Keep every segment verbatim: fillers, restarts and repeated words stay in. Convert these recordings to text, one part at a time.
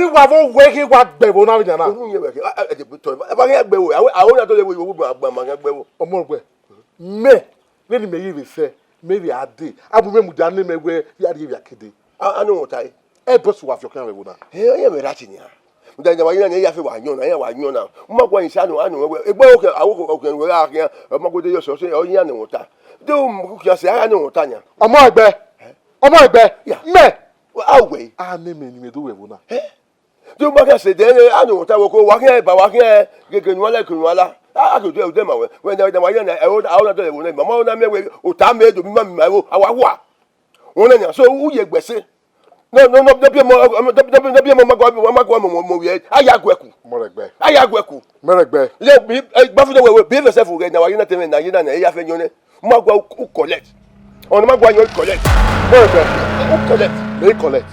I wa vbe wẹ khin wa gbe ẹvbo na vbe yan na. Orhu yẹn wẹ khin, a, a, ẹ dẹ tọ, ẹ ma khian gbe ẹvbo, a wẹ, a wẹ na dọlọ ẹvbo, ẹvbo ma, ma, ma khian gbe ẹvbo. Ọmọ ẹgbẹ, mẹ, vbene imẹ ye vbe sẹ, mẹ vbe a dee, a mu mwẹ mudia ne mẹ wẹ, vbe a rhie vbe a ke dee. A, a nọ mwẹ ota ẹre. Ẹ bọ sẹ uwa viọ khian vbe ẹvbo na. Ẹ, ọ yẹn mwẹ ra tie nian. Rhunmwuda ne wa ye na, iran ya fe wa yọn na, iran wa yọn na. U ma gua yin sẹ anu, anu wẹ, egbe okhian, a wo okhian wẹ gha khian, ọ ma gode yọ sẹ, ọ sẹ, ọ yẹn nọ mwẹ ota. De u mu khian sẹ, a gha nọ mwẹ ota yan. Ọmọ ẹgbẹ, ọmọ ẹgbẹ, ya, mẹ. A wẹ. A ne mẹ ne mẹ do vbe ẹvbo na. Ẹ? De u ma khian sẹ, de a nọ mwẹ ota vbe oko, wa khian ba, wa khian gege unu ala, unu ala. A, a ke odẹ, odẹ ma wẹ. Wẹ na, wẹ na, wa ye na, ẹ, o, a, o na dọlọ ẹvbo na, ma, ma, o na mẹ wẹ, ota mẹ do, mi ma, mi ma, o, a wa wa. Wẹ na nia, so u ye egbe sẹ. No, no, no, no, biẹ mọ, no, no, no, biẹ mọ, ma gua, ma gua mọ, mọ, mọ, yẹ, a ya guẹ ku. Mọ rẹ gbẹ. A ya guẹ ku. Mẹ rẹ gbẹ. Ye, bi, eh, gba fi dẹ wẹ, wẹ, behave yourself, wẹ, na wa ye na te mwẹ, na ye na, na, e ya fe yọn nẹ. Ma gua, u, u collect. Ọna ma gua yọn, u collect. Mẹ rẹ gbẹ. U collect. Mẹ i collect.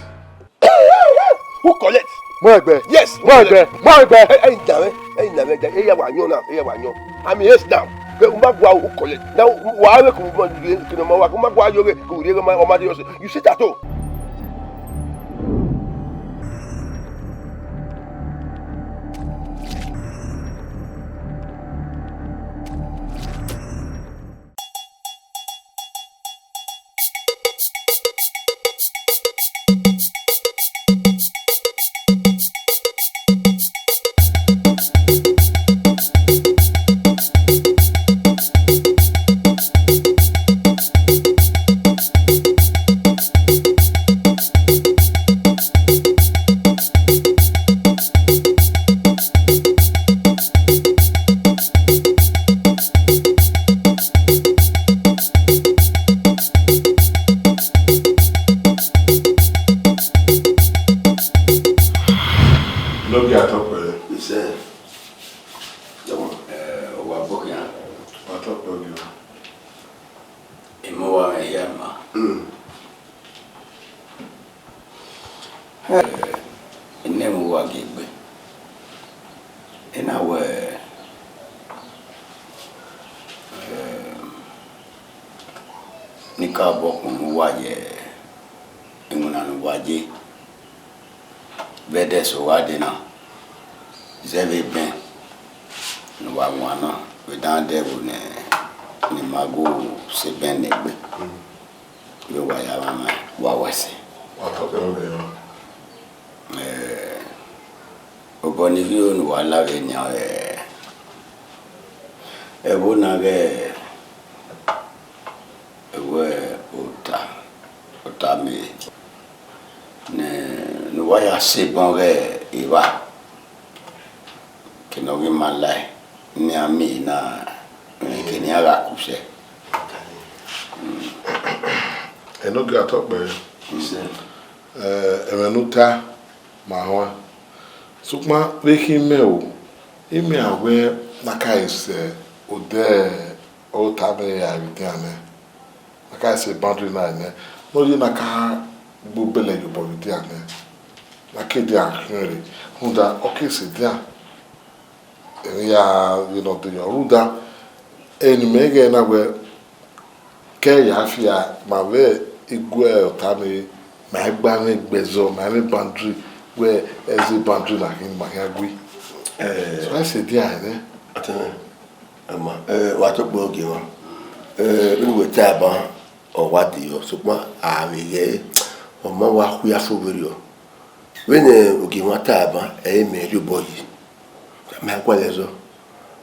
U collect. Mọ ẹgbẹ. Yes, u mọ ẹgbẹ. Collect. Mọ ẹgbẹ. Ẹ, ẹ, na mwẹ, ẹ, na mwẹ, ẹ, ya wa yọn na, ẹ, ya wa yọn. I'm here now. Ke u ma gua u collect. Na wa re ku ma ye, ke ma wa, u ma gua yo ke u rhie ma, ọ ma de yọ sẹ. You see that, oh? Nọghe atọkpẹre. Isẹ. Dọmọ. Ẹ, ọ wa bọ khian. Atọkpẹre. Emọ wa mwẹ hia ma. Mm. Ẹ, ne mu wa gie egbe. Ena wẹ, ẹ, ne I ka bọ kpunu uwa ye iwinna ne uwa ye. Vbe ẹdẹ eso gha dee na, zẹ vbe ebẹn ne uwa wan na, vbe dan dẹ ẹvbo ne, ne ima gu sẹ ebẹn ne egbe, vbe uwa ya mwamwa, wa wa ẹse. Wa tọ kẹ vbe emwa. Eh, obọ ne I rhie ne uwa la vbe nian, eh, ẹvbo na ghẹ, ẹvbo ota, ota mẹ, ne, ne uwa ya sẹ ebọn ghẹ evba, ke ne ọ ghi ma lae, ne iran miẹn na, ke ne iran gha ku sẹ. Ẹn, ọ ghi a tọ kpẹre. Isẹ. Eh, ẹmwẹ ne u ta, ma huan. Sokpan vbe khin imẹ o, imẹ a wẹ ne a ka sẹ odẹ ota mwẹ ya vbe edian nẹ. A ka sẹ boundary na nẹ, ne ọ ye ne a ka gbe obẹlẹ ye obọ vbe edian nẹ, ne a ke edian khian rre, rhunmwuda ọ ke sẹ edian, emwi ya vbe ne ọ de yọ. Rhunmwuda, eni mẹ ghẹ na wẹ, ke ya fia, ma vbe igue ọta ni, ma gba mwẹ egbe ẹzọ, ma mwẹ boundary, wẹ ẹzọ boundary na khin, ma khian gui. Eh. So, a sẹ edian nẹ. Atẹmwẹ, ama, eh, wa tọ kpẹre ogie mwa. Eh, vbene uwẹ ta ban, ọ wa de yọ, sokpan a vbe ghẹ, ọ ma wa khuia fo vberriọ. Vbene ogie mwa ta ban, ẹ i re mẹ rhie obọ yi. Ma gualọ ẹzọ.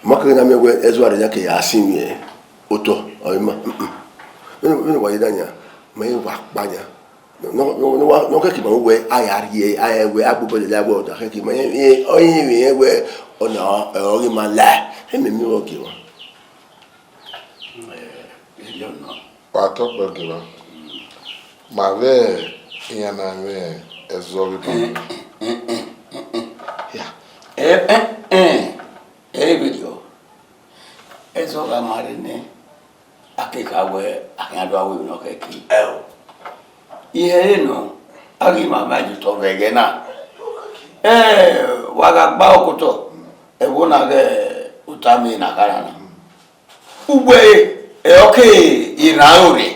Ma keghi na miẹn wẹ ẹzọ a rre yan ke ya sinmwi otọ, ọ i ma. Vbene, vbene wa ye na yan, ma i wa kpa yan. Ne ọ, ne ọ, ne ọ wa, ne ọ khẹke ma wẹ a ya rhie, a ya wẹ a gbe obọ lele a wẹ ọna khẹke ma, ọ i mwẹ wẹ ọna ọ ghi ma la. Emẹ miẹn ogie mwa. Wa tọ kpẹre ogie mwa. Ma vbe iran na mwẹ ẹzọ vbe ba. Ya. Ẹ, ẹ, ẹ, ẹ, vberriọ. Ẹzọ gha ma rre nẹ, a ke kha wẹ a khian do aro emwi ne ọ khẹke. Ẹo. Ihe ẹre nọ, a ghi ma ma ye otọ vbe ẹghẹ na. Ẹ, wa gha gba okotọ, ẹvbo na ghẹ ota mẹ na kha ra na. Ugbẹre, ẹ, ọ ke iran aro rre.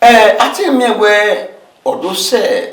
Ẹ, a te miẹn wẹ ọ do sẹ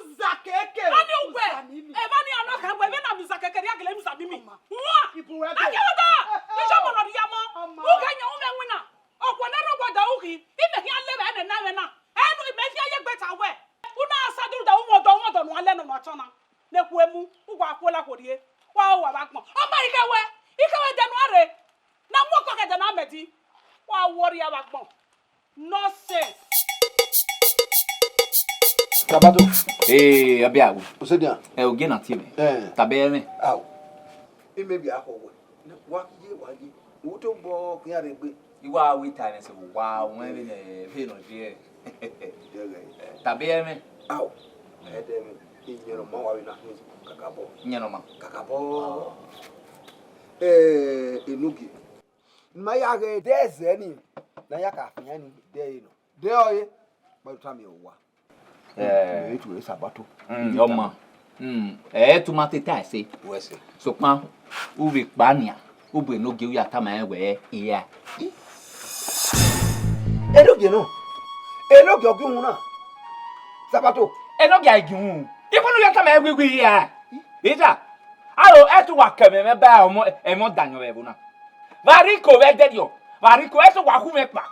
Zakeke. Ani uwẹ. Evba ni a nọ khẹ wẹ, vbene a miẹn Zakeke rhie a gele miẹn Zamimi. Wan. Ibu wẹ a gele ọdọ. Iye ọmọ nọ rhie ọmọ. Ughẹ yan umwẹ winna. Ọkpọ ne rre ọgua da ughi, imẹ khian lele ẹmwẹ na, ẹmwẹ na. Ẹnu imẹ khian ye egbe ta wẹ. U na sa duru da umwọdọ, umwọdọ ne uwa lẹ nọ ne a tọn na. Ne khuemu, u wa khuo la khuo rrie. Wa ho wa vbe agbọn. Ọ ma ikẹwẹ, ikẹwẹ ẹdẹ ne uwa rre. Na mu ọkọ khẹ ẹdẹ na mẹ di. Wa wọ rria vbe agbọn. Nonsense. Sabato. Ee, ọbia wu. Osedian. Ẹ, ogie na tie mwẹ. Eh. Taba ẹmwẹ. Ao. Imẹ bi akhọ wẹ. Wa ye, wa ye. U tobọ khian rre egbe. I wa wi ta ẹmwẹ sẹ vbe uwa, wẹ vbe nẹ, vbe nọ viẹ. Dẹghẹ. Taba ẹmwẹ. Ao. Ẹdẹ mwẹ. Iyẹn ne ọ ma wa vbe na hin kakabọ. Iyẹn ne ọ ma. Kakabọ. Eh, Enugie. Ne ima ya ghe ẹdẹ ẹzẹ ni, ne a ya ka fian ni, ẹdẹ ẹre nọ. Ẹdẹ ọre, kpa tama owa. Eh. Mẹ i tue Sabato. Mm, ọma. Mm, ẹ i tu ma te ta ẹse. Wẹ sẹ. Sokpan, u vbe kpa nian, u bu enogie u ya tama rẹn wẹẹ, iya. Enogie nọ. Enogie ọ gie uhunmwu na. Sabato. Enogie a i gie uhunmwu. Ikhun ne u ya tama rẹn wẹẹ, iya. Ida. Aro, ẹ te uwa kẹ mwẹ, mwẹ ba ọmọ, ẹmwẹ ọdayọn vbe ẹvbo na. Vbe a rhie iko vbe ẹdẹrriọ, vbe a rhie iko, ẹ te uwa khu mwẹ kpa.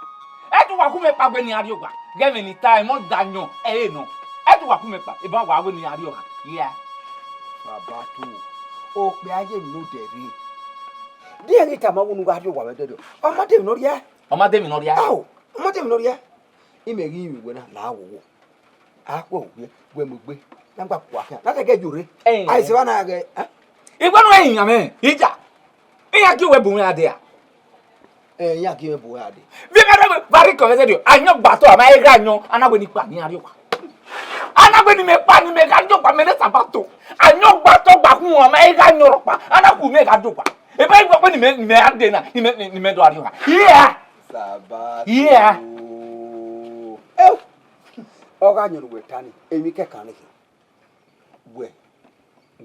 Ẹ te uwa khu mwẹ kpa wẹ ne I rrie owa. Ghẹ ẹmwẹ ne I ta, ẹmwẹ ọdayọn ẹre nọ. Ẹ te uwa khu mwẹ kpa, eban wa wẹ ne I rrie owa. Yeah. Sabato, okpia ye emwi ne odẹ rre. De ẹghẹ I tama wẹ ne u gha rrie owa vbe ẹdẹrriọ? Ọ ma de emwi ne ọ rhie. Ọ ma de emwi ne ọ rhie. Ao, ọ ma de emwi ne ọ rhie. Imẹ ghi rinmwian wẹ na, la wowo. A khuẹ owiẹ, wẹ mu egbe, na gba kua khian. Na te gẹ yo rre. Eh. A i sẹ evba na ghẹ, eh? Iwẹ nu ẹ yan mwẹ, ija. Iran gie uwẹ bu mwẹ a dee a? Eh, iran gie mwẹ bu uwẹ a dee. Vbe ma rẹ vbe a rhie iko vbe ẹdẹrriọ, ayọn gba otọ, a ma i gha yọn, a na wẹ ne I kpa ne I rrie owa. A na wẹ ne imẹ kpa, ne imẹ gha rrie owa, mẹ ne Sabato. Ayọn gba otọ gba khun, a ma i gha yọn rhọkpa, a na khu mwẹ gha rrie owa. Ebe I wẹ ne imẹ, ne imẹ a dee na, ne imẹ, ne imẹ do a rrie owa. Yeah. Sabato. Yeah. Eh, ọ gha yọn ne uwẹ ta ni, emwi kẹkan ni khin. Wẹ,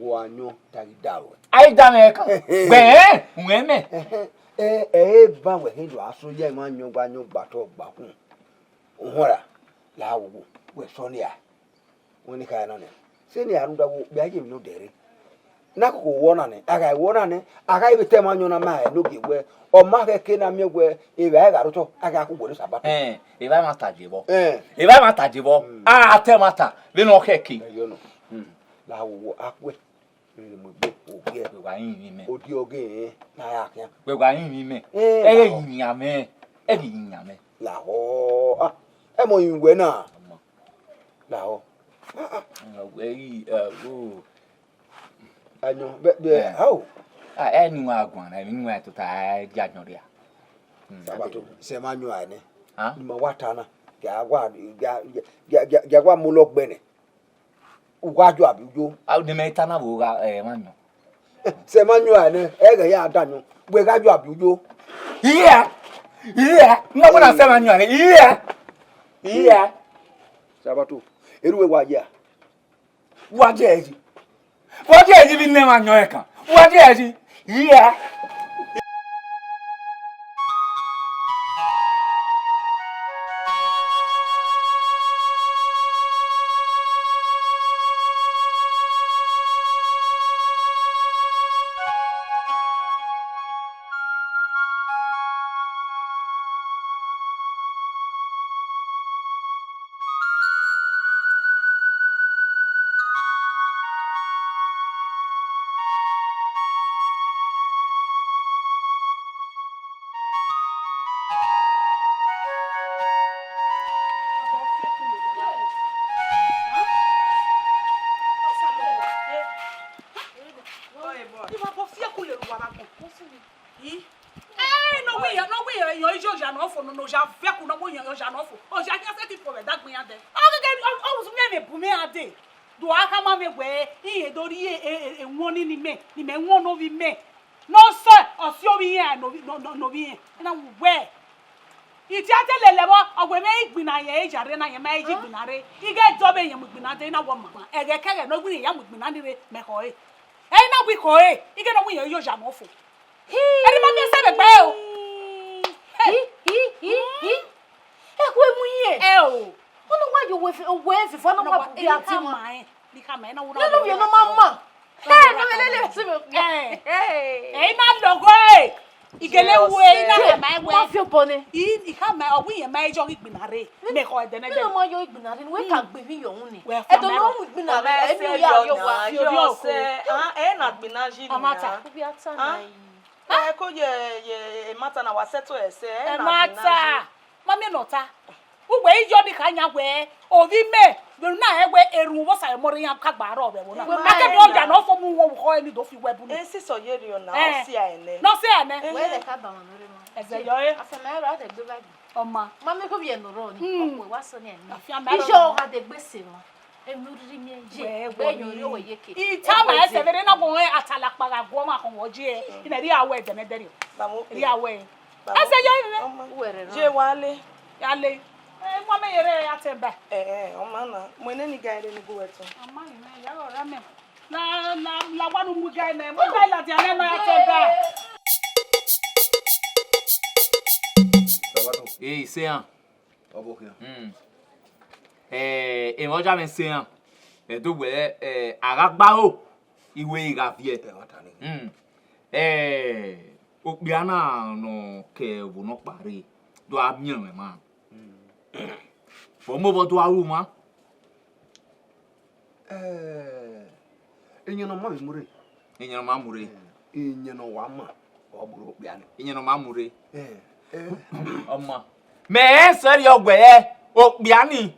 wa yọn da ghi da ruẹ. A i da mwẹ ẹkan. Ẹhẹn. Wẹ, ẹ, wẹ mẹ. Ẹhẹn. Ẹ, ẹ, e ban wẹ khin do a so ya emwa yọn gba yọn gba otọ gba khun. Uhunmwu ra, la wowo, wẹ sọ nia. Wẹ ne I kha na nẹ. Sẹ ne a rhunmwuda wẹ okpia ye emwi ne odẹ rre. Ne a koko wẹ ọna nẹ, a gha wẹ ọna nẹ, a gha vbe ta emwa yọn na ma enogie wẹ, ọ ma khẹke ne a miẹn wẹ, evba ẹre gha rre otọ, a gha khu wẹ ne Sabato. Ẹn, evba ẹmwata je vbọ. Ẹn. Evba ẹmwata je vbọ. Mm. A ta ẹmwata vbene ọ khẹke. Ẹ yọ nọ. Mm. La wowo, a khuẹ. Vbene mu egbe, ogiẹ. Wẹ wa rinmwian mẹ. Odiọghe, ẹn, na ya khian. Wẹ wa rinmwian mẹ. Ẹn, ẹ ghẹ lahọ. Rinmwian mẹ. Ẹ ghi rinmwian mẹ. Lahọ. Ah, ẹ mọ rinmwian wẹ na. Ọmọ. Lahọ. Ah, ah. Ẹ, wẹ i, ẹ, o. Ayọn, bẹ, bẹ, eh, how? Ah, ẹ ni wa guan, ẹ ni wa tota, ẹ dia ayọn dia. Mm, Sabato, sẹ ma yọn a nẹ. Ah? Ni ma wa ta na, gia wa, gia, gia, gia, gia wa mu lọ gbẹ nẹ. U gha yọ abi u yo? Ah, ne mẹ ta na vbe gha, eh, ma yọn. Sẹ ma yọn a nẹ, ẹ ghẹ ya da yọn, wẹ gha yọ abi u yo? Iya, iya, na wẹ na sẹ ma yọn a nẹ, iya, iya. Sabato, eru wẹ wa ya. Wa je ẹre yi. Wa je ẹre yi vbe ne emwa yọn ẹkan. Wa je ẹre yi. Iya. Ẹ, ne ọ wẹ, ne ọ wẹ, ọ, ọ, iyọya ne ọ fo, ne, ne oya vẹ ẹku, ne ọ wẹ iyọya ne ọ fo, oya khian sẹtin fo vbe ẹdagbe iran dẹ. Ọ gẹgẹ, ọ, ọ, mẹ vbe bu mwẹ iran dee, do a khama mwẹ wẹẹ, irẹn do rhie e, e, ewọnni ne imẹ, ne imẹ wọn ne ovbi mẹ. Ne ọ sẹ, ọ si ovbi irẹn ne ovbi, ne, ne, ne ovbi irẹn. Na wẹ uwẹ, I te a te lele vbọ, ọ wẹ mwẹ igbinna rẹn, e ya rre na, rẹn ma i ye igbinna rre. I ghẹ dọ vbe rẹn mu igbinna dee, na wẹ ọ ma. Ẹghẹ kẹghẹ ne ọ wẹ irẹn ya mu igbinna ni rre, mẹ khọ ẹre. Ẹ i na wẹ I khọ ẹre, I ghẹ ne ọ wẹ irẹn iyọya ne ọ fo. Ẹre ma miẹn sẹ vbe gbe ẹre o. Hi, hi, hi, hi. Ẹ khu emu irẹn. Ẹ o. Ọna wa ye owẹ fi-, owẹ fifọ na wa bu ya ti ma. Ni khama ẹn, ni khama ẹn, na wo na. Nene ovbi ẹre ne ọ ma ma. Ẹ, ne ọ vbe lele ẹse vbe okpia. Ẹ, ẹ i na lọghọ ẹre. I gele wu ẹre, i na khama ẹn wẹ. Ma fi obọ nẹ. I, i khama ẹn, ọ wẹ irẹn ma yọ igbinna rre. Mẹ khọ ẹdẹ nẹ. Nene ọ ma yọ igbinna rre, wẹ ka gbe emwi yọ unu ni. Ẹdọ ne ọ mu igbinna rre, emwi ya yọ wa. Yọ sẹ, ah, ẹ na gbinna yi ni. Ọ ma ta. Ovbi a ta na yi. Ẹ ko ye, ye, ẹ ma ta na wa sẹ to ẹsẹ, ẹ na gbinna yi. Ẹ ma ta. Ma miẹn ne ọ ta. Uwẹ i yọ ni kha yan wẹẹ, ovbi mẹ, vbene u na rẹn wẹẹ erhunmwu vbe Osa ọmọ rre iran ka gba rrọọ vbe ẹvbo na. Wẹ ma akẹdẹ ọ ya ne ọ fo mu uhunmwu khọ ẹre ni do fi wẹ bu ni. Ẹ sisọ ye rriọ na, ẹ, ọ sia ẹnẹ. Ne ọ sia ẹnẹ. Wẹ lẹ ka ba mwa nore mwa. Ẹzẹ yọ ẹre. Afẹ ma ra de gbe ba gbe. Ọma. Ma mẹ ko vbiẹ nọ rrọọ ni, hmm, ọkpẹ wa sọ ni ẹni. Afia ma ra. Iye ọ gha de gbe se mwa. Emwi urhirhi miẹn ye. Wẹ, wẹ, gbe yọ yo wẹ ye ke. I tama ẹsẹ vbe rre na wẹ atalakpa gha guọ ọmwa khọn wọ je. I mẹ rhie awẹ ẹdẹmẹdẹ rriọ. Rhie awẹ. Ẹsẹ yọ ẹre. Uwẹ rẹ rọ. Je wa le. Ya le. Ẹ, mu amẹ ye rre ya te ẹba. Ẹ, ẹ, ọ ma na, mu ẹnẹ ni ga ẹre ni gu ẹtọ. Ọ ma yi mẹ, ya rọ ra mẹ. La, la, la wa nu mu ga ẹnẹ, mu ga ladian nẹ ma ya te ẹba. Ee, isean. Ọ vbe okhian. Hmm. Eh, emwa ọja mwẹ isean. Ẹdo wẹ, eh, a gha gba aro, iwe i gha viẹ. Ẹ, ọ ta ni. Hmm. Eh, okpia na nọ ke ẹvbo nọkpa rre, do a miẹn mwẹ ma. Hmm. Vbe ọ mobọ do a ru ma? Eh, iyẹn ne ọ ma vbe mu rre. Iyẹn ne ọ ma mu rre. Eh, iyẹn ne ọ wa ma, ọ bu okpia ni. Iyẹn ne ọ ma mu rre. Eh, eh. Ọ ma. Mẹ ẹ sẹrriọ wẹ okpia ni,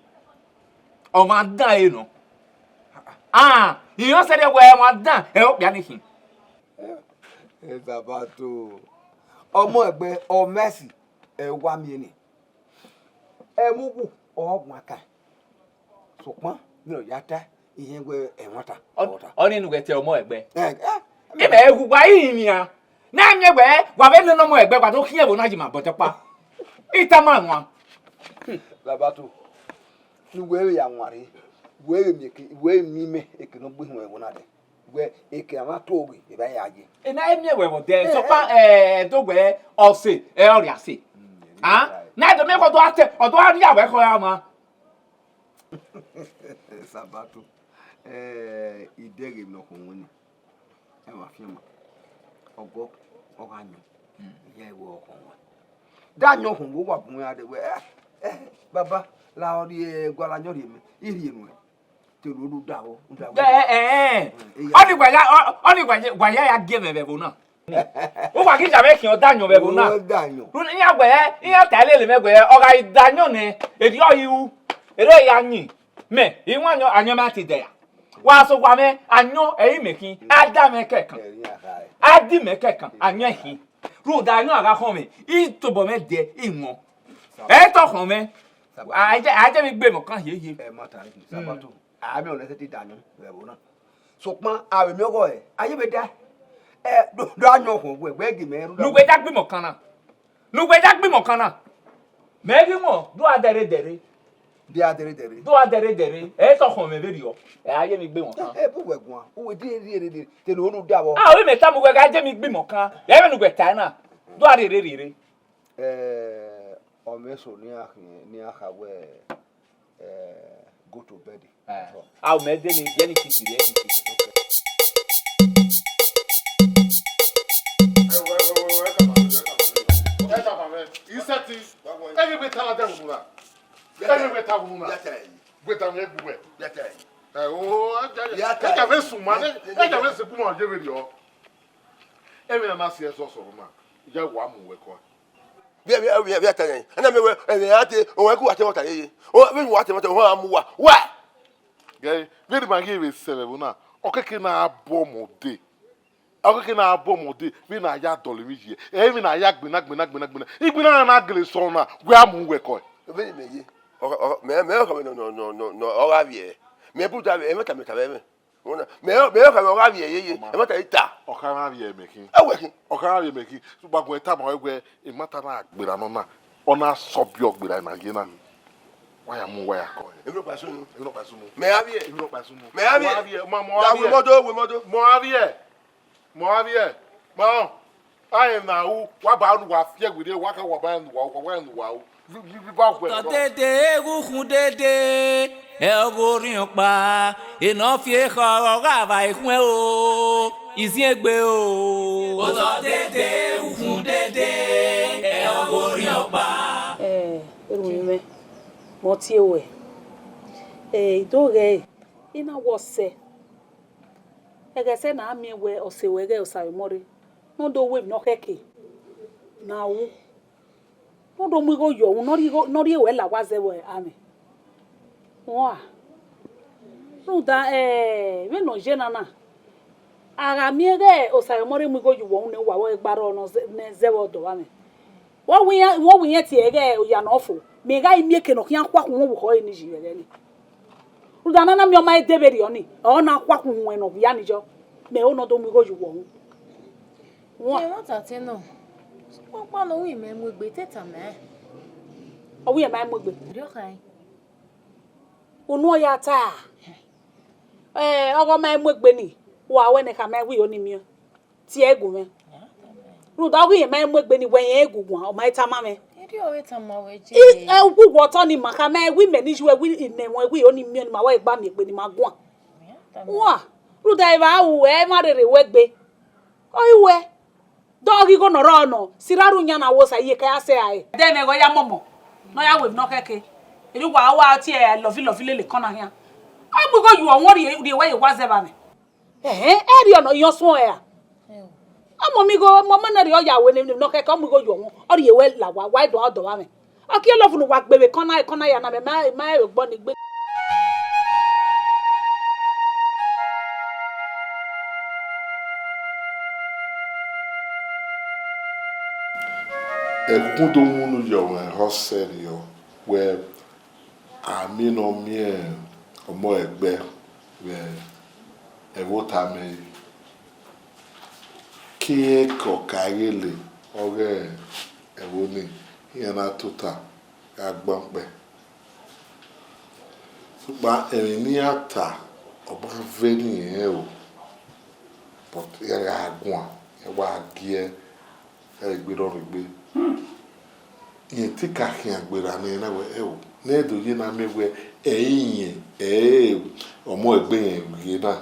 ọ ma dan ẹre nọ. Ah, iyẹn sẹrriọ wẹ ọ ma dan ẹre okpia ni khin. Eh, Sabato. Ọmọ ẹgbẹ, ọ mẹ ẹsi, ẹ wa miẹn ni. Ẹmwẹ uwu ọ guan kan. Sokpan, vbene ọ ya ta, irẹn wẹ ẹmwata, ọ ta. Ọnii ne uwẹ te ọmọ ẹgbẹ. Ẹ, ẹ, Imẹ gu wa rinmwian. Na miẹn wẹ, wa vbe nene ọmọ ẹgbẹ, wa do khian ẹvbo na yi ima bọtọkpa. I tama wan. Sabato, ne uwẹ vbe ya wan rre, wẹ vbe miẹn eke, wẹ vbe miẹn imẹ eke ne ọ gbe ihun ẹvbo na dẹ. Wẹ eke a ma to ghe, evba ya ye. Ena i miẹn wẹ vbe odẹ, sokpan, eh, do wẹ ọse, ẹ, ọ rhie ase. Mm, Ah, na do miẹn wẹ ọ do a te, ọ do a rhie awẹ khọ ra ma. Sabato, eh, idẹghe ne ọ khọn wẹ ni, ẹ ma fian ma, ọgọ, ọ gha yọn, ya ẹvbo ọ khọn wẹ. Da yọn khọn wẹ, wa bun ya dẹ wẹ, eh, eh, baba, la ọ rhie, gualọ yọn rhie mẹ, I rhie nuẹn. Te unu rhunmwuda vbọ, rhunmwuda vbọ. Ẹ, ẹ, ẹ, ẹ. Ọnii wa ya, ọ, ọnii wa ya, wa ya, ya gie mwẹ vbe ẹvbo na. Uwa ghi ya mwẹ khian ọdayọn vbe ẹvbo na. Ọdayọn. Rhunmwuda iran wẹ, iran ta lele mwẹ wẹ, ọ gha i dayọn nẹ, erriọ i ru, erriọ i gha yin. Mẹ, I wan ayọn, ayọn mẹ a te dẹ ya. Wa sẹ owa mwẹ, ayọn ẹre imẹ khin, a da mwẹ kẹkan. Ẹre iran kha. A di mẹ kẹkan, ayọn ẹkhin. Rhunmwuda ayọn a gha khọn mwẹ, I tobọ mwẹ dẹ, I wọn. Ẹ tọ khọn mwẹ. A jẹ, a jẹ mwẹ gbe emọ kan hiehie. Ẹ ma ta, Sabato. A miẹn ọnẹ sẹtin dayọn vbe ẹvbo na. Sokpan, a vbe miẹn ọghọe, a ye vbe da. Ẹ, do, do a yọn khọn wẹ, wẹ gie mẹ rhunmwuda. Ne uwẹ ya gbe imọ kan na. Ne uwẹ ya gbe imọ kan na. Mẹ ghi wọn, do a dẹre dẹre. Dia dẹre dẹre. Do a dẹre dẹre. Ẹ tọ khọn mwẹ vberriọ. Ẹ, a ye mwẹ gbe imọ kan. Ẹ, bu wẹ guan. Uwẹ di, di, di, di. Te ne unu da vbọ. A, ovbi mẹ tama uwẹ gha ye mwẹ gbe imọ kan. Ẹ, vbene uwẹ tae na. Do a rhiẹrẹ rhiẹrẹ. Eh, ọ mwẹ eso ne iran khian, ne iran kha wẹ, eh, go to bed. Eh. A, mẹ de ni, de ni kiki rẹ ni kiki. Ẹ wo, ẹ wo, ẹ wo, ẹ tama mwẹ, ẹ tama mwẹ. Isẹtin, ẹ ghi wẹ ta ladian unu na. Ẹ ghi wẹ ta unu na. Wẹ ta mwẹ gbuẹ. Ẹ o, ẹ ja, ẹ ja vbe sunu ma, ẹ ja vbe sunu ma, ọ ye vberriọ. Emwi na na si ẹsọ sọrọ na, ya wa mu wẹ kọ. Vbe, vbe, vbe, vbe ta yan. Ana mẹ wẹ, ẹmwẹ a te, ọmwa ku wa te mọta yeye. Ọ, vbe wa te mọta, ọ mu wa. Wa! Gẹ, vbene ima ghi vbe sẹ vbe ẹvbo na, ọ keke na bu ọmọ dee. Ọ keke na bu ọmọ dee, vbene a ya dọlọ emwi yi. Ẹ, vbene a ya gbinna, gbinna, gbinna, gbinna. Igbinna na na gele sọ na, wẹ a mu wẹ kọ. Vbene mẹ ye. Ọ, ọ, mẹ, mẹ, ọ, mẹ, nọ, nọ, nọ, nọ, nọ, ọ gha vbiẹ. Mẹ bu da vbe, ẹmwata mẹ ta vbe ẹmwẹ. Ọna, mẹ, mẹ ọ kha mwẹ, ọ gha vbiẹ yeye, ẹ ma ta ita. Ọ kha na vbiẹ mẹ khin. Ẹ wẹ khin. Ọ kha na vbiẹ mẹ khin. Sokpan gu ẹn tama ruẹ wẹ, emọta na gberra nọ na, ọ na sọbiẹ gberra na ye na. Wa ya mu, wa ya kọ. Emwi nọkpa sunu. Emwi nọkpa sunu. Mẹ gha vbiẹ. Emwi nọkpa sunu. Mẹ gha vbiẹ. Wa vbiẹ, ma, mọ gha vbiẹ. Wẹ mọdo, wẹ mọdo. Mọ gha vbiẹ. Mọ gha vbiẹ. Ma, a rẹn ne a ru, wa ba ne uwa fiẹ werriẹ, wa ka wa ba rẹn ne uwa ru, wa rẹn ne uwa ru. Vbe, vbe, vbe ba wẹ. Otọ dede, eghẹ ukhun dede, ẹ ọghe orhiọn ọkpa, enọ fi ekhọe ọ gha vba ikhuẹn o, iziẹn egbe o. Otọ dede, ukhun dede, ẹ ọghe orhiọn ọkpa. Ẹ, erhunmwu mwẹ, mẹ ọ tie ruẹ. Ẹ, I do ghẹ, I na wẹ ọsẹ. Ẹghẹ sẹ ne a miẹn wẹ ọse ruẹ ghẹ Osaemọrre, ne ọ do ru emwi ne ọ khẹke ne a ru, ne ọ do mu igho ye ọmwa ne ọ rhie igho, ne ọ rhie ruẹ la owa zẹ vbe amwẹ. Ua, rhunmwuda, eh, vbene ọ ye na na, a gha miẹn ighẹ Osaemọrre mu igho ye uwẹ ọmwa ne uwa vbe gba rrọọ ne ọ zẹ, ne ọ zẹ vbe ọdọ vbe amwẹ. Wẹ ọ wẹ iran, wẹ ọ wẹ iran tie ẹghẹ oya ne ọ fo, mẹ gha miẹn eke ne ọ khian khuakhun mwẹ vbe ukhọ ẹre ni yi vbe ẹghẹ ni. Rhunmwuda ne a na miẹn ọma ẹdẹ vberriọ ni, ọ na khuakhun mwẹ ne ọ wia ni yọ, mẹ ho ne ọ do mu igho ye uwẹ ọmwa. Ua. Ẹmwata te nọ, sokpan ọkpa ne ọ ru imẹ mu egbe te tama ẹn. Ọ wẹ irẹn ma mu egbe. Erriọ khan. Unu ọ ya ta. Eh, ọghe ọ ma mu egbe ni, wa wẹ ne khama ẹvbo iro ni miẹn. Tie gu mwẹ. Rhunmwuda ọghe irẹn ma mu egbe ni, wẹ irẹn gu guan, ọ ma i tama mwẹ. Erriọ ọ vbe tama wẹ je. I, eh, uwu wọ otọ ni ma khama ẹvbo imẹ ni yu ẹvbo imẹ, ẹvbo iro ni miẹn ni ma wẹ gba miẹn egbe ni ma guan. Wa, rhunmwuda evba ru, ẹ ma rherhe wẹ egbe. Ọ i wẹ. Dọ ghi igho ne ọ rrọọ nọ, sirra ru yan na wo sa iye ka ya sẹ rae. Ẹdẹ mwẹ ghe ọ ya mọmọ, ne ọ ya ru emwi ne ọ khẹke. Erriọ uwa, uwa tie lọvilọvi lele ekọn na khian. Ọ mu igho yuọ wọn rhie, rhie wẹ ye owa zẹ vba mwẹ. Ẹhẹn, ẹ rhie ọnọ, iyọn suẹn ra? Ọ mu igho, ọmọ na rhie ọ ya ru emwi ne ọ khẹke, ọ mu igho yuọ wọn, ọ rhie wẹ la owa, wa i do ọdọ vba mwẹ. Ọ kie love ne uwa gbe vbe ekọn na, ekọn na ya na, mẹ ma, ma rẹn vbe egbe ni gbe. Ẹkun do winna ye ọmwa ehe sẹrriọ wẹ, amẹ ne ọ miẹn ọmọ ẹgbẹ vbe ẹvbo otọ amẹ, ke irẹn ke ọka ighele ọghe ẹvbo ni, iran na tota gha gban kpẹẹ. Sokpan emwi ne iran ta, ọ ma vẹ ne irẹn o, but iran gha guan, iran wa gie ẹre gbe rrọrọ egbe. Irẹn te ka khian gberra ne irẹn na wẹ, ẹo, ne ẹ do ye na miẹn wẹ ẹ i irẹn, ẹ i re ọmọ ẹgbẹ irẹn vbe na,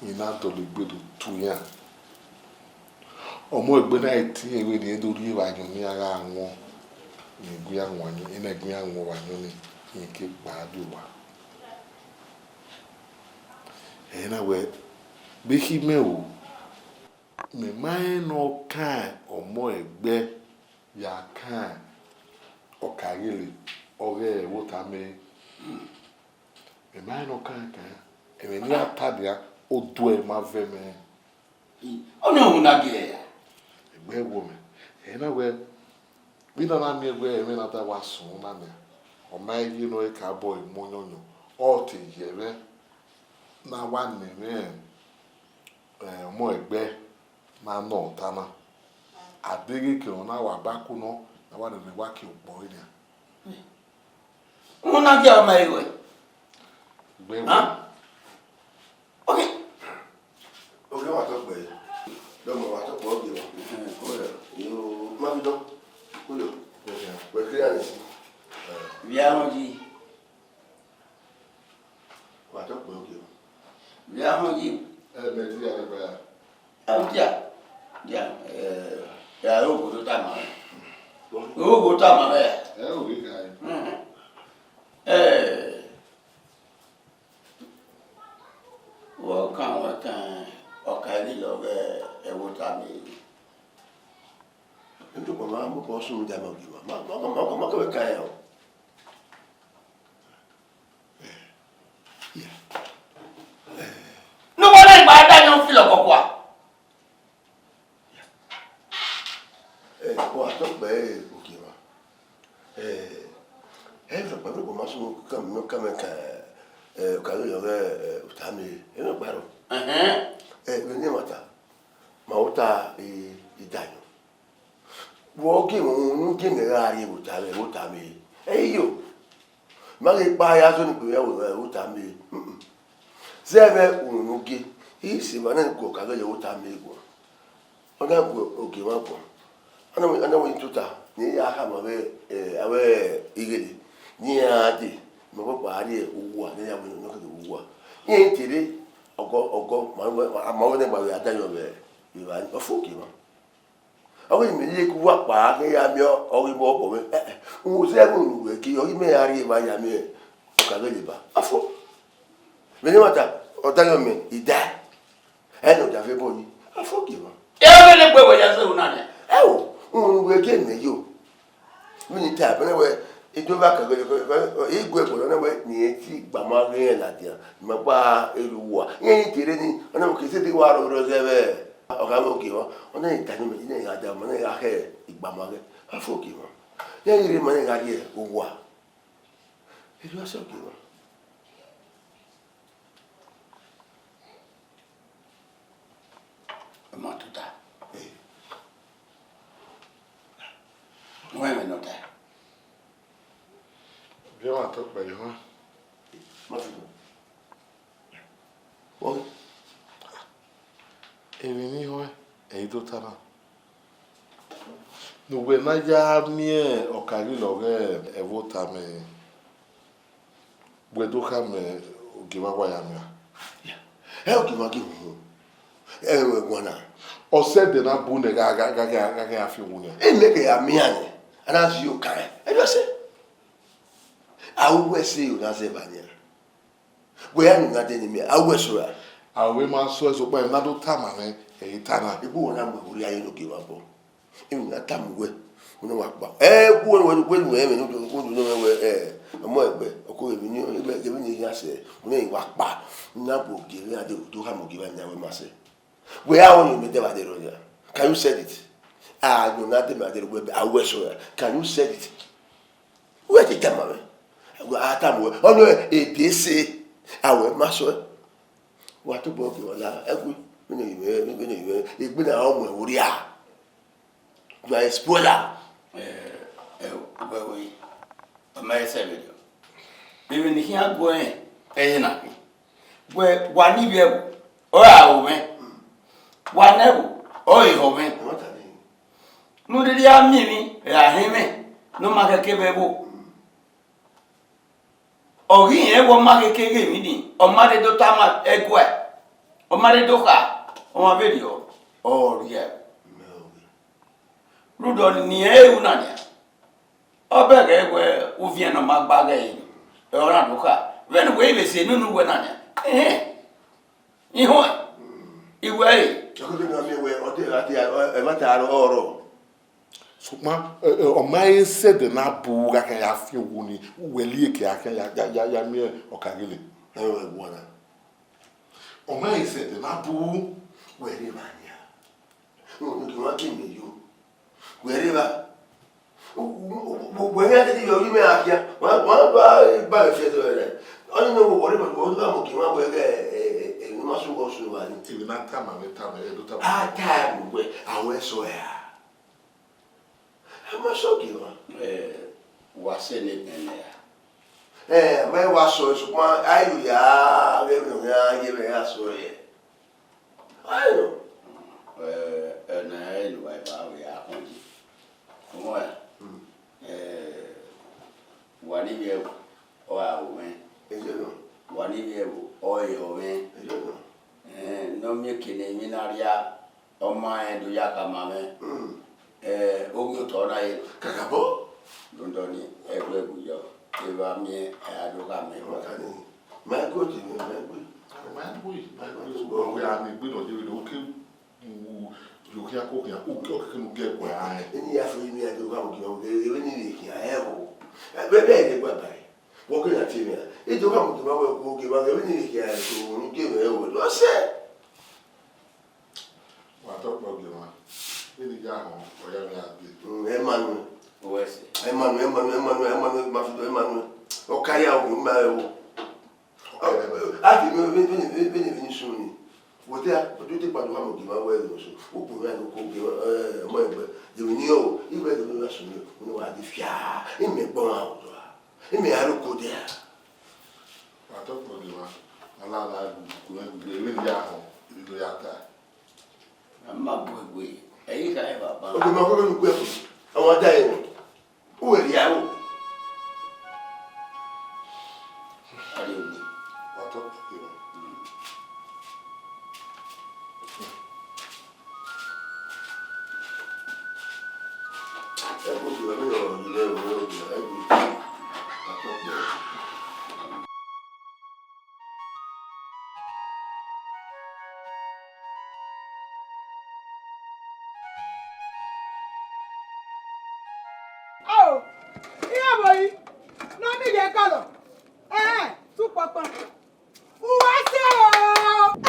irẹn na dọlegbe do tu iran. Ọmọ egbe na i tie vbene irẹn do rri evba ayọn ne iran gha wọn, irẹn gu iran wọn ayọn, irẹn gu iran wọn vbe ayọn ni, irẹn ke kpao do owa. Ẹ i na wẹ, vbe ikhi mẹ o, mẹ ma rẹn ne ọ kan ọmọ ẹgbẹ ya kan ọka ighele ọghe ẹvbo otọ amẹ. Mẹ ma rẹn ne ọ kan kan, ẹmwẹ ne iran ta nian, oduẹ ma vẹ mẹ. Ọnii ọmwa na gie ya. Egbe wo mẹ, ẹ i na wẹ, vbe na na miẹn wẹ ẹmwẹ na da wa sunu na nian, ọ ma i ye ne ọ ka bọ emu ọyọnyọn, ọ te ye ẹmwẹ ne a wa nọ ẹmwẹ, eh, ọmọ ẹgbẹ na nọ ọta na. A deghẹ ke ọ na wa ba ku nọ, ne a wa nene wa ke ukpọ ẹre nian. Unu na gie ọmọ ẹre ruẹ. Gbe Hàn? Oke. Oke, wa tọ kpẹ. Dọmọ, wa tọ kpẹ, oke wa. Yo, ma bi dọ. Kulo. Wẹ kiri ani si. Via họn yi. Wa tọ kpẹ, oke wa. Via họn yi. Ẹ, mẹ ti ya ni gba ya. Ẹ, dia. Dia. Ẹ, ya ro obodo ta ma. Ro obodo ta ma ya. Ẹ, o ghi ka ya. Ẹ. Vbe ọ kan wẹ kan, ọ ka ghi lọ ghe ẹvbo otọ amẹ. Ndo kpa ma mo ko sun da ma gi ma. Ma, ma, ma, ma, ma, ka wẹ kan ya o. Ne uwa na gba da yan filo kọkua. Eh, wa tọ kpẹ, eh, oke mwa. Eh, ẹ fẹ kpa, vbe ma sunu ka mẹ, ka mẹ ka, eh, ka vbe yọ ghe, eh, otọ amẹ, ẹ mẹ kpa rọ. Ẹhẹn. Eh, vbe ne ma ta, ma ota, eh, idayo. Vbe ọ gie mwẹ unu gie mẹ gha rrie vbe otọ amẹ, vbe otọ amẹ? Ẹ i yo. Ma ghi kpa ya zọ ni gbe mwẹ vbe otọ amẹ. Mm-mm. Zẹ vbe unu ne u gie, I sẹ emwa ne gu ọka ghe ye vbe otọ amẹ guan. Ọ na gu ogie mwa guan. Ọ na wẹ, ọ na wẹ ne I tota, ne I ya khama vbe, eh, avbe ighele, ne iran dee, mẹ ọkpọkpa a rrie uwa, ne iran wẹ ne ọ keghi vbe uwa. Iran te rre, ọgọ, ọgọ, ma wẹ, ma wẹ ne ma vbe a da yọ vbe evba ni, ọ fo ogie mwa. Ọ ghi mẹ ye ke uwa kpa ghe ya miẹn ọghe vbe ọbọ mwẹ. Ẹ, ẹ, uhunmwu zẹ vbe unu wẹ ke ọ ghi mẹ ya rrie evba ya miẹn ọka vbe leba. Afo. Vbe ne ma ta, ọ da yọ mẹ, I da. Ẹ nọ da vbe bọ yi. Afo gie mwa. Ẹ vbe ne gbe wẹ ya zẹ una nẹ. Ẹ o, uhunmwu wẹ ke mẹ yo. Vbe ne I ta, vbe ne wẹ, I do va ka ghe, I gu ẹko nọ wẹ, ne I ti gba ma ghe ladian, ma gba elu uwa. Iran te rre ni, ọ na wẹ ke sẹ de wa rọ rọ zẹ vbe. Ọ gha vbe ogie mwa, ọ na ta nọ mẹ, I na gha da ma, na gha khẹ igba ma ghẹ. Afo ogie mwa. Iran rre ma na gha rrie uwa. Erriọ sẹ ogie mwa. Ọ ma tota. Eh. Wẹ mẹ nọ ta. Tọkpẹ ye họn. Ma fi do. Emwi ne I họn, ẹ i do ta na. Ne uwẹ na ya miẹn Ọkaghilẹ ọghe ẹvbo ota mẹ, wẹ do khama ogie mwa wa ya miẹn. Ẹ, ogie mwa gie uhunmwu. Ẹ, wẹ guan na. Ọ sẹ ẹdẹ na bu nẹ gha gha gha gha gha gha fi owu nian. Ẹ mẹ kẹ ya miẹn nẹ, a na zẹ okan. Ẹ do sẹ. A ru wẹ ẹse, u na zẹ eva nian. Wẹ ya ne u na dẹ ne mẹ, a ru wẹ ẹse ra? A ru wẹ ma sẹ ẹse, sokpan emwi na do tama mwẹ, ẹ i ta na. Egbe uwẹ na mu ẹvbo rhie ye ne ogie mwa bọ. Emwi na tama uwẹ, u na wa kpa. Ẹ, egbe uwẹ wẹ, wẹ nu ẹmwẹ ne u do, u do nọ mwẹ wẹ, ẹ, ọmọ ẹgbẹ, ọko emwi ni, emwi ni ya sẹ, u na wa kpa. U na bu ogie mwẹ a de do khama ogie mwa nian wẹ ma sẹ. Wẹ a ru ne mẹ dẹ vbe a de rọ nian. Can you said it? A ru ne a de mẹ a de rọ wẹ, a ru wẹ ẹse ra? Can you said it? Wẹ te tama mwẹ. Wẹ a tama wẹ, ọ nọ ebe ẹse, a wẹ ma sẹ. Wa tobọ gie mwa la, ẹgui, vbene ọ ye mwẹ, vbene ọ ye mwẹ, egbe na ọ mu ẹvbo rhia. You are a spoiler. Ẹ, ẹ, wẹ, wẹ, ọ ma sẹ vberriọ. Emwi ne I khian guẹ ẹre na khin. Wẹ, wa ne ivbi ẹvbo, ọ ra ro mwẹ. Wa ne ẹvbo, ọ re ehọ mwẹ. Ẹ ma ta nii. Ne u rhirhi a miẹn emwi ra họn mwẹ, ne ọ ma khẹke vbe ẹvbo. Ọ ghi rẹn wẹ ọ ma khẹke ghe emwi nii, ọ ma rre do tama ẹguae, ọ ma rre do kha, ọmwa vberriọ, ọ rhie. Rhunmwuda ọnii ne irẹn ru na nian, ọ bẹghe wẹ uviẹn ne ọ ma gba ghe ẹre, ọ na do kha. Vbene uwẹ i vbe sẹ nene uwẹ na nian, ẹhẹn, I huẹn, I wẹ ẹre. Ọkẹkẹ ne a miẹn wẹ ọ te gha tie ẹmwata aro ọrọ. Sokpan, ẹ, ẹ, ọ ma he sẹ ẹdẹ na bu gha khian ya fian owu ni, uwẹ lieke a khian ya, ya, ya, ya miẹn Ọkaghilẹ. Ẹ, wẹ guan na. Ọ ma he sẹ ẹdẹ na bu. Wẹ rre evba nian. Ogie mwa gie mẹ yo. Wẹ rre evba. Wẹ ya dede yọ, imẹ gha khian. Wa, wa, wa ba mwẹ fiẹdẹ rẹ. Ọni nọ wẹ, wẹ rre evba, wẹ gha mu ogie mwa wẹ ghẹ, ẹ, ẹ, ẹ, ne ma sẹ uwẹ ọsẹ evba ni. Emwi na tama mwẹ, tama mwẹ, ẹ do tama mwẹ. A ta mu wẹ, a wẹ sẹ ọe ra? A ma sẹ ogie mwa. Ẹ, wa sẹ ne bẹn nẹ ra? Ẹ, a ma wa sẹ ọe, sokpan a i ru ya, ghẹ vbe ọ ya ye mwẹ ya sẹ ọe. Ayo. Ẹ, ẹ, na ẹ ne uwa eva vbe a kọn yi. Ọmọ ya. Ẹ, wa ne ivbi ẹvbo, ọ ra ro mwẹ. Eyo nọ. Wa ne ivbi ẹvbo, ọ re ehọ mwẹ. Eyo nọ. Ẹ, ne ọ miẹn eke ne emwi na rhia, ọ ma rẹn do ya khama mwẹ. Ẹ, oghian otọ na ye. Kakabọ. Rhunmwuda ọnii, ẹguẹgu yọ, evba miẹn, ẹ ra do khama ẹguae. Ọmọ ta nii. Ma gu oti mwẹ, ma gu. Ma gu, ma gu. Sokpan wẹ a miẹn egbe ne ọ ye vberriọ, u ke wu, yo khian ko khian, u ke, ọ keke ne u gie ẹguae a rẹn. Eni ya fo eni ya do khama ogie mwa wẹ, ghẹ vbene I vbe khian ẹvbo. Ẹ, vbe, vbe ẹ i de gba ba ẹre. Wẹ ọ ke na tie mwẹ ra? I do khama ogie mwa wẹ, gu ogie mwa ghẹ vbene I vbe khian ẹvbo, ne u gie mwẹ ẹvbo. Ọ sẹ. Wa tọ kpẹ ogie mwa. Vbene I ya họn, ọ ya mwẹ a gbe. Mm, Emmanuel. Uwẹ sẹ. Emmanuel, Emmanuel, Emmanuel, Emmanuel, ma fi do Emmanuel. Ọ ka ya ogie mwa ẹvbo. A ti vbe, vbe, vbe, vbe, vbe, vbe ni sun ni. Wẹ te a, ọ do te kpa do khama ogie mwa wẹ ẹre nọ so. U bu mwẹ noko ogie mwa, ẹ, ọmọ ẹgbẹ. Yevbe ni o, I wẹ ẹre nọ na sun ni, u nọ wa de fia. Imẹ gbọmwa odua. Imẹ a roko dia. Wa tọ kpẹ ogie mwa. Ala la gu, gu, gu, gu, vbene I ya họn, I do ya ta. A ma bu egbe, ẹ i kha evba ban. Ogie mwa kọkọ ne u gu ẹko. Ọmwa da ẹre. U wẹ rhie aro. Ariogbe. Wa tọ kpẹ ogie mwa. Ẹ kú ogie mwa, mi rọrọ yi lẹ, wẹ ogie mwa, ẹ kú. Wa tọ kpẹ. Ao, iran vbe ọre, ne ọ miẹn ye kọlọ, ẹhẹn, sukpọkpọn. Uwa sẹ o,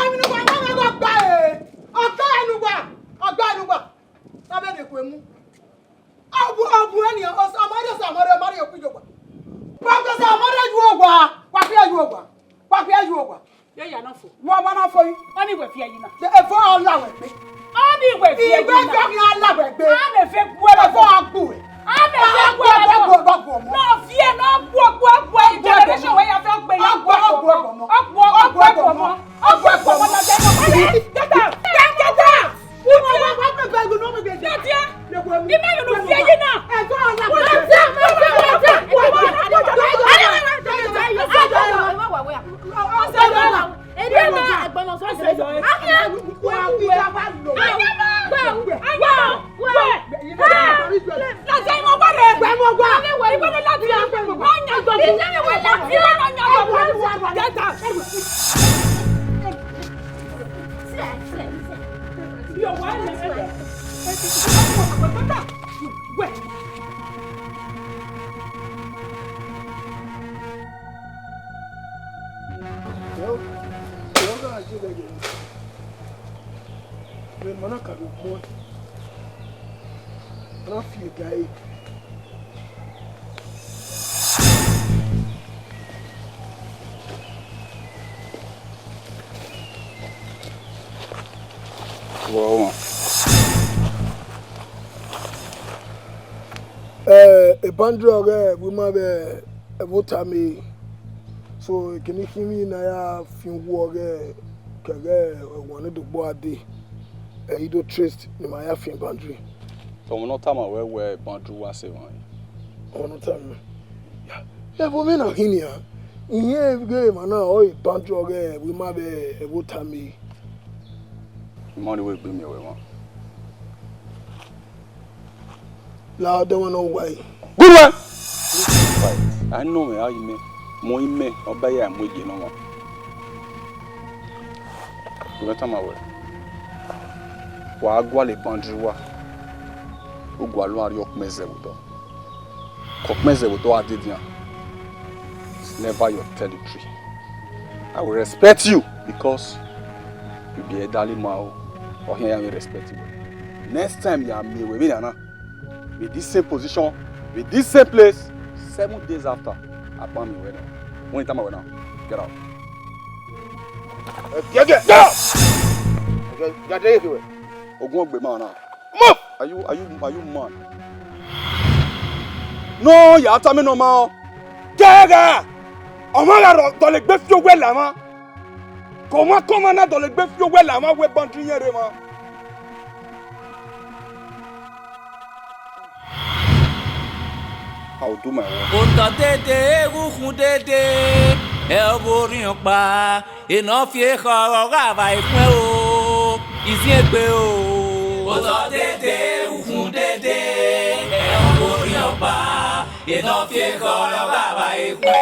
emwi ne uwa ma mwẹ gha gba ẹre, ọ gba ẹre ne uwa, ọ gba ẹre ne uwa, ne a vbe rhie ekhue mu. Ọ bu, ọ bu ẹre nian, ọ sa, ọ ma rhie ọsa, ọ ma rhie, ọ ma rhie okpijogba. Wa ke ọsa, ọ ma rhie yu owa, wa khian yu owa, wa khian yu owa. Ye ya nọ fo. Wa, wa nọ fo yi. Ọni wẹ fi ẹyi na. Evọ ọ la wẹ gbe. Ọni wẹ fi ẹyi na. Iwẹ jọ khian la wẹ gbe. A mẹ fẹ gu ẹre. Evọ a gbu ẹre. A mẹ fẹ gu ẹre. Evọ a gbu ẹre, evọ a gbu ọmọ. Nọ fi ẹre nọ gu, gu, gu ẹre. Ọkpọ, ọkpọ ẹkpọ ọmọ, ọkpọ ẹkpọ ọmọ na jẹ ọmọ. Get out! Get out! Uche! Get here! Imẹ ghe ne u fi ẹre na. Vbe ma na ka do gbẹn, a na fi ẹga ẹre. Vbọ ọmwa? Eh, boundary ọghẹ vbe ima vbe ẹvbo otọ amẹ. So, ekene ikhinmwi ne a ya fian uwu ọghẹ, kẹghẹ ẹwaẹn ne odogbo a dee, ẹ i do trace ne ima ya fian boundary. Ọmwa ne ọ tama wẹ wẹ boundary uwa sẹ emwa. Ọmwa ne ọ tama. Ẹvbo mwẹ na khin nian, irẹn ghe emwa na ọre boundary ọghẹ vbe ima vbe ẹvbo otọ amẹ. I ma rẹn wẹ egbe miẹn wẹ mwa. La ọdọ ẹmwẹ ne ọ wa ẹre. Good one. Fight. A nọ mwẹ, a yi mẹ, mọ imẹ, ọ ba ya mu egie nọ mwa. Mẹ tama wẹ, wa gualọ boundary uwa, u gualọ rhie ọkpẹn zẹ vbe odọ. Ke ọkpẹn zẹ vbe odọ a dede iran, it's never your territory. I will respect you because you be elderly man o. Ọ khian ya mwẹ respect wẹ. Next time ya miẹn wẹ vbe na na, with this same position, with this same place, seven days after, a ban miẹn wẹ na. Wẹ ne I tama wẹ na, get out. Get out! Get out! Get out! Get out! Ogun ọgbe ma na. Move! Are you, are you, are you mad? Nọ ya tama nọ ma ọ. Kẹgha! Ọmwa gha rọ dọlegbe fi owẹ la mwa. Kọmwa kọmwa na dọlegbe fi owẹ la mwa wẹ boundary yẹn rre mwa. I will do my work. Otọ dede, eghukhun dede, ẹ ọ vbe orhiọn kpa, enọ fi ekhọe ọ gha vba ekhun o, iziẹn egbe o. Otọ dede, eghukhun dede, ẹ ọ vbe orhiọn kpa, enọ fi ekhọe ọ gha vba ekhun.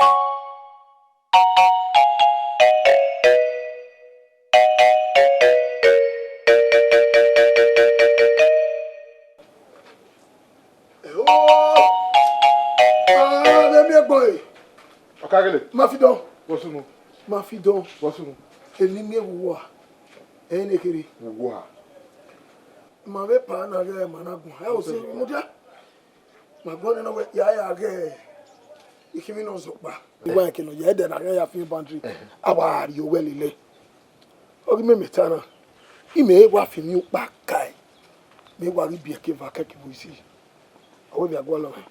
Ọkagele. Ma fi dọn. Wọ sunu. Ma fi dọn. Wọ sunu. Eni miẹn vbe uwa. Ẹre ne kherhe. Vbe uwa. Ma vbe pa na ghẹ ma na guan. Ẹ o se mudia. Ma guan nọ wẹ ya ya ghẹ ikhinmwi nọ zọkpa. Iwa ẹkẹ nọ ya ẹdẹ na ghẹ ya fian boundary. A wa rrie owẹ lele. Ọ ghi mẹ mẹ ta na, imẹ wa fi emwi ọkpa kae, mẹ wa ghi biẹ ke eva kẹke vbe isi. Ọ wẹ vbe a gualọ mwẹ.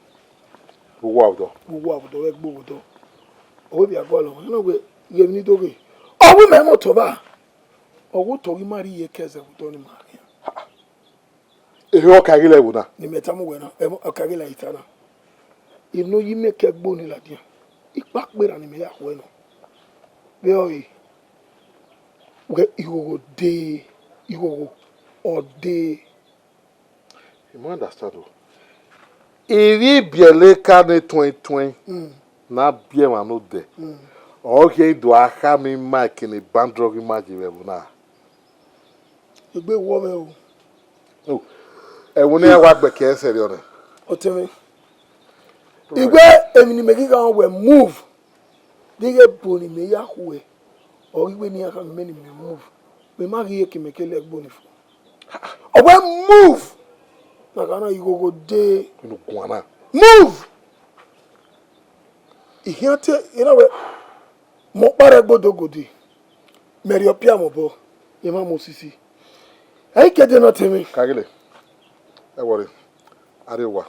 Vbe uwu avbe odọ. Vbe uwu avbe odọ, vbe ẹgbe odọ. Ọ wẹ vbe a gualọ mwẹ, na wẹ ghẹ emwi ni do ghe. Ọ wẹ mẹ mẹ otọ vba, ọ wẹ otọ ghi ma rhie iyeke ẹzẹ vbe odọ ni ma khian. Ehe ọka ghi lẹ ẹvbo na. Ne imẹ tama uwẹ na, ẹmwẹ ọka ghi lẹ ita na. Eno yi mẹ ke ẹgbe ni ladian, ikpakpe ra ne imẹ ya khuẹ nọ. Vbe ọre, wẹ ighogho dee, ighogho ọ dee. You must understand o. Ivbi ibiẹlẹ ka ne tuẹn tuẹn, mm, na biẹ emwa ne odẹ. Mm. Ọ khian do a khama ima eke ne boundary ghi ma ye vbe ẹvbo na. Egbe wọ mwẹ o. Oh, ẹvbo ne iran wa gbe ke ẹsẹ rriọ nẹ. Ọtẹn mwẹ. Iwẹ emwi ne imẹ ghi gha rẹn wẹ move. Deghẹ ebo ne imẹ ya khuẹ, ọ ghi wẹ ne iran khama imẹ ne imẹ move. Mẹ ma ghi ye ke imẹ ke lẹ ẹgbo ni fo. Ọ wẹ move. Na gha na ighogho dee. Unu guan na. Move. I khian te, I na wẹ, mẹ ọkpa rre ẹgbe odogode, mẹ rhie ọpia mwẹ obọ, emwa mu osisi. Ẹ i ke dee ne ọ tẹn mwẹ. Kagele, ẹ wọrẹ, a rrie owa,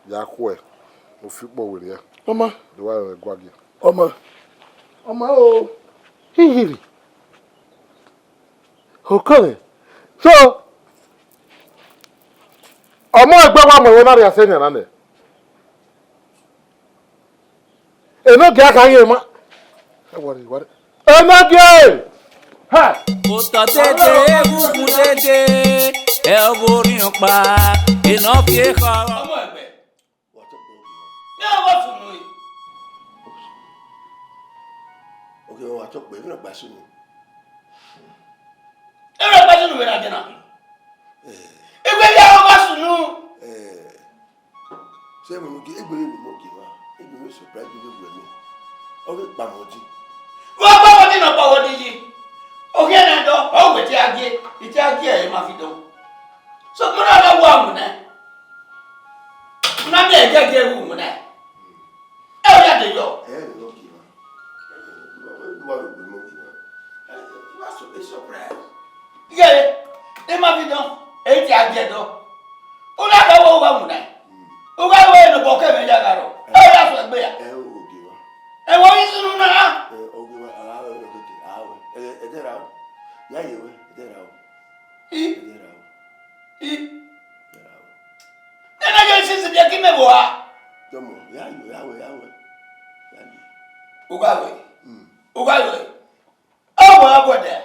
ya khuẹ, ne u fi ukpọn werriẹ. Ọma. Do wa rẹn gua giẹ. Ọma. Ọ ma o. Hihiri. Okọre. So, ọmọ ẹgbẹ wa mu ẹvbo na rhia sẹ nian na nẹ. Enogie a kha ghi ma. Enogie! Ha! Otọ dede, egungun dede, ẹ ọ vbe orhiọn kpa, enọ fi ekhọe. Ọmọ ẹgbẹ. Wa tọ kpẹ ogie wa. Mẹ ọghe sunu ẹn. Ogie wa, wa tọ kpẹ, emwi ne ọ gba sunu. Emwi ne ọ gba sunu vbe na dena. Eh. Egbe ya ọghe sunu. Eh. Se emwi ne egbe vbe mu ogie wa. Egbe vbe surprise egbe vbe wu ẹmwẹ. Ọ vbe kpa mẹ ọdin. Wa kpa mẹ ọdin ne ọ kpa wẹ ọdin yi. Okhian na dọ, ọ wẹ te a gie, ite a gie ẹre ma fi dọn. So, mo na wa mu nẹ. Na miẹn ẹgiẹgiẹ ru mu nẹ. Ẹ o ya de yọ. Ẹ rẹ lọ gie wa. Ẹ wa rẹ gbe mọ gie wa. Ẹ wa so be surprise. Iye, ẹ ma fi dọn. Ẹ ti a gie dọ. U na ka wo wa mu nẹ. U gha wẹ ne obọ kẹ mwẹ ya gha rrọọ. Ẹ o ya so egbe ya. Ẹ o gie wa. Ẹ wo yi sunu na. Ẹ o gie wa, a gha wẹ ne okeke, a gha wẹ. Ẹ, ẹ dẹ ra o. Ya ye wẹ, ẹ dẹ ra o. I. Ẹ dẹ ra o. I. Ẹ dẹ ra o. Nene ye sisi biẹ ki mẹ vbe oha. Tọmọ, ya yo, ya wẹ, ya wẹ. Ya yo. U gha wẹ. Mm. U gha wẹ. Ọ wẹ ọ buẹdẹ.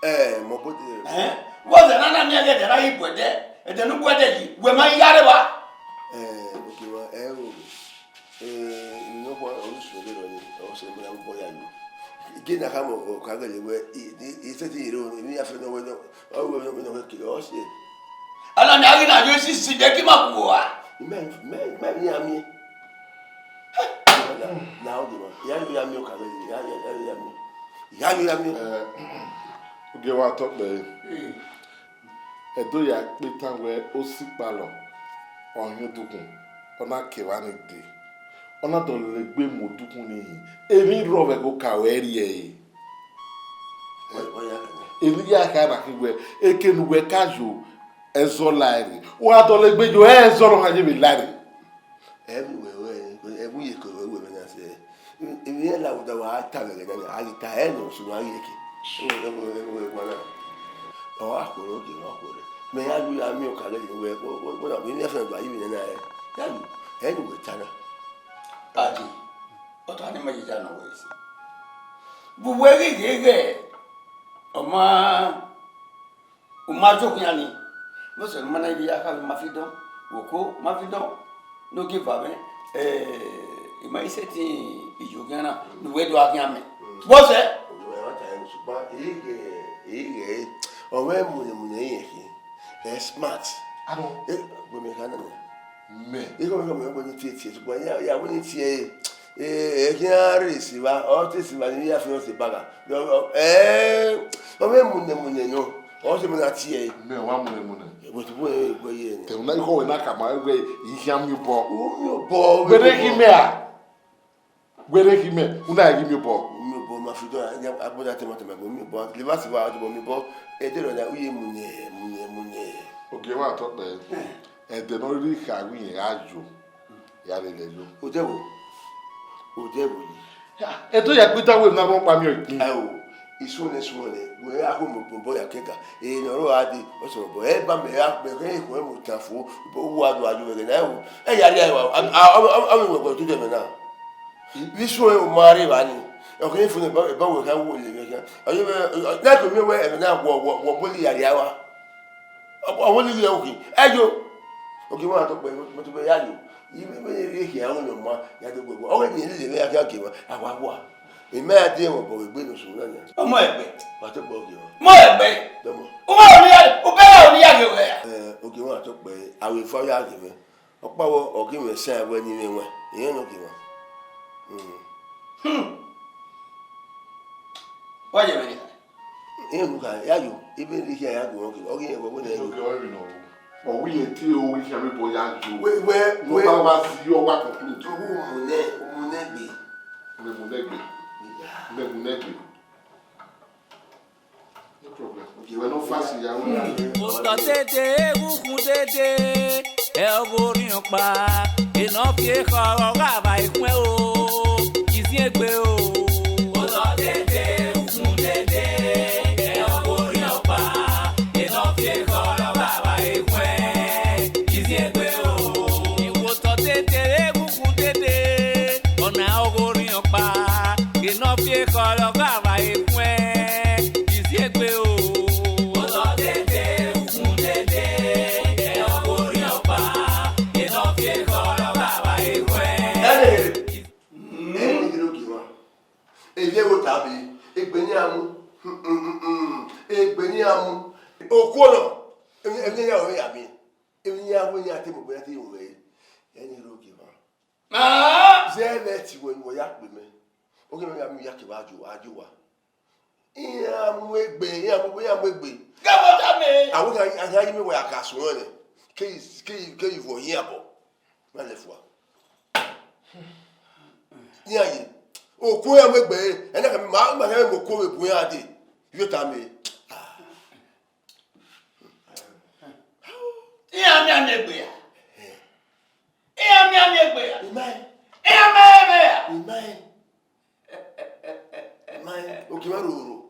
Ẹ, mọ buẹdẹ. Ẹn, vbọzẹ ne a na miẹn ghe ẹdẹ na ghi buẹdẹ, ẹdẹ ne u buẹdẹ yi, wẹ ma ghi gha rre evba. Ẹ, ogie wa, ẹ, o, ẹ, emwi nọkhua ọre usun vberriọ ni, ọ sẹ ne a mu obọ ya yo. Gie na khama ọkagẹlẹ wẹ, i, i, i sẹtin yere emwi ya fẹ ne ọ wẹ nọ, ọ wẹ nọ, ọ wẹ nọ, ọ wẹ ke, ọ si. Ana mẹ a ghi na yo esi si de ki ma ku oha. Mẹ, mẹ, mẹ, mẹ, mẹ, mẹ. Na, na, ogie wa. Ya yo ya miẹn ọkagẹlẹ, ya, ya, ya yo ya miẹn. Ya yo ya miẹn. Eh, ogie wa tọ kpẹre. Eh. Ẹdo ya kpe tan wẹ osikpalọ, ọ hin odukhun, ọ na ke evba ni dee. Ọ na dọlegbe mu odukhun ni hin. Emwi rrọọ vbe ẹghẹ oka ruẹ rhie ẹre. Wa, wa ya kẹ. Emwi ya kha na khin wẹ, eke ne uwẹ ka yo, ẹzọ la ẹre. Wa dọlegbe yo, ẹzọ nọ kha ye vbe la ẹre. Ẹ vbe wẹ wẹ, ẹ vbe ye ke wẹ wẹ na sẹ. Emwi iran la uda wa ta vbe ẹghẹ na, a ghi ta ẹre nọ sunu a ghi rẹn ke. Ẹ vbe, ẹ vbe, ẹ vbe wẹ guan na. Ọ gha khuẹrhẹ ogie, ọ gha khuẹrhẹ. Mẹ ya yu ya miẹn ọkagẹlẹ wẹ, wẹ, wẹ, wẹ, emwi iran fẹnẹ do a yi vbe nẹ na rẹ. Ya yu, ẹ ne uwẹ ta na. Adi, ọta ne ima ye ya nọ wẹ ese. Bu wẹ ghi ghe ghẹ, ọ ma U ma zo khian ni, vbọzẹ ne u ma na rhie ya kha vbe ma fi dọn, wẹ oko ma fi dọn, ne ogie eva mwẹ, eh, ima i sẹtin iye oghian na, ne uwẹ do gha khian mẹ. Vbọzẹ? Ẹ wa ta ẹre, sokpan, eghẹ, eghẹ, ọ mwẹ munẹ munẹ irẹn khin, ẹ smart. Aro. Eh, gbe mẹ kha nana. Mẹ. Eghọ mẹ kha mẹ wẹ ne tie tie, sokpan, ya, ya wẹ ne tie, eh, ẹ khian rre esi evba, ọ te esi evba, ne ya fi ọse bagha. Ẹ, ọ mwẹ munẹ munẹ nọ, ọ sẹ mẹ na tie ẹre. Mẹ wa munẹ munẹ. But wẹ, wẹ ye nẹ. Te una ikọ wẹ na ka ma wẹ i khian miẹn obọ. U miẹn obọ. Wẹ ne ghi mẹ a? Wẹ ne ghi mẹ, una ghi miẹn obọ. U miẹn obọ ma fi dọn, agbọn da tema tema, u miẹn obọ. Leva si va, u miẹn obọ. Ẹdẹ rẹ na, u ye munẹ, munẹ, munẹ. Ogie wa tọ kpẹ. Ẹdẹ ne ọ rhirhi kha wẹ irẹn gha yo, ya lele yo. Odẹ vbo? Odẹ vbo yi? Ẹdẹ ya kpita wẹ na rhọkpa miẹn ọkpẹn. Ẹ o, isuẹn nẹ, isuẹn nẹ, wẹ a ho mobọ ya kẹkan. Ẹ ne ọ rrọọ a dee, ọ sẹ mobọ. Ẹ ba mẹ, a mẹ kẹ ekhọe mu tan fo, u wa do a yo vbe ẹghẹ na, ẹ o. Ẹ ya rhie a, a, a, a, a, a, wẹ wẹ tu dẹ mẹ na. Vbe isuẹn u ma rre evba ni, ọ kere fo ne eba, eba wẹ kha wo le vbe kha. Ọ ye vbe, na ke miẹn wẹ ẹmwẹ na wọ, wọ, wọ bọli ya rhie a wa. Ọ, ọ wọli rhie okhi, ẹ yo. Ogie mwa tọ kpẹ, mo tobọ ya yo. Yi vbe, vbe rhie khian ru ne ọ ma, ya do gbegbe. Ọ ghe ne lele vbe ya khian gie mwa, a wa wa. Emẹ a die mwa obọ vbe egbe ne osun na nia. Ọmọ ẹgbẹ. Wa tọ kpẹ ogie mwa. Ọmọ ẹgbẹ. Dọmọ. U ma ro ni ya, u bẹghe aro ne I ya ghe ruẹ ra? Eh, ogie mwa tọ kpẹ, a vbe fa ya ghe mwẹ. Ọkpa vbọ, ọ ghi mwẹ sẹ wẹ ne I mwẹ wẹ, irẹn nọ gie mwa. Hmm. Hmm. Wa ye mwẹ ni kha. Irẹn nu kha, ya yo, ibe ne I khian ya gu mwẹ, ọ ghi rẹn wẹ wẹ nẹ. Ọ ghi rẹn wẹ nọ. Ọ wẹ irẹn tie, ọ wẹ khian vbe obọ ya yo. Wẹ, wẹ, wẹ. Nọkpa wa si, ọ wa conclude. Uwu mu nẹ, mu nẹ gbe. Mẹ mu nẹ gbe. Mẹ mu nẹ gbe. No problem. Okay, wẹ ne ọ fa si ya wẹ. Otọ dede, eghukhu dede, ẹ ọ vbe orhiọn kpa, enọ fi ekhọe ọ gha vba ikhuẹn o, iziẹn egbe o. Emwi iran mu, okuo nọ, emwi, emwi iran ru ya miẹn, emwi iran ru, iran te mu gbe, iran te ru mwẹ, ẹni rre ogie mwa. Ah! Zẹ vbe ẹtin wẹ ne uwẹ ya kpe mẹ, ogie mwẹ ya miẹn ya kevbe ajo, ajo wa. Iran mu egbe, iran mu, iran mu egbe. Gẹ vbe ọ tama ẹre. Àwọn kan, àwọn kan yi mi wẹ a ka suẹn nẹ. Ke, ke, ke vọ iran bọ. Na lẹ fua. Iran ye. Okuo iran mu egbe, ẹna kan ma, ma kan mu okuo vbe bu iran dee. Yo tama ẹre. Ah. Iran miẹn miẹn egbe ya. Iran miẹn miẹn egbe ya. Imagine. Iran miẹn egbe ya. Imagine. Imagine. Ogie mwa roro.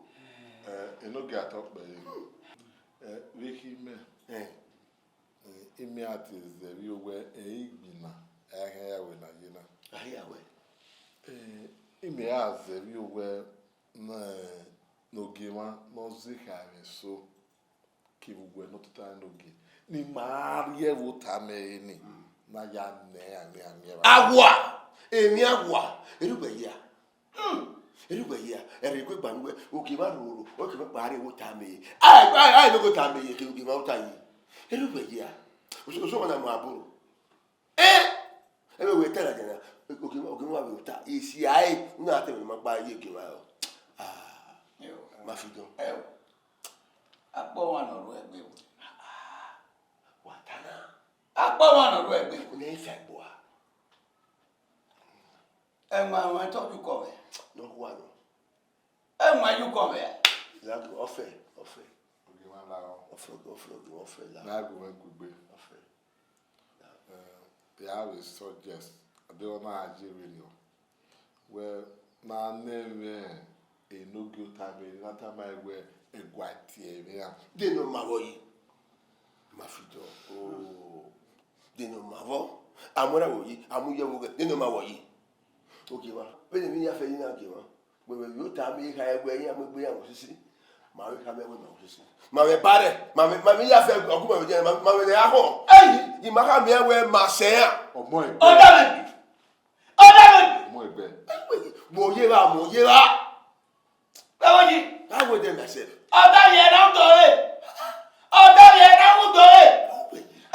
Eh, enogie atọ kpẹre. Eh, vbe khin mẹ. Eh. Eh, imẹ a te zẹ vbe owẹ, eh, igbinna, a khian ya wẹ ne a ye na. A ya wẹ. Eh, imẹ a zẹ vbe owẹ, ne, ne ogie mwa ne ọ zekha ẹmwẹ eso, kevbe uwẹ ne ọ tota enogie, ne ima rhie ẹvbo tama ẹre ni, ne a ya nẹ iran miẹn miẹn vbe. Awa! Emwi awa! Erhugbe ya. Hmm. Erhugbe ya. Ẹre gue gba nuẹ, ogie mwa roro, ogie mwa kpa rhie ẹvbo tama ẹre. Ai, ai, ai, ne ogie tama ẹre, kevbe ogie mwa ota yi. Erhugbe ya. Oso, oso mwa na mu aboro. Eh! Ẹmwẹ wẹ ta ladian na, ogie mwa, ogie mwa vbe ota, isi a re, u na te ẹmwẹ ne ima gba ye ogie mwa rọ. Ah, ma fi dọn. Ẹo. Akpọ ọmwa ne ọ ru ẹgbe vbe. Wa ta na. Akpọ ọmwa ne ọ ru ẹgbe vbe. Nẹ ifa ẹgbua. Ẹmwẹ ọmwa tọ ye ukọ mwẹ. Ne ọ khua nọ. Ẹmwẹ ye ukọ mwẹ. Ọfẹ, ọfẹ. Ogie mwa la ọ. Ọfẹ, ọfẹ, ogie mwa ọfẹ la. Na gu mwẹ gu egbe. Ọfẹ. Eh, ya vbe suggest, a deghẹ ọ na gha ye vberriọ, wẹ ne a nẹ ẹmwẹ enogie ota mwẹ, ne a tama ẹre wẹ ẹguae tie ẹmwẹ iran. De ne ọ ma vbọ yi? Ma fi dọn. Oh. De ne ọ ma vbọ? A mu ẹre vbọ yi, a mu ye vbe oghẹ, de ne ọ ma vbọ yi? Ogie mwa, vbene emwi ya fẹ yi na ogie mwa. Wẹ vbe vbe ota miẹn ekhọe wẹ iran mu egbe iran vbe osisi. Ma vbe khama ẹwẹ ma vbe osisi. Ma vbe ba rẹ, ma vbe, ma vbe ya fẹ ọgumwẹ vbe jẹ, ma, ma vbe ne a khọn. Ẹi, I ma khama ẹwẹ ma sẹ iran. Ọmọ ẹgbẹ. Ọdọ mwẹ bi. Ọdọ mwẹ bi. Ọmọ ẹgbẹ. Ẹi, wẹ, mo ye vba, mo ye vba. Vbe ẹvbo yi? I weigh them myself. Ọdọ mwẹ ne u do re. Ọdọ mwẹ ne u do re.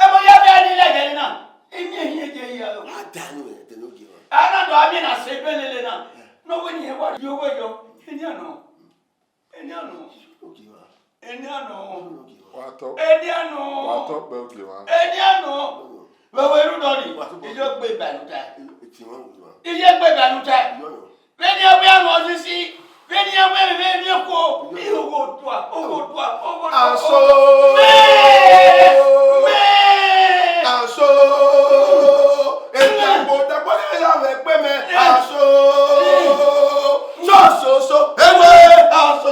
Ẹvbo ya vbe ni lẹgẹre na. Imi ehiẹn je ya o. A da nu ẹdẹ ne ogie mwa. A na do a miẹn na sẹ ebe lele na. Ne ọ wẹ ne irẹn wa rhie owẹ yọ. Enian nọ. Enian nọ. Ogie mwa. Enian nọ. Ogie mwa. Wa tọ. Enian nọ. Wa tọ kpẹ ogie mwa. Enian nọ. Vbe ẹvbo erhudọ ni. Wa tọ kpẹ. Iye gbe ba ne u tae. Eti mwa ogie mwa. Iye gbe ba ne u tae. Iyọ nọ. Vbene iran wẹ amwẹ osisi, vbene iran wẹ emwi vbe emwi okuo, iran ogho tua, ogho tua, ogho tua. Aso. Mẹ! Mẹ! Aso. Etẹgbo dagbo ne ya vbe kpe mẹ. Aso. Sososo, ewe, aso.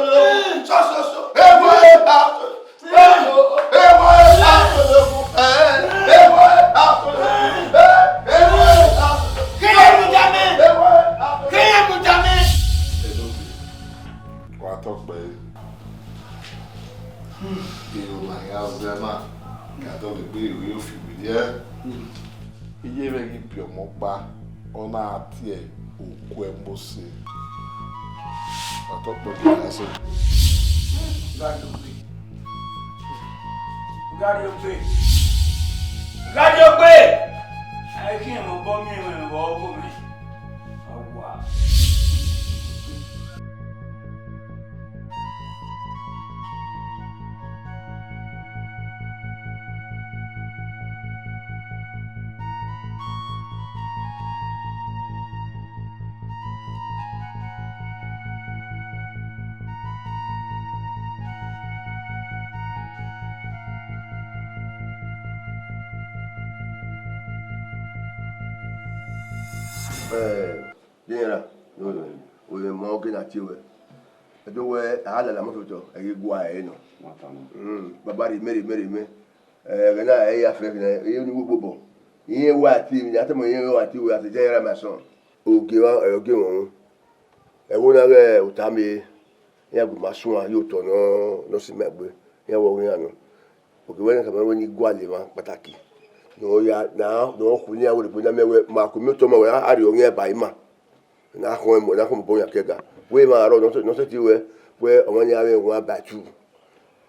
Sososo, ewe, aso. Ke iran mu tama ẹn! Ke iran mu tama ẹn! Wa tọ kpẹre. Iro na ya zẹ na, ka dọlegbe iro yo fi werriẹ. Iye mwẹ ghi biẹ ọmọ ọkpa, ọ na tie okuẹ Mose. Wa tọ kpẹre, ya sẹ. Gha rrie ogbe. Gha rrie ogbe. Gha rrie ogbe. A i khian mẹ obọ miẹn mwẹ vbe ọghe mwẹ. Awa. Eh, General, no, no, no. Oye mọ ọghe na tie wẹ. Ẹdo wẹ, a lala moto otọ, ẹ ghi gua ẹre nọ. Mm, baba rhie mẹ, rhie mẹ, rhie mẹ. Eh, ẹghẹ na, ẹ ya fẹ ẹghẹ na, ẹ ya unu ighobọ. Iye wa tie, a tama iye wa tie wẹ, as a general, my son. Ogie mwa, ẹ, ogie mwẹ. Ẹvbo na ghẹ ota mẹ, iran gu ima suẹn ye otọ nọ, nọ si ima egbe, iran vbe ọghe iran nọ. Ogie wẹ ne khama wẹ ne I gualọ emwa kpataki. Ne ọ ya, na, ne ọ khu ne iran werriegbe na miẹn wẹ, ma ku imiotọ ma wẹ, a rhie ọghe iran ba ima. Na khọn ẹmwẹ, na khọn obọ yan ke ga. Wẹ emwa arọ, ne ọ sẹ, ne ọ sẹtin wẹ, wẹ ọmwa ni a vbe wan ba tu.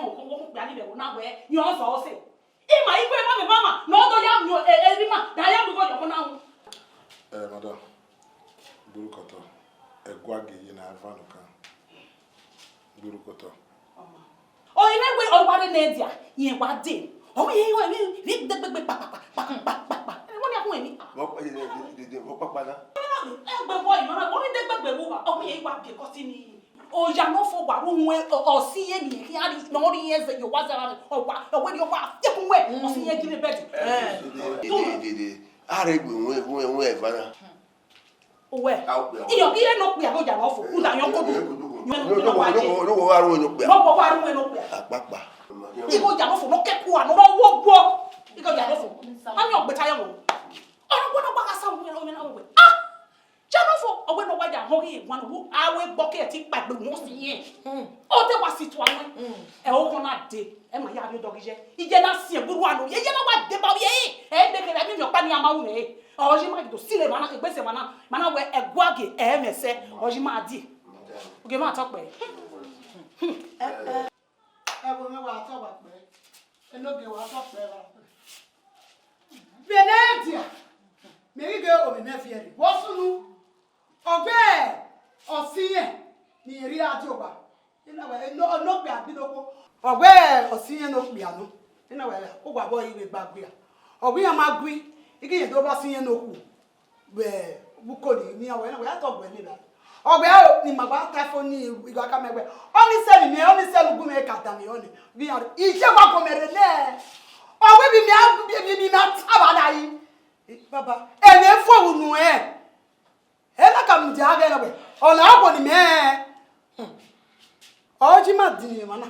họn, wo kpia ni vbe ẹvbo na wẹ, yẹn ọ zọ ọse. Ima igho emwa vbe mama, ne ọ do ya miẹn e, e, emwi ima, da ya mu igho ye ọmọ na ru. Eh, madam, gberukọtọ, ẹguae gie ye ne a va nọkan. Gberukọtọ. Ọ i mwẹ wẹ ọ wa rre ne ẹdia, rẹn wa dee. Ọ wẹ irẹn i ru ẹmwẹ vbe degbegbe kpakpakpa, kpakpakpa, kpakpakpa. Ẹmwẹ ne a ru ẹmwẹ. Vbọ kpakpa na? Egbe vbọ ima na, ọ i degbegbe vbe uwa, ọ wẹ irẹn i wa biẹ kọsi ni. Oya ne ọ fo wa ru uhunmwu ọsi ye ni, khian rhie ne ọ rhie ẹzẹ ye owa zẹ vbe, ọ wa, ọ wẹ ne ọ wa fiẹkun wẹ, ọsi ye gie bẹdẹ. Dede, dede, dede. A rhe gbe uhunmwu, uhunmwu, uhunmwu eva na. Uwẹ. A okpia. Iyọ ghi re ne okpia ghe oya ne ọ fo, uda yọn kodu. Yọn kodu. Yọn kodu. Yọn kodu. Yọn kodu. Yọn kodu. Yọn kodu. Yọn kodu. Akpakpa. Igho oya ne ọ fo ne ọ kẹkua ne ọ wo gbuọ. Igho oya ne ọ fo. A miẹn ọgbẹta yọ wọ. Ọna wẹ ne ọ gba gha sa wẹ, wẹ, wẹ. Ah! Oya ne ọ fo, ọ wẹ ne ọ wa ya họn ghi wan wu, a wẹ gbọ ke ẹtin kpaegbe wọn si yẹn. Ọ te wa si tua wẹ. Ẹ o khọn na de, ẹ ma ya rhie odọ ghi ye. Iye na siẹn gburua ne ovbi ẹre, iye na wa deba ovbi ẹre. Ẹ i de kherhe, ẹmwẹ ọkpa ni a ma ru mwẹ re. Ọ yi ma do silo emwa na, egbe sẹ emwa na, ma na wẹ ẹguae gie ẹmwẹ sẹ, ọ yi ma die. Ogie ma tọ kpẹ. Ẹ, ẹ, ẹ wo mwẹ wa tọ wa kpẹ. Enogie wa tọ kpẹ ra. Vbe ne ẹdia, mẹ ghi ghe ovbi mwẹ viẹ rre. Vbe ọ sunu, ọ gbe ọsi irẹn ne irẹn rhie a die owa. Ina wẹ, eno, eno okpia gbe inokhuo. Ọ gbe ọsi irẹn ne okpia nọ. Ina wẹ, uwa vbe ọre vbe gba gui a. Ọ gbe iran ma gui, I ghi rẹn do rre ọsi irẹn ne okhuo. Vbe uko ni, ne iran wẹ, ina wẹ, a tọ guẹ nena. Ọ wẹ, o, ne ima gba ta fo ni, I gha ka mẹ wẹ, ọni sẹ ne imẹ, ọni sẹ ne ugbẹn mwẹ ka danmwehọ nẹ. Vbe iran, iye wa gọ mẹ rre nẹ. Ọ wẹ vbe imẹ, vbe imẹ ta vba na yi. Baba, ẹmwẹ fo unu ẹn. Ena ka mudia ghe na wẹ, ọ na wọ ni mẹ. Ọ yi ma din emwa na.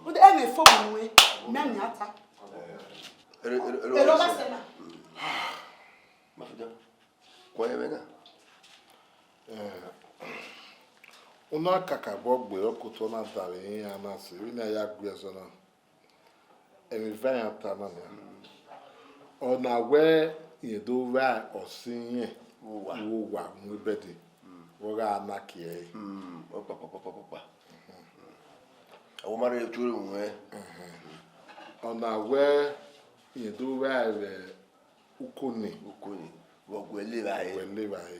Ude ẹmwẹ fo unu ẹn, mẹ ni a ta. Ero, ero, ero, ero ma sẹ na. Ma fi dan. Kua ẹmwẹ na. Eh, una kakabọ gbe ọkotọ na danmwehọ iran na sẹ, vbene a ya gu ẹzọ na. Emwi eva iran ta na nian. Ọ na wẹ irẹn do vba ọse irẹn vbe owa mu bẹdẹ, vbe ọ gha na kie ẹre. Ọkpakpakpakpakpa. Ọ ma rre otu ere mu ẹn. Ọ na wẹ irẹn do vba vbe uko ni. Uko ni. Vbe ọ gu ẹre le evbare. Gu ẹre le evbare.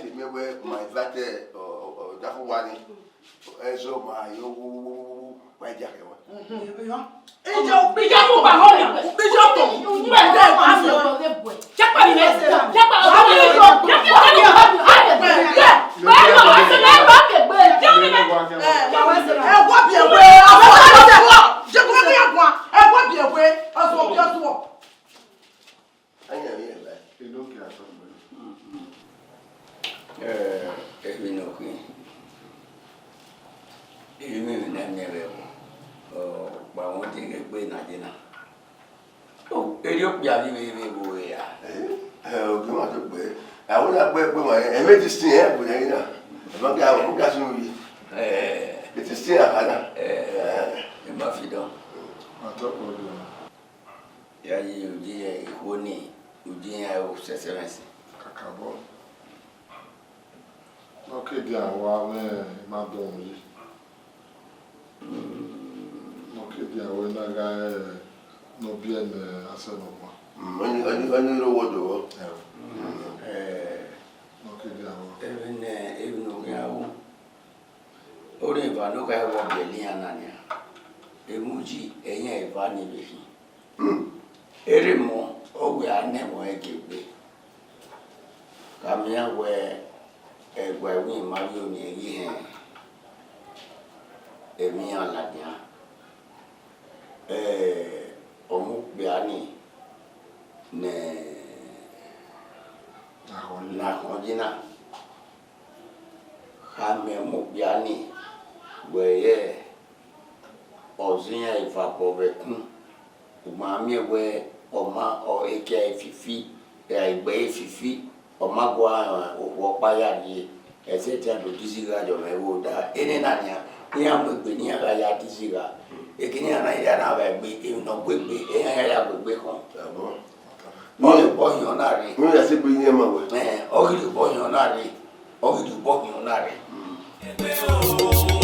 te miẹn wẹ ma invite ọ, ọ, ọ, Dafuwani. Ẹzọ ma yo, wo, wo, wo, wo, wo, wa dia kẹ wa. Ije ukpija ukpija họn, ukpija ọtọ. Ukpija ọtọ. Ẹwọ biẹ wẹ, ọsọ biẹ wẹ, ẹwọ biẹ wẹ, ọsọ biẹ wẹ. Enoke asọmọ. Eh, emwi ne ọ khin, emwi ne a miẹn vbe ẹvbo, ọ kpa wọn deghẹ egbe na ye na. Erriọ okpia vbe vbe vbe ẹvbo ya. Eh, eh, ogie ma to gbe. Awẹ na gbe egbe ma, ẹ mẹ ti sin ẹ bu ya na. Ẹ ma ga, ọ ga sun yi. Eh, ti sin a na. Eh, ẹ ma fi dọn. Atọ kọ dọn. Ya yi udi ikhuo ni, udi iran ru sẹsẹmwẹsẹ. Kakabọ. Ne ọ ke dia wa mwẹ ima dọn yi. Ne ọ ke dia wẹ na gha re ne ọ biẹ ne asẹ nọkpa. Mm, ọni, ọni, ọni ro wo do. Ẹo. Mm. Eh, ne ọ ke dia wa. Emwi ne, emwi ne ọ khian ru. Orhiọn eva ne ọ gha vwọ biẹlẹ iran na nian, emwi uyi ẹyẹn eva ni vbe khin. Erha emọ, ọ wẹ a nẹ ẹmwẹ ọnrẹn gie egbe. Khama iran wẹ ẹguae ẹvbo ma vbe oniẹn ghi hẹn emwi iran ladian. Eh, ọ mu okpia ni ne, ne akhọn yi na. Khama ẹmwẹ okpia ni wẹ yẹ ọ zẹ iran eva bọ vbe ẹkun. U ma miẹn wẹ ọ ma, ọ, ekia fifi, egbe fifi, ọ ma gua rẹn okhuo ọkpa ya rrie, ẹzẹdẹ a do dizigha ye ọmwa ẹvbo da. Enena nian, iran mu egbe ne iran gha ya dizigha. Ekene iran na, iran na vba egbe, emwi ne ọ gu egbe, iran ya ya gu egbe khọn. Ọ ghi rhie obọ hin ọna rre. Wẹ ya sẹ egbe iran ma wẹ. Ẹn, ọ ghi rhie obọ hin ọna rre. Ọ ghi rhie obọ hin ọna rre.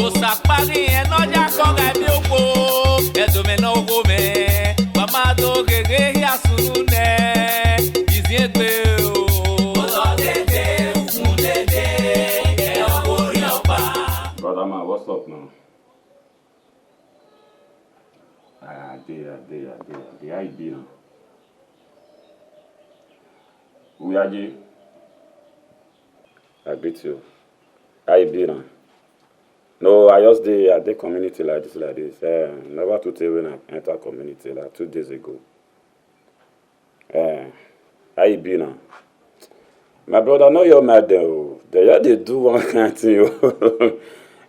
Osa kpa ghi ẹn ne ọ ya kọ gha ebe okhuo, ẹdẹ mwẹ ne ọ gho mwẹ, wa ma do gheghe hia sunu nẹ, iziẹn egbe o. Otọ dede, ukun dede, ẹ ọ ghe orhiọn ọkpa. Brother man, what's up now? I dey, I dey, I dey, I dey. How you be now? Uyaje. I greet you. How you be now? No, I just dey, I dey community like this, like this. Eh, never too tey when I enter community, like two days ago. Eh, how you be now? My brother, no your mad dem o. They just dey do one kind thing o.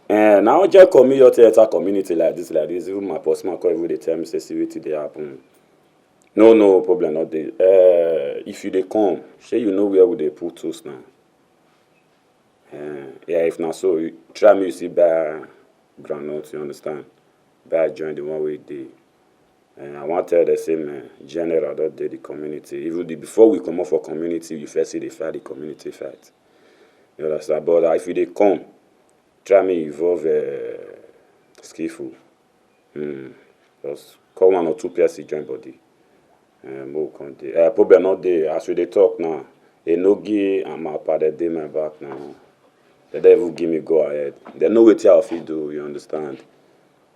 Eh, na only just come here to enter community like this, like this. Even my postman come even dey tell me say see wetin dey happen. No, no problem, no dey. Eh, if you dey come, shey you know where we dey put tools now? Eh, yeah, if na so, you try me, you see buy groundnut, you understand? Buy join the one wey dey. Eh, I wan tell them say, man, general don dey the community. Even the, before we comot for community, we first see dey fight the community fight. You understand? But, uh, if you dey come, try me involve, uh, skillful. Hmm. Just call one or two person join body. Eh, mo come dey. Eh, problem no dey. As we dey talk now, Enogie and Mapa, dem dey my back now. Dem don even give me go ahead. Dem know wetin I fit do, you understand?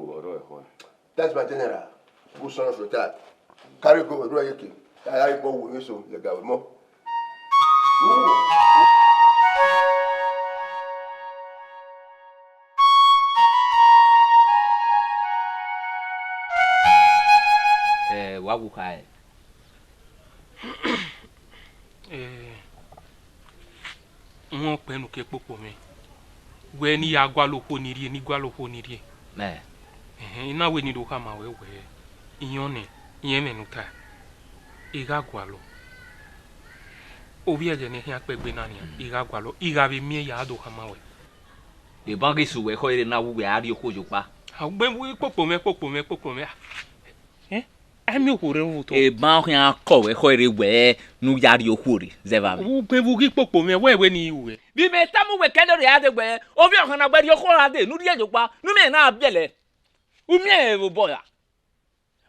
wo ọrọ ẹkhọ. That's my general. Who son of your dad? Carry go, wẹ ru ẹre ye ke. A gha re bọ wo emwi eso, lẹga wẹ mọ. Ẹ, wa wu kha ẹ. Eh, wọn kpẹ nu ke kpokpo mwẹ. Wẹ ne I ya gualọ okhuo ni rrie, ne I gualọ okhuo ni rrie. Mẹ. Ẹhẹn, I na wẹ ne I do khama ruẹ wẹ, iyọn nẹ, irẹn mwẹ ne u ta, I gha gualọ. Ovbi ẹghẹ ne I khian kpẹ egbe na nian, I gha gualọ, I gha vbe miẹn ya do khama ruẹ. Eban ghi sẹ uwẹ ekhọe rre ne a wu wẹ a rrie okhuo ye ọkpa. A, ugbẹn vbe kpokpo mwẹ, kpokpo mwẹ, kpokpo mwẹ. Eh? A miẹn okhuo rre vbe otọ. Eban khian kọ wẹ ekhọe rre wẹ ne u ya rrie okhuo rre, zẹ evba mwẹ. Ugbẹn vbe u ghi kpokpo mwẹ, wẹ wẹ ne I ru wẹ. Vbe imẹ tama uwẹ kẹdẹ rre a dẹ wẹ, ovbi ọkhan na wẹ rrie okhuo ra dee, ne u rhie ye ọkpa, ne u miẹn na biẹlẹ. U miẹn ẹre vbe obọ ra?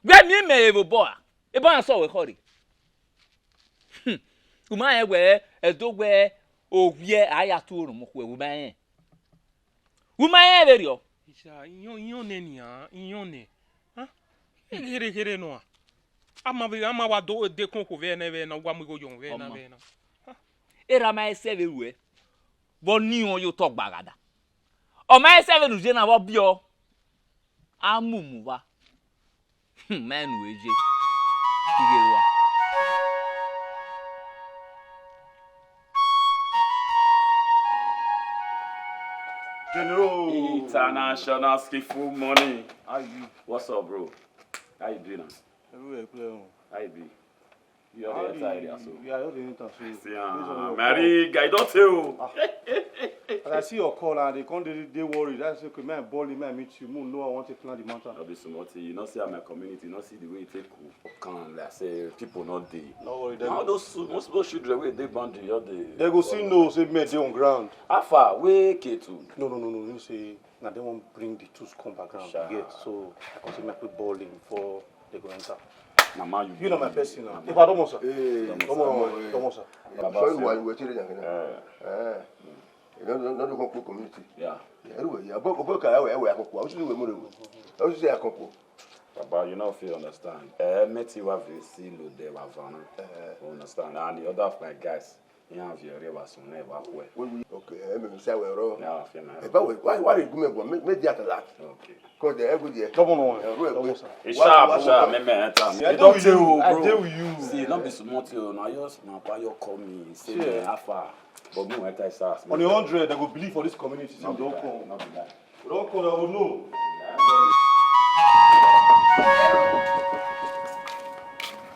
Wẹ miẹn mẹ ẹre vbe obọ ra? Eban sẹ wẹ ekhọe rre. Hmm. U ma rẹn wẹ, Ẹdo wẹ, Ovbiẹ a ya tu oro mu okhuẹ, u ma rẹn. U ma rẹn vberriọ. Isa, iyọn, iyọn nẹ nian, iyọn nẹ. Hẹn? Kherhe, kherhe nọ a. A ma vbe, a ma wa do dekun okhuo vbe ẹnẹ vbe ẹna, wa mu igho yọ vbe ẹna Ọma. Vbe ẹna. Erha ma i sẹ vbe ruẹ, vbe ọ ni irẹn ye otọ gba gha da. Ọ ma i sẹ vbene u ye na vbe ọ biẹ ọ. A mumu vba. Hmm, ma enu e ye. Ighe rua. General. International skillful money. How you? What's up, bro? How you doing, man? Everywhere clear, oh. How you be? You all dey enter area so. Yeah, I just dey enter so. See, ah, my guy, don't tell. Ah. As I see your call, and they come dey, dey worry. That's okay. Man, ball him, man, meet you. Mo know I want to plan the matter. No be small thing. You know, see how my community, you know, see the way it take come. Like say people not dey. No worry, they Now go those small, small children wey dey boundary, all dey They go see no, say men dey on ground. How far? Wey K two? No, no, no, no. You know say na dem wan bring the tools come background. Sure. You get? So I come say make we ball him before they go enter. Na man you You know be. my person now. If I don't want, sir. Hey, Don't want, don't want, sir. Baba Sorry, say- why you were chilling again? Eh. Eh. You know, no, no, don't go community. Yeah. Yeah, anyway, yeah, but, but, okay, I will, I will, I will, I will, I will, I will. Baba, you know if you understand. Eh, meti wa vesi lo de wa vana. Eh. You understand? And the other of my guys, he have your reba soon, eh, wa kwe. We, we, okay, eh, me, me say we ro. Yeah, I feel, man. Eh, but wait, why, why they do me go? Make, make that a lot. Okay. Cause they every day. Come on, Eh, road, Come on, road. sir. It's Why, sharp, why, sharp, why, me, me, time. I You dey don't with tell, you, I bro. dey with you. See, not be small thing, oh, na your small pa, you call me, say, Yeah. "Man, how far?" But me, I tell you, sir, On the hundred, they go believe for this community. Say Not we be don't that, come. not be that. We don't come, I will know.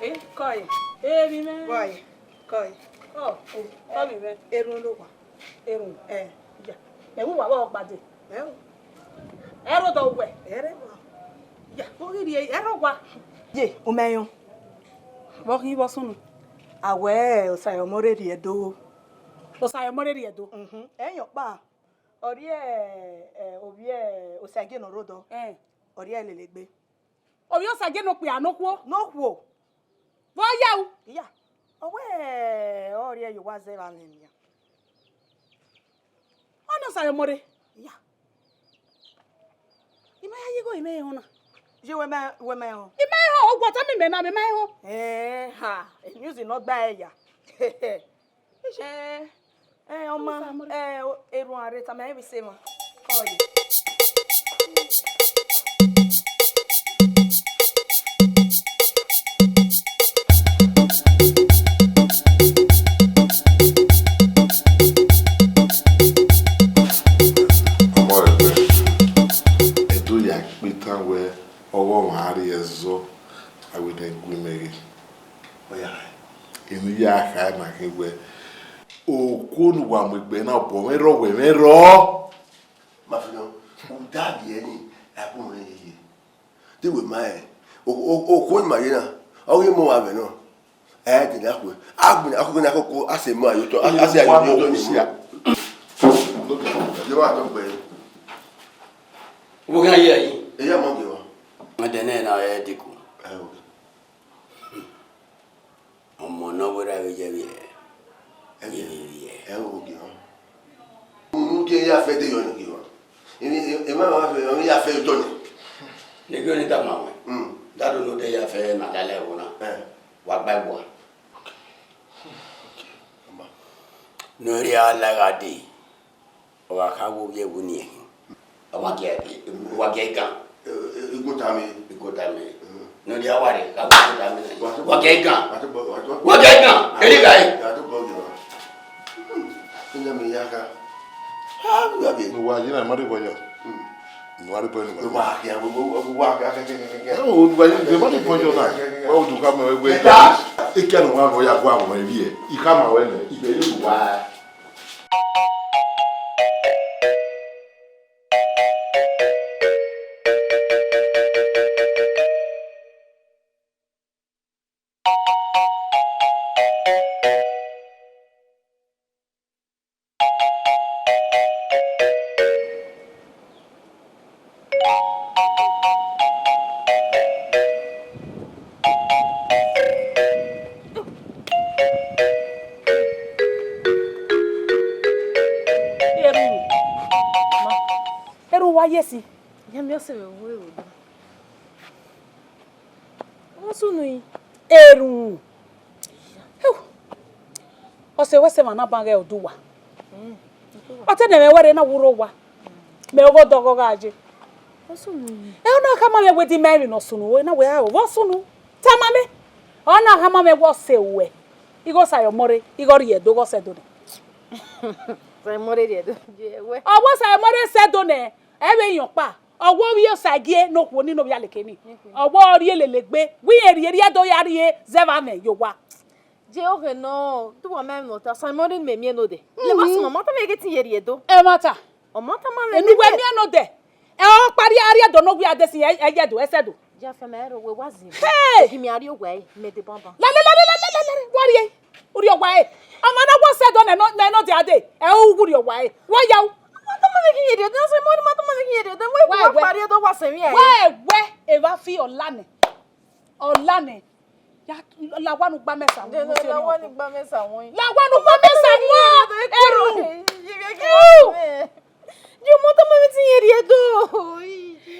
Eh, koi. Eh, mi mẹ. Why? Koi. Oh, oh, koi mi mẹ. Erun lo wa. Erun. Eh. Ya. Mẹ wu wa vbe ọgbade. Ẹ o. Ẹ rro dọ wẹ. Ẹ rre wa. Ya, ọ ghi rhie, ẹ rro wa. Ye, u mẹ yọn. Vbe ọ khin vbe ọ sunu? A wẹ Osaemọre rhie do. Osaemọre rhie do. Mhm. Ẹyọn ọkpa. Ọ rhie, eh, ovbi, eh, Osagie ne ọ rre odọ. Eh. Ọ rhie lele egbe. Ovbi Osagie ne okpia ne okhuo. Ne okhuo. Vbe ọ ya ru? Iya. Ọ wẹ, ọ rhie ye owa zẹ evba nẹ nian. Ọ nọ Osaemọre. Iya. I ma ya ye igho, I ma họn na. Ye wẹ ma, wẹ ma họn. I ma họn, ọ guọta mi mẹ na, mẹ ma họn. Eh, ha, news nọ gba ẹre ya. Iṣẹ, eh, ọma, Osaemọre. Eh, o- erhuan rre tama, ẹ vbe se emwa. Kọye. Ọmọ rẹ, ẹ do ya kpe itan wẹ ọghe ọmwa a rrie ẹzọ, a wẹ ne gu imẹ ghe. Ọ ya khae. Emwi ya khae na khin wẹ, okuo ne uwa mu egbe na obọ mwẹ rrọọ, wẹ mwẹ rrọọ. Ma fi nọ, u da biẹ ni, a bu mwẹ yeye. Te wẹ ma rẹn, o- o- okuo ni ma ye na, ọ ghi mu uwa vbe nọ. Ẹ dede akhuẹ, a gbẹn akhuẹ na koko, a sẹ mu aye otọ, a sẹ aye otọ ni mu. Ye wa tọ gbẹ. Wo gha ye yi? Eya mọ gẹ wa. Ẹdẹ nẹ na ẹ diko. Ẹ o. Ọmọ ne ọ wẹrẹ vbe ye vbiẹ, Ẹ ye vbiẹ. Ẹ o gẹ wa. Unu ke ya fẹ de yọ ni gẹ wa. Emi ema ma fẹ, emi ya fẹ otọ ni. Ne gẹ ni da ma wẹ. Mm. Da do no de ya fẹ na lele ẹvbo na. Ẹ. Wa gba ẹbua. Ne ọ rhie a la gha dee, ọ gha kha wo vbiẹ vbeniẹn khin. Ọ wa gie, wa gie igan. Igotami. Igotami. Ne ọ rhie a wa rre, kha wo igotami na. Wa gie igan. Wa gie igan. Eri gha e. Ina mi ya ka. Ha, ya bi. Ne uwa yi na, ma rre bọyọ. Ne uwa rre bọyọ ni. Wa gie, wa gie, gie, gie. Ẹ wo, ne uwa yi, ne ma rre bọyọ na. Wa wo du ka mẹ wẹ. Ika ne uwa vọ ya gua mọ ivie. Ika ma wẹ nẹ. Ibe ni uwa. A ye si. Ya miẹn ọse mwẹ vbe ero do. Ọ sunu yi. Erhunmwu. Heo. Ọse wẹ sẹ emwa na ban ghẹ ọdọ uwa. Mm. Ọ te ne mwẹ wẹ rre na wurre owa. Mẹ ọghe ọdọ ọghọ gha ye. Ọ sunu yi. Ẹ, ọ na khama mwẹ wẹ di mẹ emwi ne ọ sunu, wẹ na wẹ a, ọ vbe ọ sunu. Tama mẹ. Ọ na khama mwẹ wẹ ọse ruẹ. Igho sa ye ọmọ rre, igho rhie do ghe ọse do nẹ. Sa ye ọmọ rre rhie do. Ye wẹ. Ọ wẹ sa ye ọmọ rre sẹ do nẹ. Ẹ vbe yan ọkpa, ọ wẹ ovbi osa gie ne okhuo ni ne ovbi aleke ni. Mhm. Ọ wẹ ọ rhie lele egbe, wẹ irẹn rhie rhie do ya rhie zẹ vbe amwẹ ye owa. Je oghẹ nọ, te uwa ma emwi ne ọ ta, Simon ne mẹ miẹn nodẹ. Lẹ wa sunu, ọ ma tama mwẹ ghe te I ye rhie do. Ẹmwata. Ọ ma tama mwẹ. Enu wẹ miẹn nodẹ. Ẹ, ọ kpa rhie, a rhie do ne ọ wia de sin, ẹ, ẹ ye do, ẹ sẹ do. Ja fẹ ma ẹrọ wẹ wa zin. Hey! Gi mẹ a rhie owa ẹre, mẹ deba ban. La, la, la, wa rhie. Urhi owa ẹre. Ọmwa na wẹ ọ sẹ do nẹ nọ, nẹ nodẹ a dee. Ẹ, u wu urhi owa ẹre. Wa ya u. Ọ ma tama mwẹ ghe I ye rhie do, Simon, ọ ma tama mwẹ ghe I ye rhie do. Wẹ, wẹ, wa kpa rhie do wa sẹ mwẹ ẹre. Wẹ, wẹ, evba fi ọla nẹ. Ọla nẹ. Ya, la owa ne u gba mẹ sa wọn, la owa ne u gba mẹ sa wọn. La owa ne u gba mẹ sa wọn. Eru. Ye mọ tama mwẹ te I ye rhie do.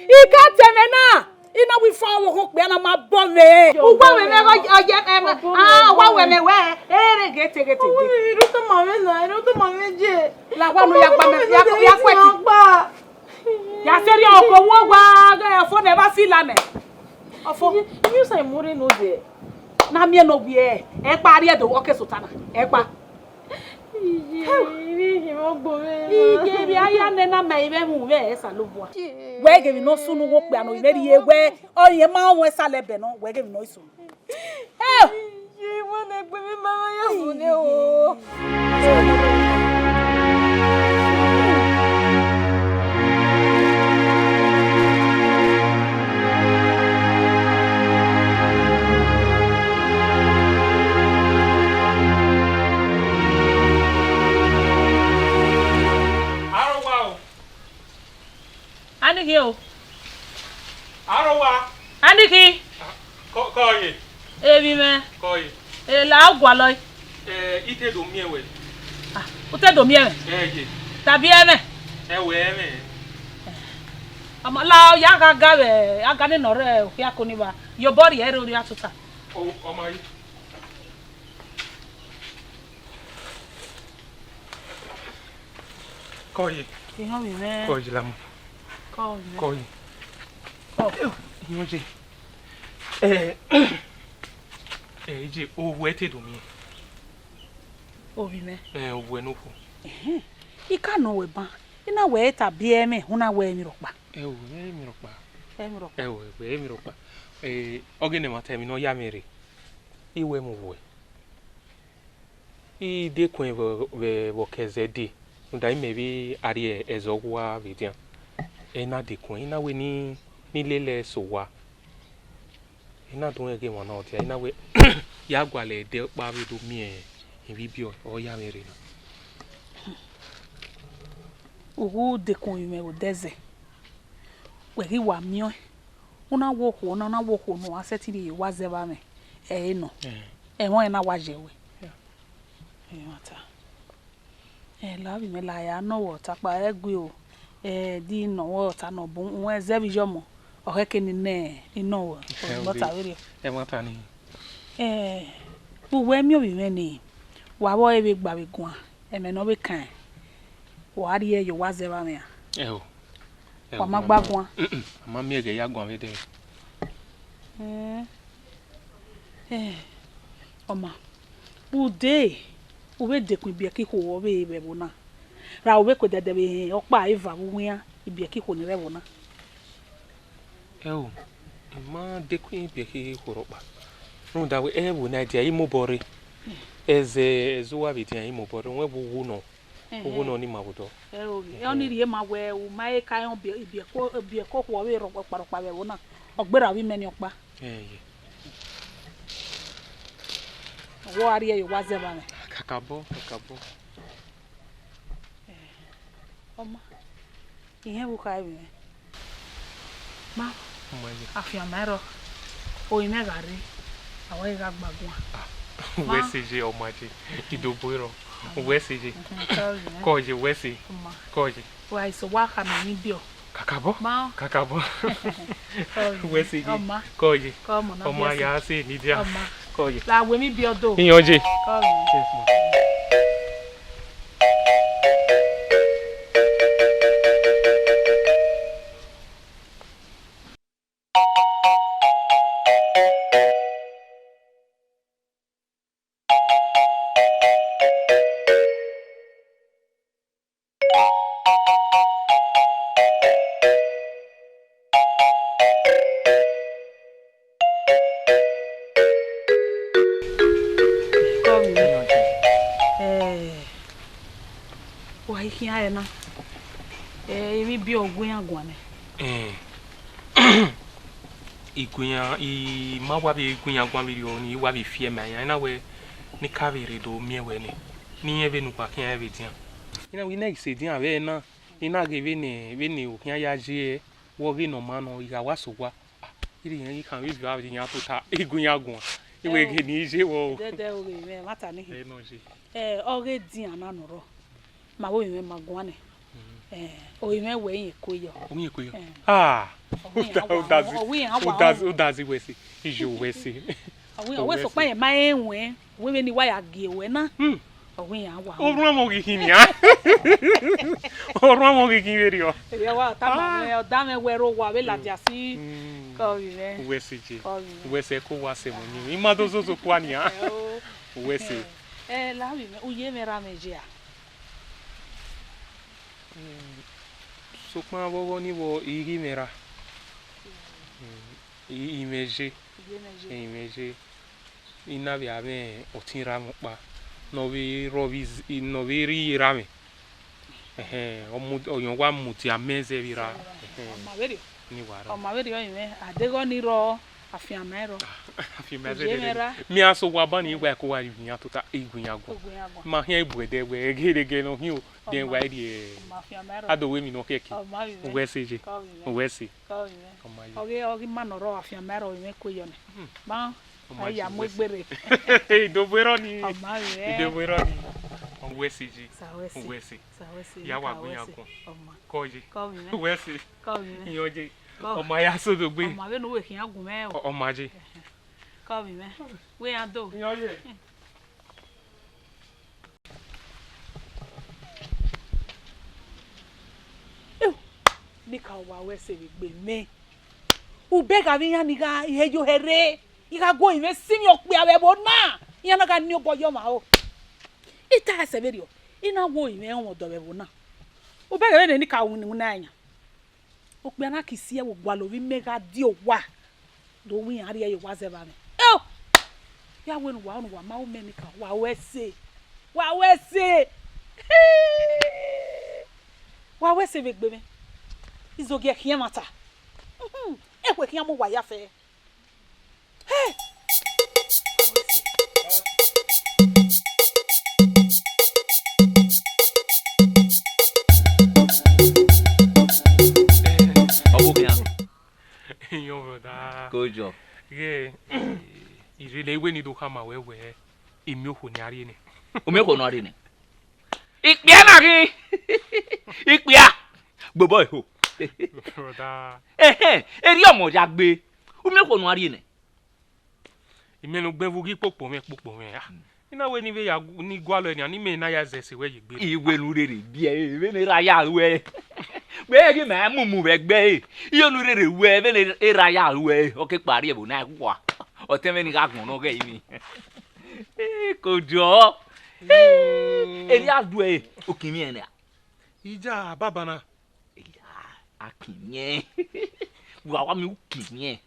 I ka tẹ mwẹ na. I na wẹ I fan ọvbokhan okpia na ma bọ mwẹ. Uwa wẹ mwẹ ọ ye, ọ ye, em, ah, uwa wẹ mwẹ wẹ. Ere ghe te, ghe te, ghe te. Eru tama mwẹ na, eru tama mwẹ je. La owa ne u ya gba mẹ, ya, ya khuẹte. Ya sẹrriọ, ọkọ wo wa ghe ọfo ne ẹ vba fi la mẹ. Ọfo. Iye, iye usa imure nodẹ. Na miẹn ne ọ wiẹ, ẹ kpa rhie do, ọ ke sẹ ota na, ẹ kpa. Iye, iye, iye, ọgbọ mwẹ. Iye, vbe a ya nẹ na ma ivẹ mu vbe Osanobua. Iye. Wẹ ghe emwi ne ọ sunu wo okpia nọ, ivẹ rhie wẹ, ọ rhie ma wọn esa lẹ ẹbẹ nọ, wẹ ghe emwi ne ọ sunu. Hell! Iye, wẹ ne egbe mwẹ ma ya sunu o. Aro wa o. Aniki o. Aro wa. Aniki. Kọ, kọ ye. Emwi mwẹ. Kọ ye. E la gualọ. Eh, I te do miẹn wẹ. Ah, u te do miẹn mwẹ? Eh, ye. Tabi ẹmwẹ? Ẹ wẹ ẹmwẹ. Ọmọ la ya gha ga vbe, a ga nene ọrẹ okhiako ni vba. Ye obọ rhie ẹre orhia tota. O, ọ ma ye. Kọ ye. Ihọnmwi mwẹ. Kọ ye, la mu. Kọ ye. Kọ ye. Kọ. Iyan je. Eh, eh, je, ovbuẹ te do miẹn. Ovbi mwẹ. Eh, ovbuẹ ne okhuo. Ẹhẹn. I ka nọ wẹ ban. I na wẹ tabi ẹmwẹ, u na wẹ emwi rhọkpa. Ẹ o, emwi rhọkpa. Emwi rhọkpa. Ẹ o, emwi rhọkpa. Eh, ọ ghe ne ẹmwata emwi ne ọ ya mwẹ rre. I wẹ mu ovbuẹ. I dekun vbe, vbe, vbe ọke ẹzẹ dee, rhunmwuda imẹ vbe a rrie ẹzọ owa vbe edian. Ẹ na dekun, I na wẹ ne, ne I lele ẹre sẹ owa. I na do rẹn ghe emwa na ọ dia, I na wẹ ya gualọ ẹdẹ ọkpa vbe do miẹn ivbi ibiọ, ọ ya mwẹ rre na. U gu dekun vbe imẹ vbe odẹ ẹzẹ, wẹ ghi wa miẹn ọẹn, u na wẹ okhuo na, u na wẹ okhuo ne uwa sẹtin rhie ye owa zẹ vbe amwẹ, ẹ i re nọ. Eh. Ẹmwẹ ọnrẹn na wa ye ruẹ. Yeah. Ẹmwata. Ẹ, la ovbi mwẹ, la ya nọ wẹ ọta kpa ẹgui o. Ẹ, di nọ wẹ ọta nọ bun, wẹ zẹ vbe iyọmọ, ọ khẹke ni nẹ, ni nọ wẹ, ọ ta vberriọ. Ẹmwata ni. Ẹ, vbe uwẹ miẹn ovbi mwẹ ni, wa vbe ọre vbe gba vbe guan, ẹmwẹ ne ọ vbe kan, wa rhie ye owa zẹ vbe amwẹ ra? Ẹ o. Ẹ o, wa ma gba guan. Mm-mm, a ma miẹn ẹghẹ ya guan vbe dẹ. Ẹ, ẹ, ọma, vbe ude, u vbe dekun ibiẹka ikhuo vbe vbe ẹvbo na, ra u vbe ku ẹdẹdẹ vbe rẹn ọkpa eva vbe uwu iran ibiẹka ikhuo ni rre ẹvbo na? Ẹ o, I ma dekun ibiẹka ikhuo rhọkpa, rhunmwuda wẹ ẹvbo na dia I mobọ rre, ẹzẹ, ẹzẹ uwa vbe dia I mobọ rre, wẹ vbe uwu nọ. Ẹhẹn. Uwu nọ ni ma vbe odọ. Ẹ o, ẹhẹn, ọni rhie ma wẹ u ma he ka rẹn ibiẹ-, ibiẹko, ibiẹko okhuo vbe rhọkpa rhọkpa vbe ẹvbo na. Ọ gberra vbe imẹ ni ọkpa. Ẹ ye. Ọ wa rhie ye owa zẹ vbe amwẹ. Kakabọ, kakabọ. Ẹ, ọma, irẹn vbe u kha vbe mwẹ. Ma, ọma ye, afianma ẹrọ, orinmwẹ gha rre, a wa ghi gha gba guan. Ah, ma, wẹ sẹ ye, ọma ye, idobo erọ, wẹ sẹ ye. Mhm, sorry, eh. Kọ ye, wẹ sẹ. Ọma. Kọ ye. Wa eso wa khama emwi biọ. Kakabọ. Ma. Kakabọ. Kọ ye. Wẹ se ye. Ọma. Kọ ye. Kọ mọ na. Ọma ya se ni dia. Ọma. Kọ ye. La wẹ mi bi ọdo. Iyan je. Kọ ye. Yes, ma. Kọ vbe. Eh, wa i khian ẹre na. Eh, emwi biẹ ọ gu iran guan nẹ. Eh, I gu iran, I ma wa vbe gu iran guan vberriọ ni, I wa vbe fiẹ ma iran. I na wẹ ne I ka vbe rre do miẹn wẹ nẹ, ne irẹn vbene uwa khian vbe dian. I na wẹ I na ghi sẹ edian vbe ẹre na, I na ghe vbene, vbene okhian ya ye ẹre, vbe ọghe ne ọ ma nọ, I gha wa sẹ owa. Ah, I rhie iran, I khama ivbi avbe iran tota, I gu iran guan. I wẹ Ẹo. Ghe ne I ye vbọ o. Ẹdẹdẹ oghe mwẹ, ẹmwata ni khin. Ẹ nọ ye. Ẹ, ọghe edian na nọ rrọọ. Ma vbe ovbi mwẹ ma guan nẹ. Mm. Eh, ovbi mwẹ wẹ irẹn kue yọ. Ovbi irẹn kue yọ. Eh. Ah. Ọ wẹ iran wa, ọ wẹ iran wa. Udazi, udazi wẹ sẹ. Iye wẹ sẹ. Ọ wẹ, ọ wẹ sokpan irẹn ma rẹn wẹ, wẹ vbene I wa ya gie wẹ na. Hmm. Ọ wẹ iran wa. Orhuan mwẹ ghi khin nian. Orhuan mwẹ ghi khin vberriọ. Ẹ wa ọta ma mwẹ, ọda mwẹ wẹ rre owa vbe ladian si. Hmm. Kọ vbe mwẹ. Wẹ sẹ je. Kọ vbe mwẹ. Wẹ sẹ ko wa sẹ mọ ni. I ma do zozo kua nian. Ẹ o. Wẹ sẹ. Ẹ, ẹ, la vbe mwẹ, u ye mwẹ ra mwẹ ye a? Mm, sokpan vbọghọ ni vbọ, I ghi mwẹ ra. Mm, I, I mwẹ ye. I ghi mwẹ ye. I mwẹ ye. I na vbe a mwẹ ọtẹn erha mwẹ ọkpa, ne ọ vbe rre ovbi iz-, ne ọ vbe rre iye erha mwẹ. Ẹhẹn, ọ mu, ọyọn wa mudia mẹ zẹ vbe erha. Ẹhẹn. Ọ ma vberriọ. Ni wa rrọọ. Ọ ma vberriọ, I mwẹ, a deghẹ ọnii rrọọ, afianma i rrọọ. Afianma i rrọọ. Mẹ a sẹ owa ban ni, I wa ẹko wa rhie iran tota, I gu iran guan. Gu iran guan. Ma khian bu ẹdẹ wẹ, ghereghe ne ọ khin o, dẹ wa rhie. Ọ ma, afianma i rrọọ. A do wẹ emwi ne ọ khiẹke. Ọ ma vbe mwẹ. Wẹ sẹ je. Kọ vbe mwẹ. Wẹ sẹ. Kọ vbe mwẹ. Ọ ma ye. Ọghe, ọghe ima ne ọ rrọọ, afianma i rrọọ, I mwẹ kue yọ nẹ. Hmm. Ma, ọ ma a ya ye, mu wẹ sẹ. Egbe rre. I do vberriọ ni. Ọ ma vbe mwẹ. I do vberriọ ni. Wẹ sẹ je. Sa wẹ sẹ. Wẹ sẹ. Sa wẹ sẹ, ya wa gu iran guan. Ọ ma. Kọ ye. Kọ vbe mwẹ. Wẹ sẹ. Kọ vbe mwẹ. Iyan je. Kọ. Ọ ma ya sẹ odogbe. Ọ ma vbene uwẹ khian gu mwẹ o. Ọ, ọ ma je. Kọ vbe mwẹ. Wẹ iran do. Iyan je. Ew, Nika, wa wẹ sẹ vbe egbe mwẹ. U bẹghe avbe iran ni gha he yo hẹ rre. I gha gu orinmwẹ sinmwi okpia vbe ẹvbo na, iran na gha ni obọ ye ọmwa ro. I tae sẹ vberriọ, I na gu orinmwẹ rọnmwẹ ọdọ vbe ẹvbo na. U bẹghe vbene Nika winna iran. Okpia na ki si ẹvbo gualọ ovbi mẹ gha die owa, do wẹ iran rhie ye owa zẹ vbe amwẹ. Eo! Ya wẹ ne uwa, ne uwa ma ru mẹ Nika, wa ru ẹse. Wa ru ẹse. Wa ru ẹse vbe egbe mwẹ. Izogie khian ẹmwata. Ehue khian mu uwa ya fẹ. Hey! Ọ vbe okhian. Iyan brother. Kojo. Ghe, I rhie ne I wẹ ne I do khama wẹ wẹ, I miẹn okhuo ne a rhie nẹ. U miẹn okhuo ne a rhie nẹ? Ikpia na ghi. Ikpia. Gbobọ eho. Brother. Ẹhẹn, erriọ ọmọ ya gbe. U miẹn okhuo ne a rhie nẹ? I miẹn ne ugbẹn vbe ughi kpokpo mwẹ, kpokpo mwẹ. Ah, I na wẹ ne I vbe ya gu-, ne I gualọ nian, ne imẹ na ya zẹ ẹse wẹ ye egbe. I wẹ ne u rherhe biẹ ẹre, vbene erha ya ruẹ. Wẹ ghi mẹ mumu vbe ẹgbẹ ẹre. I wẹ ne u rherhe wẹ vbene erha ya ruẹ, ọ ke kpa rrie ẹvbo na kua. Ọtẹn mwẹ ni gha gbọn nọ ghẹ ini. Kojo. Erha duẹ, ukinmwiẹn nẹ. Ija baba na. Iya, akinmwiẹn. Wa wa mi ukinmwiẹn.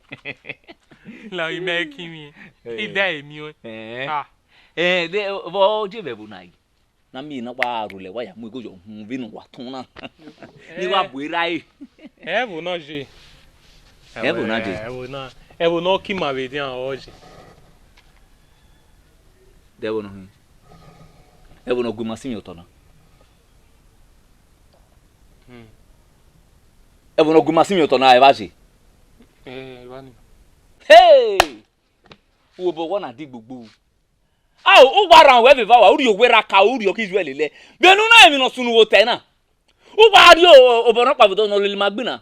La, I mẹ kinmwiẹn. Eh. I da emiẹn. Eh. Ah. Eh, de, vbọ je vbe ẹvbo na yi? Na mi na wa rhulẹ wa ya mu igho yọ hun vbene uwa tọn na. Ni wa bu erha ẹre. Ẹvbo na je. Ẹvbo na je. Ẹvbo na, ẹvbo na ọ ke ima vbe dian ọ je. De ẹvbo na hin? Ẹvbo na ọ gu ima sinmwi otọ na. Hmm. Ẹvbo ne ọ gu ima sinmwi otọ na, ẹ vba ye? Eh, ẹ vba ni. Hey! U obọ wa na di gbogbo. Ao, u wa rhan wẹ vbe eva wa, u rhie owẹ ra ka, u rhie ọkhi yu ẹlẹlẹ. Vbene u na emwi ne ọ sunu vbe otọ na. U wa rhie o-, obọ nọkpa vbe odọ ne ọ lele ima gbe na.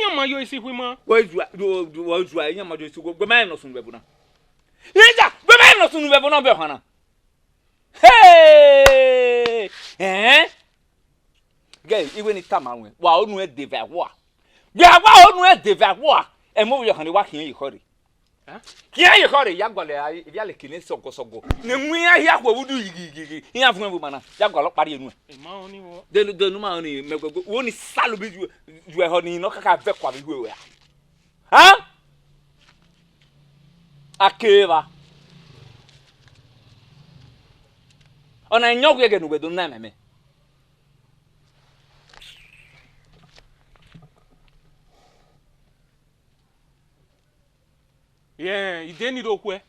Iran ma yo isi khu ima. Wẹ zua, wẹ zua, iran ma yo isi khu, wẹ ma rẹn ne ọ sunu vbe ẹvbo na. Iran, wẹ ma rẹn ne ọ sunu vbe ẹvbo na vbe ọhan na. Hey! Ẹn? Gẹ, iwẹ ni tama ruẹn, wa onu ẹdẹ vbe awa. Vbe awa onu ẹdẹ vbe awa. Ẹmwẹ ovbi ọhan ne wa khian ye ekhọe rre. Khian ye ekhọe rre, ya gualọ ivbialekene sọgọsọgọ. Ne mu iran hia khuẹ vbe udu yigiyigi, iran vuọn vbe ima na, ya gualọ kpa rrie nuẹn. Ima ọnii vbọ? Denu, denu ma ọnii, mẹ guẹguẹ, wo ni salu bi ju, ju ẹhọ ni nọ kaka vẹ kua vbe iwe ruẹ a. Ha? Akeva. Ọna iyẹn ọ ghiẹ ghe ne uwẹ do na ẹmwẹ mẹ. Yeah, ide ni do khuẹ,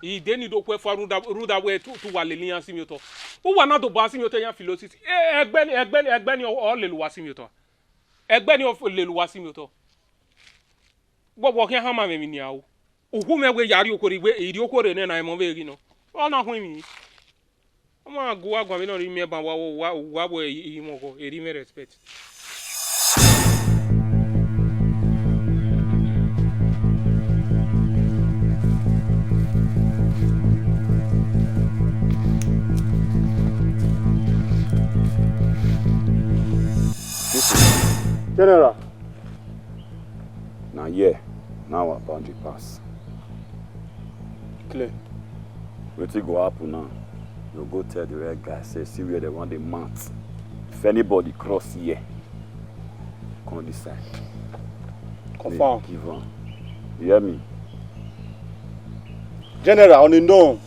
ide ni do khuẹ fua rhunmwuda, rhunmwuda wẹ te, te uwa lele iran sinmwi otọ. Uwa na do ba sinmwi otọ iran philosophy. Eh, ẹgbẹ ni, ẹgbẹ ni, ẹgbẹ ni ọ, ọ lele uwa sinmwi otọ. Ẹgbẹ ni ọ lele uwa sinmwi otọ. Wọ, wọ khian hama mwẹ emwi nian o. Uhu mwẹ wẹ ya rrie okhuo rre, I rrie okhuo rre nẹ na, emọ vbe ghi nọ. Ọ na khuẹn emwi. Ọ ma gu uwa guan vbene ọ rhie miẹn ban uwa, uwa, uwa wẹ I, I mwẹ ọghọ, I rhie mwẹ respect. General. Na here na our boundary pass. Clear. Wetin go happen now? You go tell the red guy say see where they want the mount. If anybody cross here, come this side. Confirm. Give am. You hear me? General, on a norm,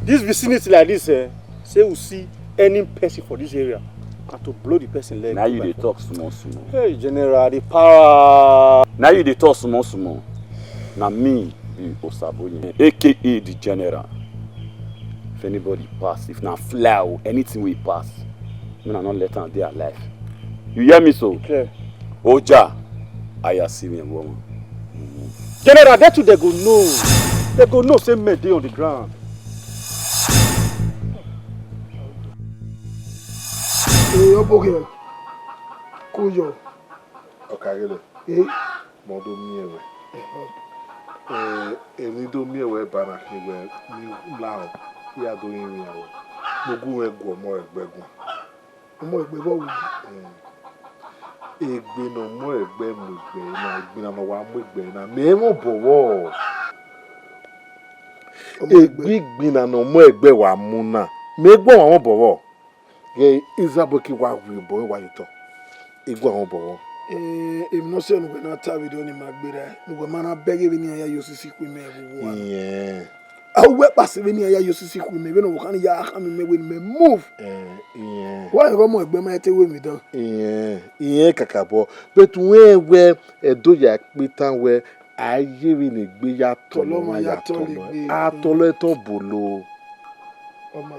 this vicinity like this, eh, say we see any person for this area, and to blow the person leg. Now you dey talk small small. Hey, General, the power. Now you dey talk small small. Na me be Osaboye, A K A the General. If anybody pass, if na fly or anything wey pass, make una no let am dey alive. You hear me so? Clear. Oja, aya si mi ẹvbo ọmọ. General, that too they go know. They go know say men dey on the ground. Ee, ọ bọ ghe. Ko yọ. Ọ ka ghe lẹ. Ee. Mẹ ọ do miẹn wẹ. Ẹhẹn. Eh, emwi do miẹn wẹ ba na khin wẹ ne I lahọ, I ya do rinmwian wẹ. Ne u gu mwẹ gu ọmọ ẹgbẹ guan. Ọmọ ẹgbẹ vbọ wu? Eh, egbe ne ọmọ ẹgbẹ mu egbe na, egbe na ne ọ wa mu egbe na, mẹ i mwẹ obọ vbọ? Ọmọ ẹgbẹ. Egbe igbinna ne ọmọ ẹgbẹ wa mu na, mẹ i guọmwa mwẹ obọ vbọ? Ghẹ Izabọki wa wi obọ wa ye otọ, i guan mwẹ obọ vbọ? Eh, emwi ne ọ sẹ ne uwẹ na ta vberriọ ne ima gberra, ne uwẹ ma na bẹghe vbene iran ya ye osisi khu imẹ vbe uwa. Iyẹn. A, uwẹ kpasẹ vbene iran ya ye osisi khu imẹ, vbene ọvbokhan ni ya khama imẹ wẹ ne imẹ move. Eh, iyẹn. Wa ghe ọmọ ẹgbẹ ma te ru emwi dan. Iyẹn, iyẹn kakabọ. But uwẹ wẹ ẹdẹ ya kpe tan wẹ, a ye vbene egbe ya tọlọ ọmwa ya tọlọ, a tọlọ ẹtọ bolo. Ọma.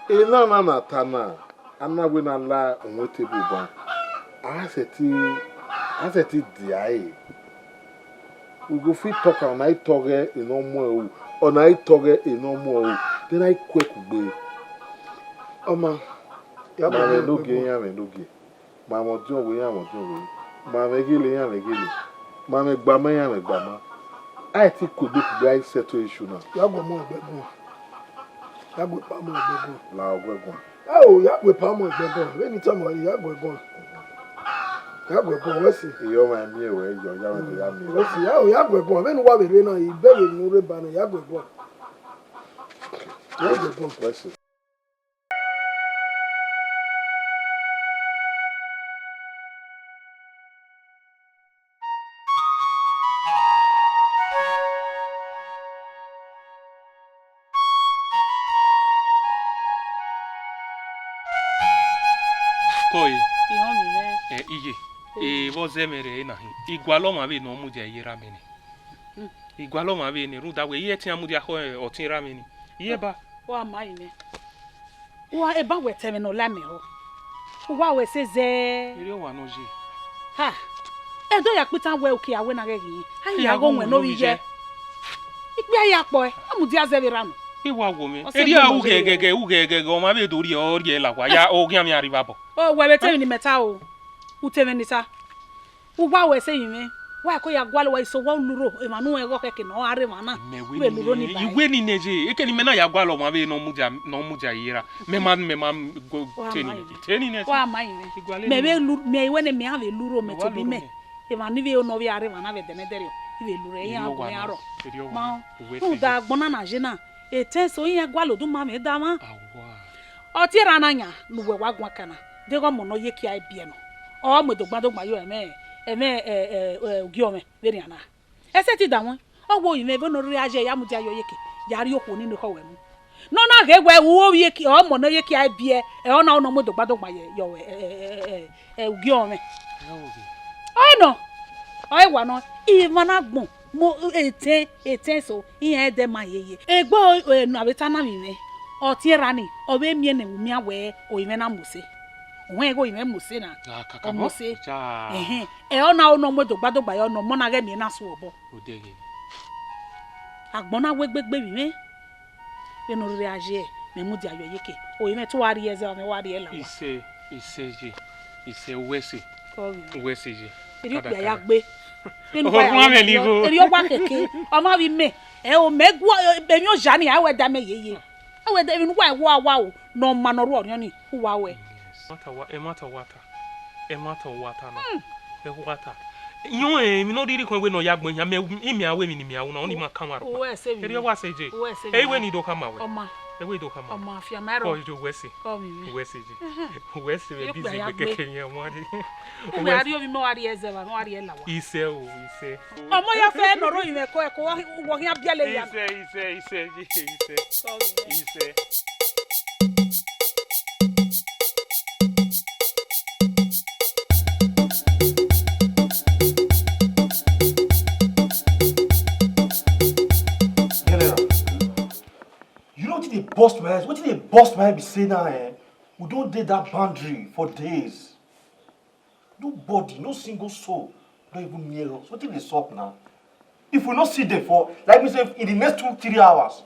Enana na ta na, a na wẹ ne a la uhunmwu tebul ban, a sẹtin, a sẹtin dia ẹre. We go fit talk am, ọ na i tọghẹ enọ muẹn ru, ọ na i tọghẹ enọ muẹn ru, then a i kue kugbe. Ọma, ya ma mwẹ ne ogie, iran mwẹ ne ogie. Ma mwẹ ọdiọn wẹ, iran mwẹ ọdiọn wẹ. Ma mwẹ ghele, iran mwẹ ghele. Ma mwẹ gbama, iran mwẹ gbama. A i ti kue egbe kugbe, a i settle issue na. Ya gu ọmọ ẹgbẹ guan. Ya gu epa ọmọ ẹgbẹ guan. La ọghe guan. Ao, ya gu epa ọmọ ẹgbẹ guan. Vbene I tama ruẹ, ya gu ẹre guan. Ya gu ẹre guan, wẹ sẹ. Iyọ, ma miẹn wẹ yọ, ya mwẹ ya miẹn. Wẹ sẹ, ao, ya gu ẹre guan. Vbene uwa vbe rre na, I bẹghe ne u rre ba nẹ, ya gu ẹre guan. Ya gu ẹre guan. Wẹ sẹ. Kọe. Ihọnmwi mwẹ. Ẹ, iye. Ẹ, vbe ọ zẹ mwẹ rre na hin, I gualọ ọmwa vbene ọ mudia ye erha mwẹ ni. I gualọ ọmwa vbene, rhunmwuda wẹ, I i ẹtin a mudia khọ ọtẹn erha mwẹ ni. Iye ba. Wa ma ine. Uwa eba wẹ te ẹmwẹ ne ọ la mẹ họ. Uwa wẹ sẹ zẹ. Erriọ wa nọ ye. Ha. Ẹdẹ ya kpitan wẹ uki a wẹ na ghẹ ghi. A ya gho wẹ ne ovbi yẹ. Ikpia ya kpọ ẹ, a mudia zẹ vbe rran. I wa wo mwẹ. Ọ sẹ Erriọ gbe u ghẹ gẹgẹ, u ghẹ gẹgẹ, ọmwa vbe do rhie ọ rhie la wa, ya, ọ khian mwẹ arrivabọ. O, wẹ vbe te emwi ne imẹ ta o. U te mwẹ ne I ta. U wa wẹ sẹ emwi mwẹ. Wa ko ya gualọ wa iso wa lurho, emwa ne u rẹn ghe khẹke ne ọ gha rre emwa na. Mẹ wẹ Vbe ni lurho nẹ, ni ba. I wẹ ni nẹ ye, eke ne imẹ na ya gualọ ọmwa vbe ne ọ mudia, ne ọ mudia ye ra. Mẹ ma, mẹ ma go Wa te ni ma nẹ, ye. Te ni nẹ. Wa ma ye. I gualọ Mẹ ni. Vbe lu, mẹ i wẹ ne mẹ a vbe lurho mẹ Wa tobọ lurho imẹ. Mẹ. Emwa ni vbe nọ vbe a rre emwa na vbe dẹmwẹdẹ rriọ, I vbe lurho iran Erriọ wa guan nọ. Arọ. Erriọ wa Ma, nọ. Uwẹ te rhunmwuda ye. Agbọn na na ye na, etẹn eso iran gualọ oduma mwẹ da mwa. Awa. Ọ tie erha na yan ne uwẹ wa guan kan na, deghẹ ọmọ ne ọ ye ekia biẹ nọ, ọ mu edogbandogba yo ẹmwẹ, ẹmwẹ, ẹ, ẹ, ẹ, ugie ọmwẹ vberrian na. Ẹsẹtin da wọn, ọ wẹ orinmwẹ vbene ọ rre a ye ya mudia yọ yeke, ya rrie okhuo ni ne ekhọe wẹ mu. Ne ọ na ghe wẹ u ovbi eki-, ọmọ ne ọ ye ekia biẹ, ẹ, ọ na, ọ na mu edogbandogba ye, yọ, ẹ, ẹ, ẹ, ẹ, ẹ, ugie ọmwẹ. Ọ nọ, ọ i wa nọ, emwa na gbọn, mo, etẹn, etẹn eso, iran ẹdẹ ma yeye. Egbe, ẹ, ne a vbe ta na vbe mwẹ, ọ tie erha ni, ọ vbe miẹn ne u miẹn wẹ orinmwẹ na mose. Uwẹ ghe orinmwẹ mose na, Ah, kaka ọ mose. Ja. Ẹhẹn, ẹ, ọ na, ọ na mu edogbandogba ye, ọ na ọmọ na ghẹ miẹn na su obọ. Odeghe. Agbọn na wegbe gbe vbe mwẹ. Vbene ọ rre a ye, mẹ mudia yọ yeke. Orinmwẹ te wa rhie ẹzẹ, ọmọ wa rhie la wa. Isẹ, isẹ ye, isẹ uwẹ ẹse. Kọ vbe. Uwẹ ẹse ye. Erriọ okpia ya gbe. Vbene Oho, uwa ya rhuan mwẹ ni igho. Erriọ owa keke. Ọmọ vbe imẹ. Ẹ o, mẹ gu emwi oya ni, a wẹ da mẹ yeye. A wẹ da emwi ne uwa wa wa o, ne ọ ma ne ọ rhuọ ọnrẹn ni, uwa wẹ. Emata wa, emata wa ta. Emata wa ta na. Ẹ wa ta. Yọn emwi ne ọ rhirhi khọn wẹ ne ọ ya gbọn yan, mẹ imian wẹ emwi ne imian wu na, ọ ni ma kan wa rọ. Uwẹ ẹse vbe Erriọ wa sẹ ye. Uwẹ ẹse vbe Ẹ i wẹ ni do khama wẹ. Ọma. Ẹ wẹ i do khama wẹ. Ọma, fian ma rọ. Kọ ijo uwẹ ẹse. Kọ mi vbe. Uwẹ ẹse ye. Ẹhẹn. Uwẹ ẹse vbe Yo bi kpẹ ze ya gbe gbe. Keke yẹn wan. Uwẹ a rrie ovbi mẹ, wa rrie ẹzẹ vbe, wa rrie la wa. Isẹ o, isẹ. Ọmọ ya fẹ nọ ro ivẹ ko ẹko, wọ khian biẹlẹ ya. Isẹ, isẹ, isẹ, isẹ, isẹ. Sorry. Isẹ. General, you know wetin dey burst my head? Wetin dey burst my head be say now, eh, we don dey that boundary for days. Nobody, no single soul, don even near us. Wetin dey sup now? If we no see them for, like me say, in the next two, three hours,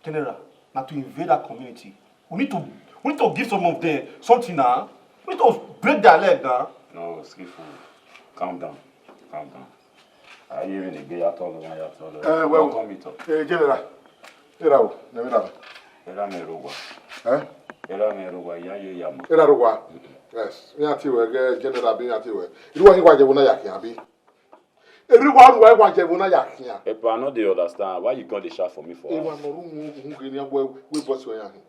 General, na to invade that community. We need to, we need to give some of them something now. We need to break their leg now. No, Skillful, calm down, calm down. I even dey get ya tall one, ya tall. Eh, well, welcome it up. Eh, General, era o, na me na. Era me ro wa. Eh? Era me ro wa, ya ye ya mo. Era ro wa. Mm-mm. Yes, me ati we, eh, General, be ati we. Iru wa hi wa je wo na ya kian bi. Erriọ wa ru wa wa ye vbe na ya khian. Epa, I no dey understand why you come dey shout for me for house. Emwa ne ọ ru uhunmwu ghe nian wẹ, wẹ boss wẹ ya hin.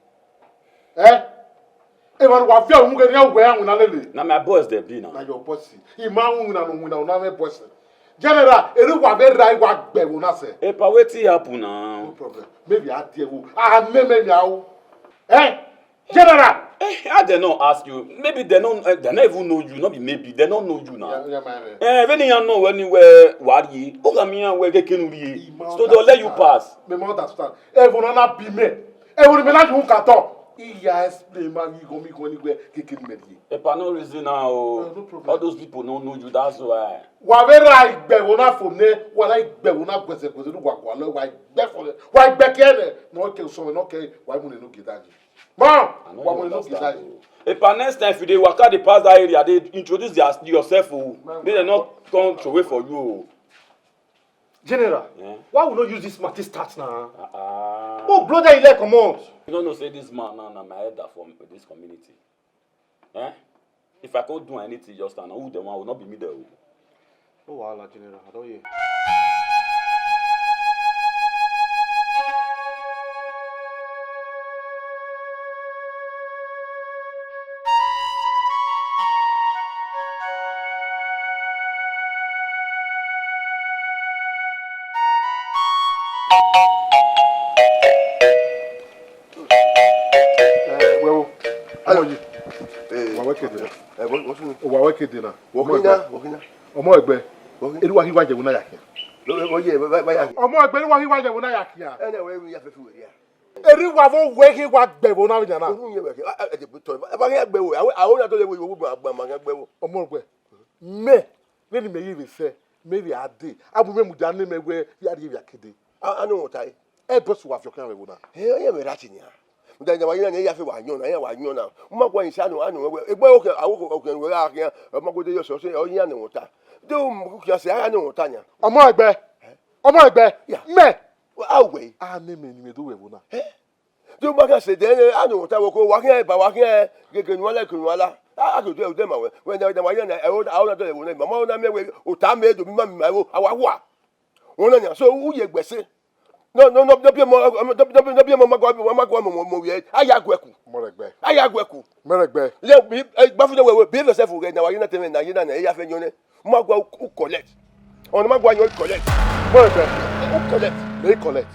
Eh? Emwa ne wa viọ uhunmwu ghe nian wẹ ya win na lele. Na my boys dem be na. Na your boss. I ma win na, no win na, na my boss. General, erriọ wa vbe ra wa gbe vbe na sẹ. Epa, wetin happen now? No problem. Maybe a die wo. A meme mi a wo. Eh? General! Eh, how dem no ask you? Maybe dem no, eh, dem no even know you, no be maybe, dem no know you now. Yeah, yeah, my man. Eh, vbene iran nọ wẹ ni wẹ wa rrie, u gha miẹn iran wẹ keke ne u rrie. So they'll let you pass. Me ma understand. Ẹvbo na na bi mẹ. Ẹvbo ne mẹ na yu ka tọ. I ya explain ma ghi gho mi gho ni wẹ keke ne mẹ rrie. Epa, no reason now o. No, no problem. All those people no know you, that's why. Wa vbe ra igbe ẹvbo na fo nẹ, wa ra igbe ẹvbo na guẹzẹ guẹzẹ, wa gualọ, wa igbe fo, wa igbe ke nẹ, no ke so, no ke, wa mu ne no ge da ni. Ma, I no wa dey mu ne no ge da understand ni. O. Epa, next time if you dey waka dey pass that area, dey introduce their, yourself o. Man, make dem no come throway for you o. General, eh? Why we no use this man take start now? Ah, ah. Oh, brother, you like comot. You no know say this man now na my elder for this community. Eh? If I can't do anything just now, who the one will not be me there o. No wahala, General. I don hear. Eh, wẹ wo. Hello. Ọmọ yi. Eh. Wa wẹ kede na. Eh, wọ, wọ tun. Wa wẹ kede na. Wọ kina, wọ kina. Ọmọ ẹgbẹ. Wọ kina. Erriọ wa hi wa ye vbe na ya khian. Lo, wọ ye, ba, ba ya. Ọmọ ẹgbẹ, erriọ wa hi wa ye vbe na ya khian. Ẹ nẹ, wẹ ya fẹ fi wẹ ya. Erriọ wa vbe wẹ hi wa gbe vbe na vbe na. Orun ye wẹ ke. A, a, ẹ te tọ. Ẹ ba ghi gbe wo. Awe, awe na to le wo, wo, wo, ma, ma, ma gbe wo. Ọmọ ẹgbẹ. Mẹ, vbene mẹ ye vbe sẹ, Mẹ vbe a dee, a mu mwẹ mudia ne mẹ wẹ ya rrie vbe akede. A, a nọ mwẹ ota ẹre. Ẹ bọ sẹ uwa viọ khian vbe ẹvbo na. Ẹ, ọ yẹ mwẹ ra tie nian. Mudia ne wa ye na, ne ya fe wa yọn na, ya wa yọn na. U ma gua yin sẹ a nọ, a nọ mwẹ wẹ, egbe okhian, a wo okhian wẹ gha khian, ọ ma gode yọ sẹ, ọ sẹ, ọ yan ne mwẹ ota. De u mu khian sẹ, a ya nọ mwẹ ota nian. Ọmọ ẹgbẹ. Ọmọ ẹgbẹ. Ya. Mẹ. A wẹ. A ne mẹ ne mẹ do vbe ẹvbo na. Ẹ? Te u ma khian sẹ dẹ, a nọ mwẹ ota vbe oko, wa khian ba, wa khian gege ne uwa la, gege ne uwa la. A, a ke odẹ, odẹ ma wẹ. Wẹ na, wẹ na, wa ye na, ẹ, o, a, o na dọlẹ vbe nẹ, mama, o na miẹn wẹ, ota mẹ do mi ma, mi ma vbo, a wa hua. Wẹ na nian, so u ye egbe ẹse. No, no, no, no, biẹ mọ, no, no, no, biẹ mọ, ma gua, ma gua mọ, mọ, mọ, vbiẹ, a ya guẹ ku. Mọ rẹ gbẹ. A ya guẹ ku. Mọ rẹ gbẹ. Ye, bi, eh, gbafu de wẹ, wẹ, behave yourself, wẹ, na, wa ye na, te mẹ, na, ye na, na, e ya fe yọn nẹ. Ma gua u collect. Ọna ma gua yọn collect. Mọ rẹ gbẹ. U collect. Mẹ collect.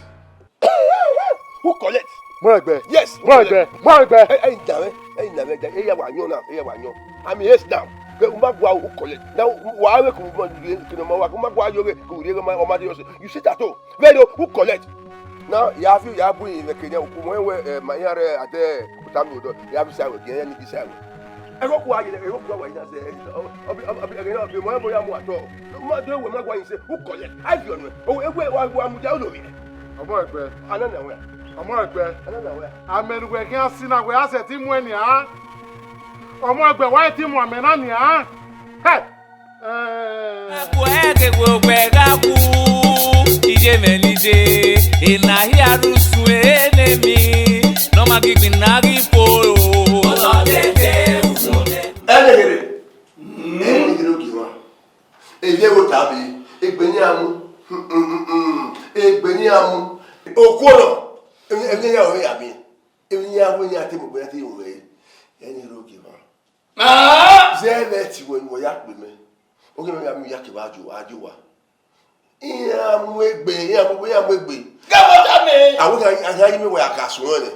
U collect. Mọ rẹ gbẹ. Yes. Mọ rẹ gbẹ. Mọ rẹ gbẹ. Ẹ, ẹ, na mẹ, ẹ, na mẹ, ẹ, ya wa yọn na, ẹ, ya wa yọn. I mean, yes, now. Ke u ma gua u collect. Now, wa we ku mo ke no ma wa, u ma gua yo ke ku ri ma, o ma de yo se. You sit at home. Very, u collect. Na, ya fi, ya bu yin vbe kenya, uku mọ wẹ, eh, ma iran rre adẹ, ota mi odọ, ya bi sa wẹ, gie ya ni bi sa wẹ. Ẹghẹ ọkua ye, ẹghẹ ọkua wa ina sẹ, ọ, ọ, ọ, ọ, ẹghẹ na, bi mọ, ẹbọ ya mu atọ. Ma do wẹ, ma gua yin sẹ, u collect, a fi ọnẹ, o, ewe, wa, wa mu dia, u lo vbe. Ọmọ ẹgbẹ. Ana na wẹ. Ọmọ ẹgbẹ. Ana na wẹ. Amẹ ne uwẹ khian si na, wẹ a sẹ ti mu ẹn nian. Ọmọ ẹgbẹ, wa ti mu amẹ na nian. Hey! Ẹkpo ẹghẹ wo wẹ gha wu, iye mwẹ ni de, ena hia rre usun enemi, ne ọ ma gie igbinna ghi fo ro. Ẹnẹ ghere, ẹnẹ ghere ogie mwa. Ehe wo ta be, egbe ni a mu, egbe ni a mu. Okuo nọ, emwi, emwi ya wẹ ya miẹn, emwi ya wẹ ya te mu gbe ya te mu wẹ, ẹnẹ ghere ogie mwa. Ah! Zẹ vbe ẹti wẹ ne uwẹ ya kpe mẹ. Oghẹ mẹ gha miẹn ya kevbe ajo, ajo wa. Iran mu egbe, iran mu, iran mu egbe. Gẹ vbe ọ ta mẹ. Awẹ gha, a gha yi mẹ wẹ a ka suẹn nẹ.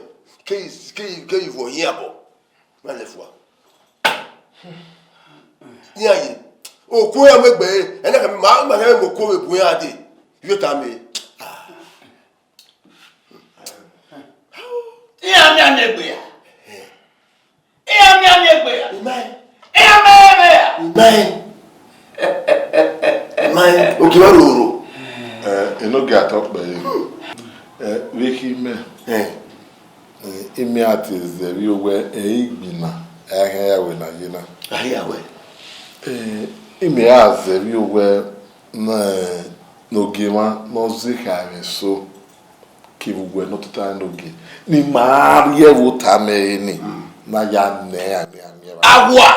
Ke, ke, ke ivọ yi abọ. Ma lẹ fua. Iran ye. Okuo iran mu egbe, ẹna kẹ ma, ma kẹ mu okuo vbe bu iran dee. Yo ta mẹ. Ah. Iran miẹn miẹn egbe ya. Iran miẹn miẹn egbe ya. Imaẹn. Iran miẹn miẹn egbe ya. Imaẹn. Imaẹn. Ogie mwa roro. Eh, enogie atọ kpẹre. Eh, vbe khin mẹ. Eh. Eh, imẹ a te zẹ vbe owẹ, eh, igbinna, a khian ya wẹ na ye na. A ya wẹ. Eh, imẹ a zẹ vbe owẹ, ne, ne ogie mwa, ne ọ zekha ẹmwẹ eso. Kevbe uwẹ ne ọ tota ẹn ogie, ne ima rrie ẹvbo ota mẹ ẹre ni, ne a ya nẹ iran miẹn miẹn evba. Awa,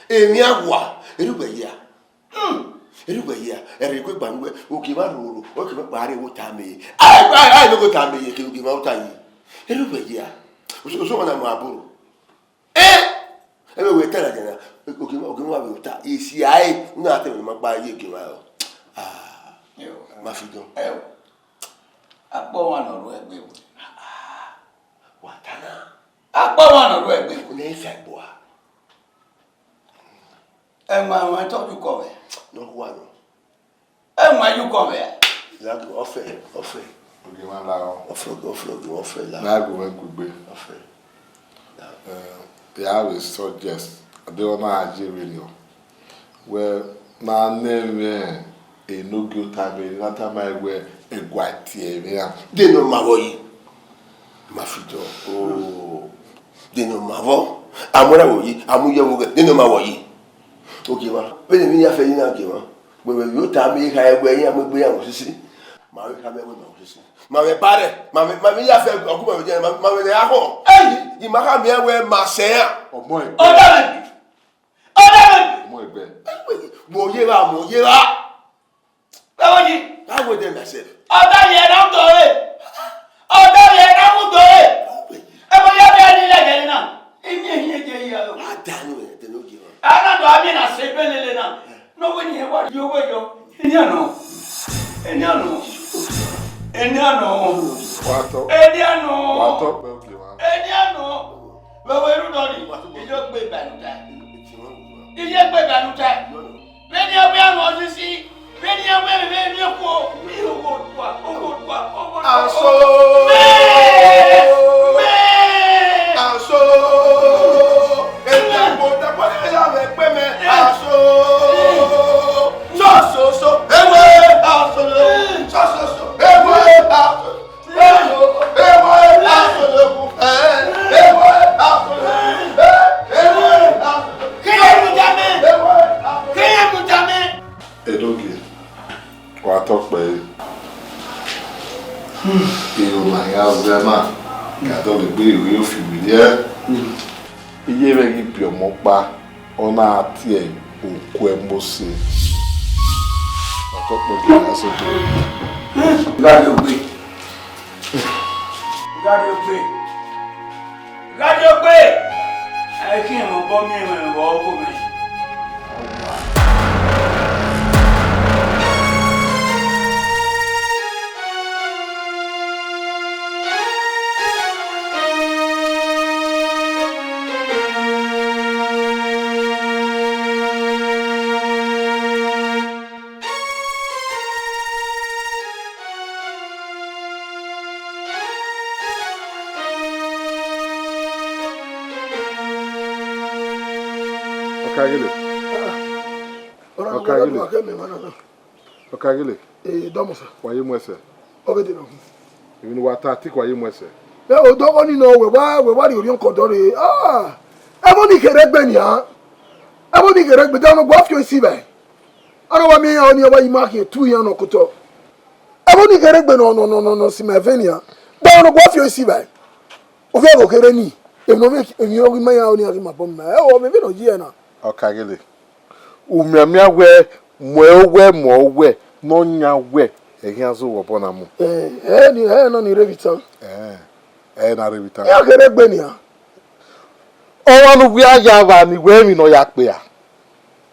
emwi awa, erha uwẹ hia. Hmm, erha uwẹ hia, ẹrẹ gue gba nuẹ, ogie mwa roro, ọ ke mwa kpa rrie ẹvbo ota mẹ ẹre. Ai, ai, ai, ne ogie ota mẹ ẹre, kevbe ogie mwa ota ye. Erha uwẹ hia, oso, oso mwa na mu aboro. Eh! Ẹmwẹ wẹ ta ladian na, ogie mwa, ogie mwa vbe ota, isi a re, u na te ẹmwẹ ne ma gba ye ogie mwa rọ. Ah, ma fi dọn. Akpọ ọmwa ne ọ ru ẹgbe wẹ. Wa ta na. Akpọ ọmwa ne ọ ru ẹgbe wẹ. Ne ẹ fa ẹgbua. Ẹmwẹ, ẹmwẹ tọ ju kọ vbe. Ne ọ khua nọ. Ẹmwẹ yu kọ vbe. Ọfẹ, ọfẹ. Ogie mwa la ọ. Ọfẹ, ọfẹ, ogie mwa ọfẹ la. Na gu mwẹ kugbe. Ọfẹ. Eh, ya vbe suggest, a deghẹ ọ na ye vberriọ. Wẹ, na nẹ mwẹ enogie ota mẹ, ne a tama wẹ ẹguae tie mwẹ iran. De ne ọ ma vbọ yi? Ma fi dọn. Oh. De ne ọ ma vbọ? A mu ẹre vbọ yi, a mu ye vbe oghẹ, de ne ọ ma vbọ yi? Ogie mwa. Vbene emwi ya fẹ yi na ogie mwa. Wẹ, wẹ, vbe ota mẹ kha wẹ iran mu egbe iran vbe osisi. Ma vbe kha mẹ wẹ ma vbe osisi. Ma vbe ba rẹ, ma vbe, ma vbe ya fẹ ọgumwẹ vbe jẹ, ma, ma vbe ne a họn. Ẹi, ima kha miẹn wẹ ma sẹ iran. Ọmọ ẹ. Ọdọ mẹ bi. Ọdọ mẹ bi. Ọmọ ẹgbẹ. Mo ye ra, mo ye ra. Báwo ni? How will they myself? Ọ̀dọ́ yẹn náà ń tọrẹ. Ọ̀dọ́ yẹn náà ń tọrẹ. Ẹ bọ yẹ bẹ́ẹ̀ ni ilẹ̀ yẹn náà. Èmi èyí ẹ jẹ́ ìyá lọ. Wàá dànù ẹ̀ tẹ̀lé òye wọn. Anáàdọ̀ àmì náà ṣe bẹ́ẹ̀ lélẹ̀ náà. Nọ́wọ́ ni ẹ wá yọ owó yọ. Ẹni àná. Ẹni àná. Ẹni àná. Wàá tọ́. Ẹni àná. Wàá tọ́ pẹ́ òkè wa. Ẹni àná. Wẹ̀wẹ̀ irú náà ni. Ìjọ gbé ìbànújẹ́. Ìjọ gbé ìbànújẹ́. Bẹ́ẹ̀ni ẹ wí àwọn ọdún sí. Bẹ́ẹ̀ni ẹ wí ẹ̀mí bẹ́ẹ̀ ní ẹ̀kọ́. Ní owó òdùà, owó òdùà, owó òdùà. Àṣọ. Bẹ́ẹ̀. Bẹ́ẹ̀. Àṣọ. Èmi àgbo dàpọ̀ ní ẹ̀yà rẹ̀ pé mẹ́. Àṣọ. Ṣọ́ọ̀ṣọ́ṣọ́. Wa tọ kpẹre. Iro na ya zẹ na, ya dọlegbe iro fi vberriẹ. Iye mwẹ ghi biẹ ọmọ ọkpa, ọ na tie okuẹ Mose. Wa tọ kpẹre, ya sẹ to. Gha rrie ogbe. Gha rrie ogbe. Gha rrie ogbe! Ẹ i khian mwẹ obọ miẹn mwẹ vbe ọghe mwẹ. Ọkagele. Ọkagele. Ọkagele. Ee, dọmọ sa. Wa ye mu ẹsẹ. Ọghe de nọ. Emwi ne uwa ta tik wa ye mu ẹsẹ. Ẹ o dọghọ ni nọ, wẹ wa, wẹ wa rhie orhiọn kọ dọ rre. Ah! Ẹvbo ni kherhe egbe nian. Ẹvbo ni kherhe egbe, da ọnọgua fiọ isi vbe. Ana wa miẹn iran ọnii, ọ wa yi ma khian tu iran nọ kotọ. Ẹvbo ni kherhe egbe nọ, nọ, nọ, nọ, nọ, si ma ẹvẹn nian. Da ọnọgua fiọ isi vbe. Ovbi ẹvbo kherhe ni, emwi ne ọ vbe, emwi ne ọ ghi ma iran ọnii, a ghi ma bọ ma. Ẹ o, mẹ vbe nọ yi ẹre na. Ọkagele. U mianmian wẹ, mu ẹre owẹ, mu ẹre owẹ, ne ọ yan wẹ, ẹ i khian zẹ vbe obọ na mu. Ẹ, ẹ ni, ẹ nọ ni rre vbe itan. Ẹ, ẹ na rre vbe itan. Iran kherhe egbe nian. Ọmwa ne uwẹ ya vba ni wẹ emwi ne ọ ya kpia.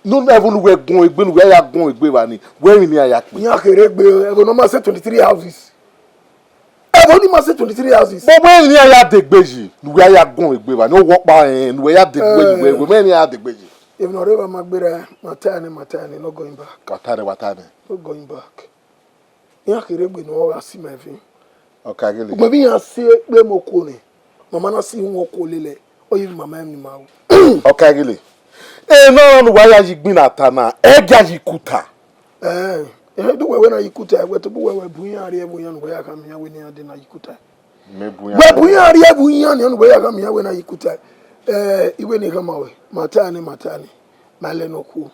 Ne ẹvbo ne uwẹ guọnmwẹ egbe, ne uwẹ ya guọnmwẹ egbe vba ni, wẹ emwi ne iran ya kpia. Iran kherhe egbe, ẹvbo ne ọ ma sẹ twenty three houses. Ẹvbo ni ma sẹ twenty three houses. But wẹ emwi ne iran ya degbe yi, ne uwẹ ya guọnmwẹ egbe vba ni, ọ wẹ ọkpa rẹn, ne uwẹ ya degbe yi, wẹ, wẹ emwi ne iran ya degbe yi. Emwi ne ọ rre vba ma gberra, ma ta ẹre nẹ, ma ta ẹre nẹ, no going back. Wa ta ẹre nẹ, wa ta ẹre nẹ. No going back. Iran kherhe egbe ne ọ gha si ma ẹvbo. Ọkagele. Ugbẹn vbe iran si ekpe mu okuo nẹ, mama na si uhunmwu okuo lele, ọ ye vbe mama ẹmwẹ ma ru. Ọkagele. Ena ọnrẹn ne uwa ya yi gbinna ta na, ẹ gia yi kuta. Ẹ, ẹ, do wẹ wẹ na yi kuta, wẹ tobọ wẹ wẹ bu iran rrie ẹvbo iran ne uwa ya khama iran wẹ ne iran dee na yi kuta. Mẹ bu iran. Wẹ bu iran rrie ẹvbo iran ne uwa ya khama iran wẹ na yi kuta. Ẹ, iwẹ ne khama wẹ, ma ta ẹre nẹ, ma ta ẹre nẹ, ma lẹ ne okuo.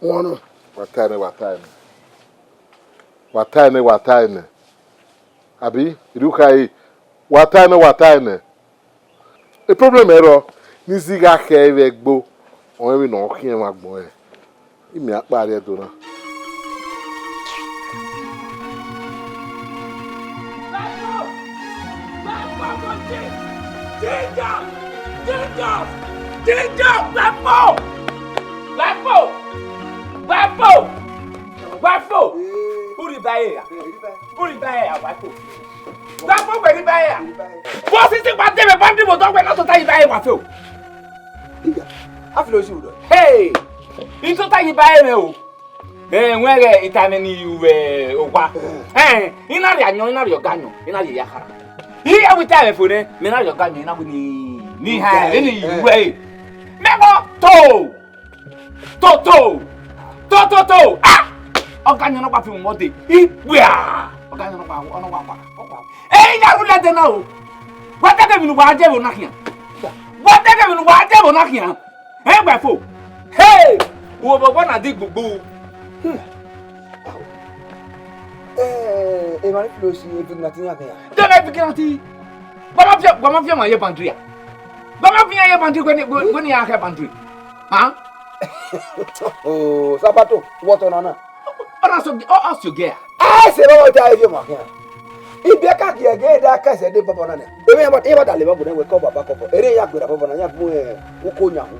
Wọn nọ. Wa ta ẹre nẹ, wa ta ẹre nẹ. Wa ta ẹre nẹ, wa ta ẹre nẹ. Abi, irhu kha ẹre, wa ta ẹre nẹ, wa ta ẹre nẹ. E problem ẹre ọ, ne I zigha khẹ vbe ẹgbo, ọ rẹn vbene ọ khian ẹmwẹ agbọn ẹre. Imian kpa rrie Ẹdo na. Jesus! Jesus! Jesus! Gbafo! Gbafo! Gbafo! Gbafo! Uri ba ẹre ra? Uri ba ẹre ra, Gbafo? Gbafo wẹ rri ba ẹre ra? Vbọ sisi wa dee vbe boundary vbe odọ wẹ na tota yi ba ẹre, Gbafo? Iya, a filo isi vbe odọ. Hey! I tota yi ba ẹre mwẹ o. Ẹwẹn ghẹ ita mwẹ ni ru vbe owa. Ẹn, I na rhie ayọn, I na rhie ọga ayọn, I na rhie ya khara. I ya wẹ ita mwẹ fo nẹ, mẹ na rhie ọga ayọn, I na wẹ ni, ni ha, ni ru ẹre. Mẹ vbọ to! To, to! To, to, to! Ah! Ọga ayọn nọkpa fi mu ọmọ dee. Ikpia! Ọga ayọn nọkpa, ọ nọkpa, ọ nọkpa. Ẹ i ya rhulẹ dee na o. Wa dẹghe emwi ne uwa dee vbe na khian. Wa dẹghe emwi ne uwa dee vbe na khian. Ẹ Gbafo. Hey! Uwẹ obọ na di gbugbu. Hmm. Eh, emwa ni filo si vigilante iran khian. Dẹghe vigilante. Wa ma fi, wa ma fi emwa ye boundary a. Wa ma fi iran ye boundary wẹ ni, wẹ ni iran khẹ boundary. Hàn? Oh, Sabato, wẹ ọtọ na na. Ọ na so, ọ, ọ si ogie a. Ẹ sẹ vbe ọ ta eviọ ma khian. Ibiẹka giẹgiẹ da ka ẹsẹ de bọbọ na nẹ. Emwi iran ba, iran ba da lele vbe agbọn wẹ ke ọ baba kọkọ. Erriọ iran gberra bọbọ na, iran mu, eh, uko yan hu.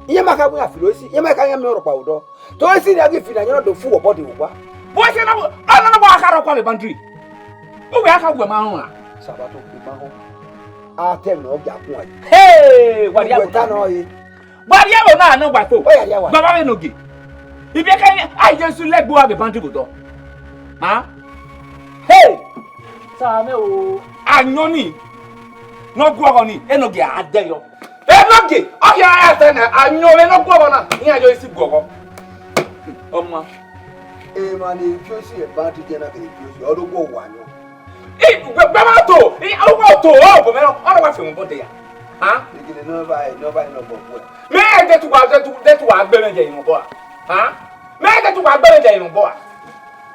Iran ma ka mu iran filo esi, iran ma ka iran miẹn ọrọkpa vbe odọ. To esi ne a ghi fi na, iran do fu obọ de vbe owa. Vbọ sẹ na, ọ na na wa kha rhọkpa vbe boundary. Uwẹ a kha wẹ ma rọnmwẹ. Sabato, I ma họn. A te ẹmwẹ ne ọ gia kun a yi. Hey, wa rhie uwẹ ta nọ ye. Wa rhie ẹvbo na nọ, Gbafo. Ọ ya rhie wa. Baba vbe nogie. Ibiẹka ni, a Jesu lẹgbe uwa vbe boundary vbe odọ. Ha? Hey! Sa mẹ o. Ayọn ni. Ne ọ guọghọ ni, enogie a dẹ yọ. Enogie, ọ khian ra sẹ nẹ, ayọn vbe ne ọ guọghọ na, iran yo isi guọghọ. Ọma. Emwa ne Joyce ẹ boundary jẹ na kere Joyce, ọ do guọ wa ayọn. I, gbẹ, gbẹ ma to, i, ọ wa to, ọ bọ mẹ, ọ na wa fi ẹmwẹ obọ dee ya. Ha? Egele ne ọ ba, ne ọ ba nọ bọ wẹ. Mẹ de tu wa, de tu, de tu wa gbe mwẹ je nọ bọ a. Ha? Mẹ de tu wa gbe mwẹ je nọ bọ a.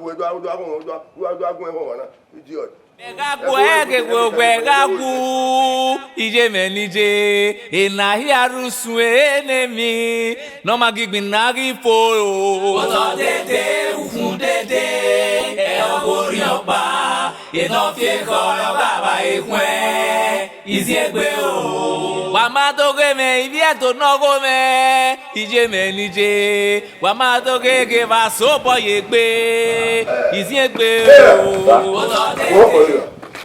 gu ẹdọ, ẹdọ aghọn, ẹdọ, ẹdọ aghọn ẹhọn ọmwa na. Idiot. Ẹ gha gu ẹghẹ wo wẹ gha gu, iye mwẹ ni je, ena hia rre usun enemi, ne ọ ma gie igbinna ghi fo o. Otọ dede, ukhun dede, ẹ ọ ghe orhiọn ọkpa, etọ fi ekhọe ọghe avbe ekhuẹn, iziengbe o. Wa ma do ghe mwẹ, ivbi Ẹdo ne ọ gho mwẹ, iye mwẹ ni je, wa ma do ghe ghe vbe a so obọ ye egbe, iziengbe o. Otọ dede.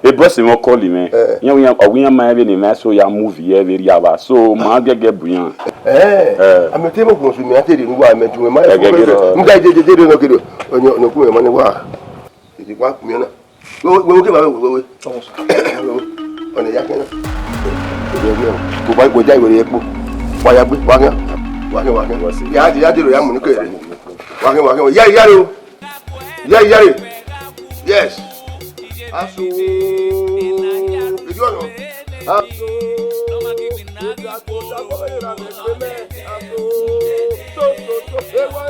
E boss mwẹ ọ call mwẹ. Eh. Iran wẹ iran, ọ wẹ iran ma rẹn vbene emwa eso ya move ye vbe rria evba. So, ma gẹgẹ bu iran. Eh. Eh. Amẹ te mo gbọn su mẹ, a te rhie ne uwa, mẹ ju mẹ ma. Ẹgẹgẹ rẹ. Nga je, je, je, de nọ kere. Ọni, ọni ku mẹ ma ne wa. Ede wa ku mẹ na. Wẹ, wẹ, wẹ, ke ba wẹ, wẹ, wẹ. Ọni ya kẹ na. Wẹ, wẹ, wẹ. Ko ba, wẹ ja iwere ye kpo. Wa ya gbe, wa kẹ. Wa kẹ, wa kẹ. Ya, ya, ya, ya mu ni kere. Wa kẹ, wa kẹ. Ya, ya, o. Yeah, yeah. Yes. Asu. Ìjọ lọ. Asu. Asu. So, so, so. Ewa.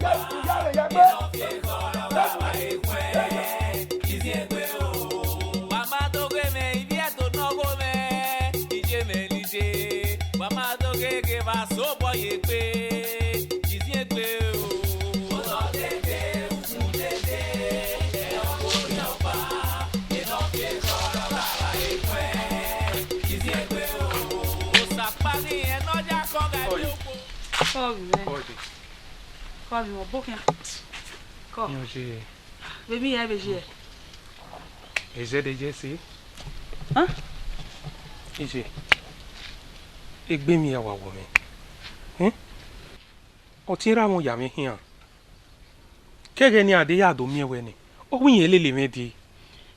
Yes, ìyá rẹ̀ yàgbẹ́. Wa ma do ghe mwẹ, ivbi ẹto ne ọ gho mwẹ, ije mwẹ lije. Wa ma do ghe ghe vbe asobọ ye egbe, iziẹn egbe o. Otọ dede, ukun dede, ẹ ọ ghe orhiọn ọkpa, enọ ke kọrọ ra ra ekhọe, iziẹn egbe o. Osa kpa ghi ẹn ne ọ ya kọ gha ẹ okhuo. Kọ vbe mwẹ. Kọ vbe mwẹ, ọbo khian. Kọ. Iran ye. Vbe emwi hia vbe ye? Ezẹdẹ ye ẹse. Hẹn? Iye, egbe emwi hia wa wọ mwẹ. Hẹn? Ọtiẹn erha mwẹ ya mwẹ khian. Ke ẹghẹ ne a de ya do miẹn wẹ nẹ, ọ wẹ irẹn lele mwẹ dee.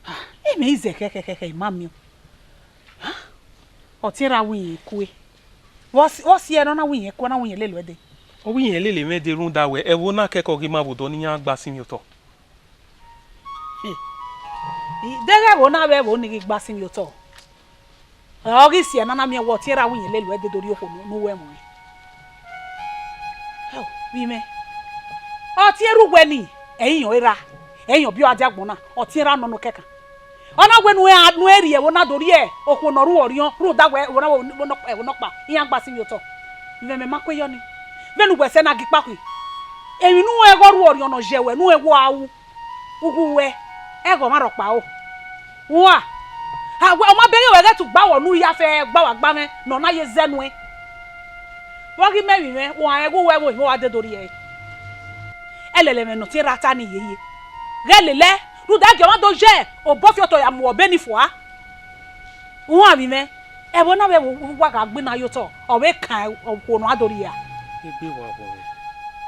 Ah, imẹ i zẹ khẹkhẹkhẹkhẹ, I ma miẹn. Ah, ọtiẹn erha wẹ irẹn kue. Vbọ si, vbọ si ẹre ne ọ na wẹ irẹn kue, ọ na wẹ irẹn lele uẹ dee? Ọ wẹ irẹn lele mwẹ dee rhunmwuda wẹ ẹvbo na kẹkẹ ọ ghi ma vbe odọ ne iran gba sinmwi otọ. Hmm. Deghẹ ẹvbo na vbe ẹvbo ni ghi gba sinmwi otọ, ọ ghi si ẹre ne a na miẹn wẹ ọtiẹn erha wẹ irẹn lele uẹ dee do rhie okhuo ne, ne uwẹ mu ẹn. Hẹo, vbe imẹ. Ọtiẹn erha uwẹ ni, ẹre irẹn erha, ẹre irẹn ọbiọ a dia agbọn na, ọtiẹn erha nọ nokẹkan. Ọ na wẹ ne uwẹ, ne uwẹ rhie ẹvbo na do rhie okhuo ne ọ ru orhiọn, rhunmwuda wẹ ẹvbo na, ẹvbo nọ, ẹvbo nọkpa, iran gba sinmwi otọ. Vbe ẹmwẹ ma kue yọ ni, vbene uwẹ sẹ na gi kpakhui. Emwi ne uwẹ ghe ọ ru orhiọn ne ọ yẹ wẹ, ne uwẹ wẹ a ru. Uwu ruẹ, ẹghẹ ọmwa rhọkpa ro. Ua, a wẹ, ọ ma bẹghe wẹ ghẹ te ugba wọ ne u ya fẹ gba wa gba mwẹ ne ọ na ye zẹ nuẹn. Vbe ọ ghi mẹ vbe mwẹ, wa rẹn ghe uwu ẹvbo, wa dee do rhie ẹre. Ẹlẹlẹ mwẹ ne ọtiẹn erha ta ni yeye. Ghẹ lelẹ, rhunmwuda gie ọmwa do ye obọ fi otọ ya mu ọbe ni fua. Uwan vbe mwẹ, ẹvbo na vbe ẹvbo uwa gha gbinna ye otọ, ọ vbe kan okhuo ne a do rhie ra. Egbe wa wọ mwẹ.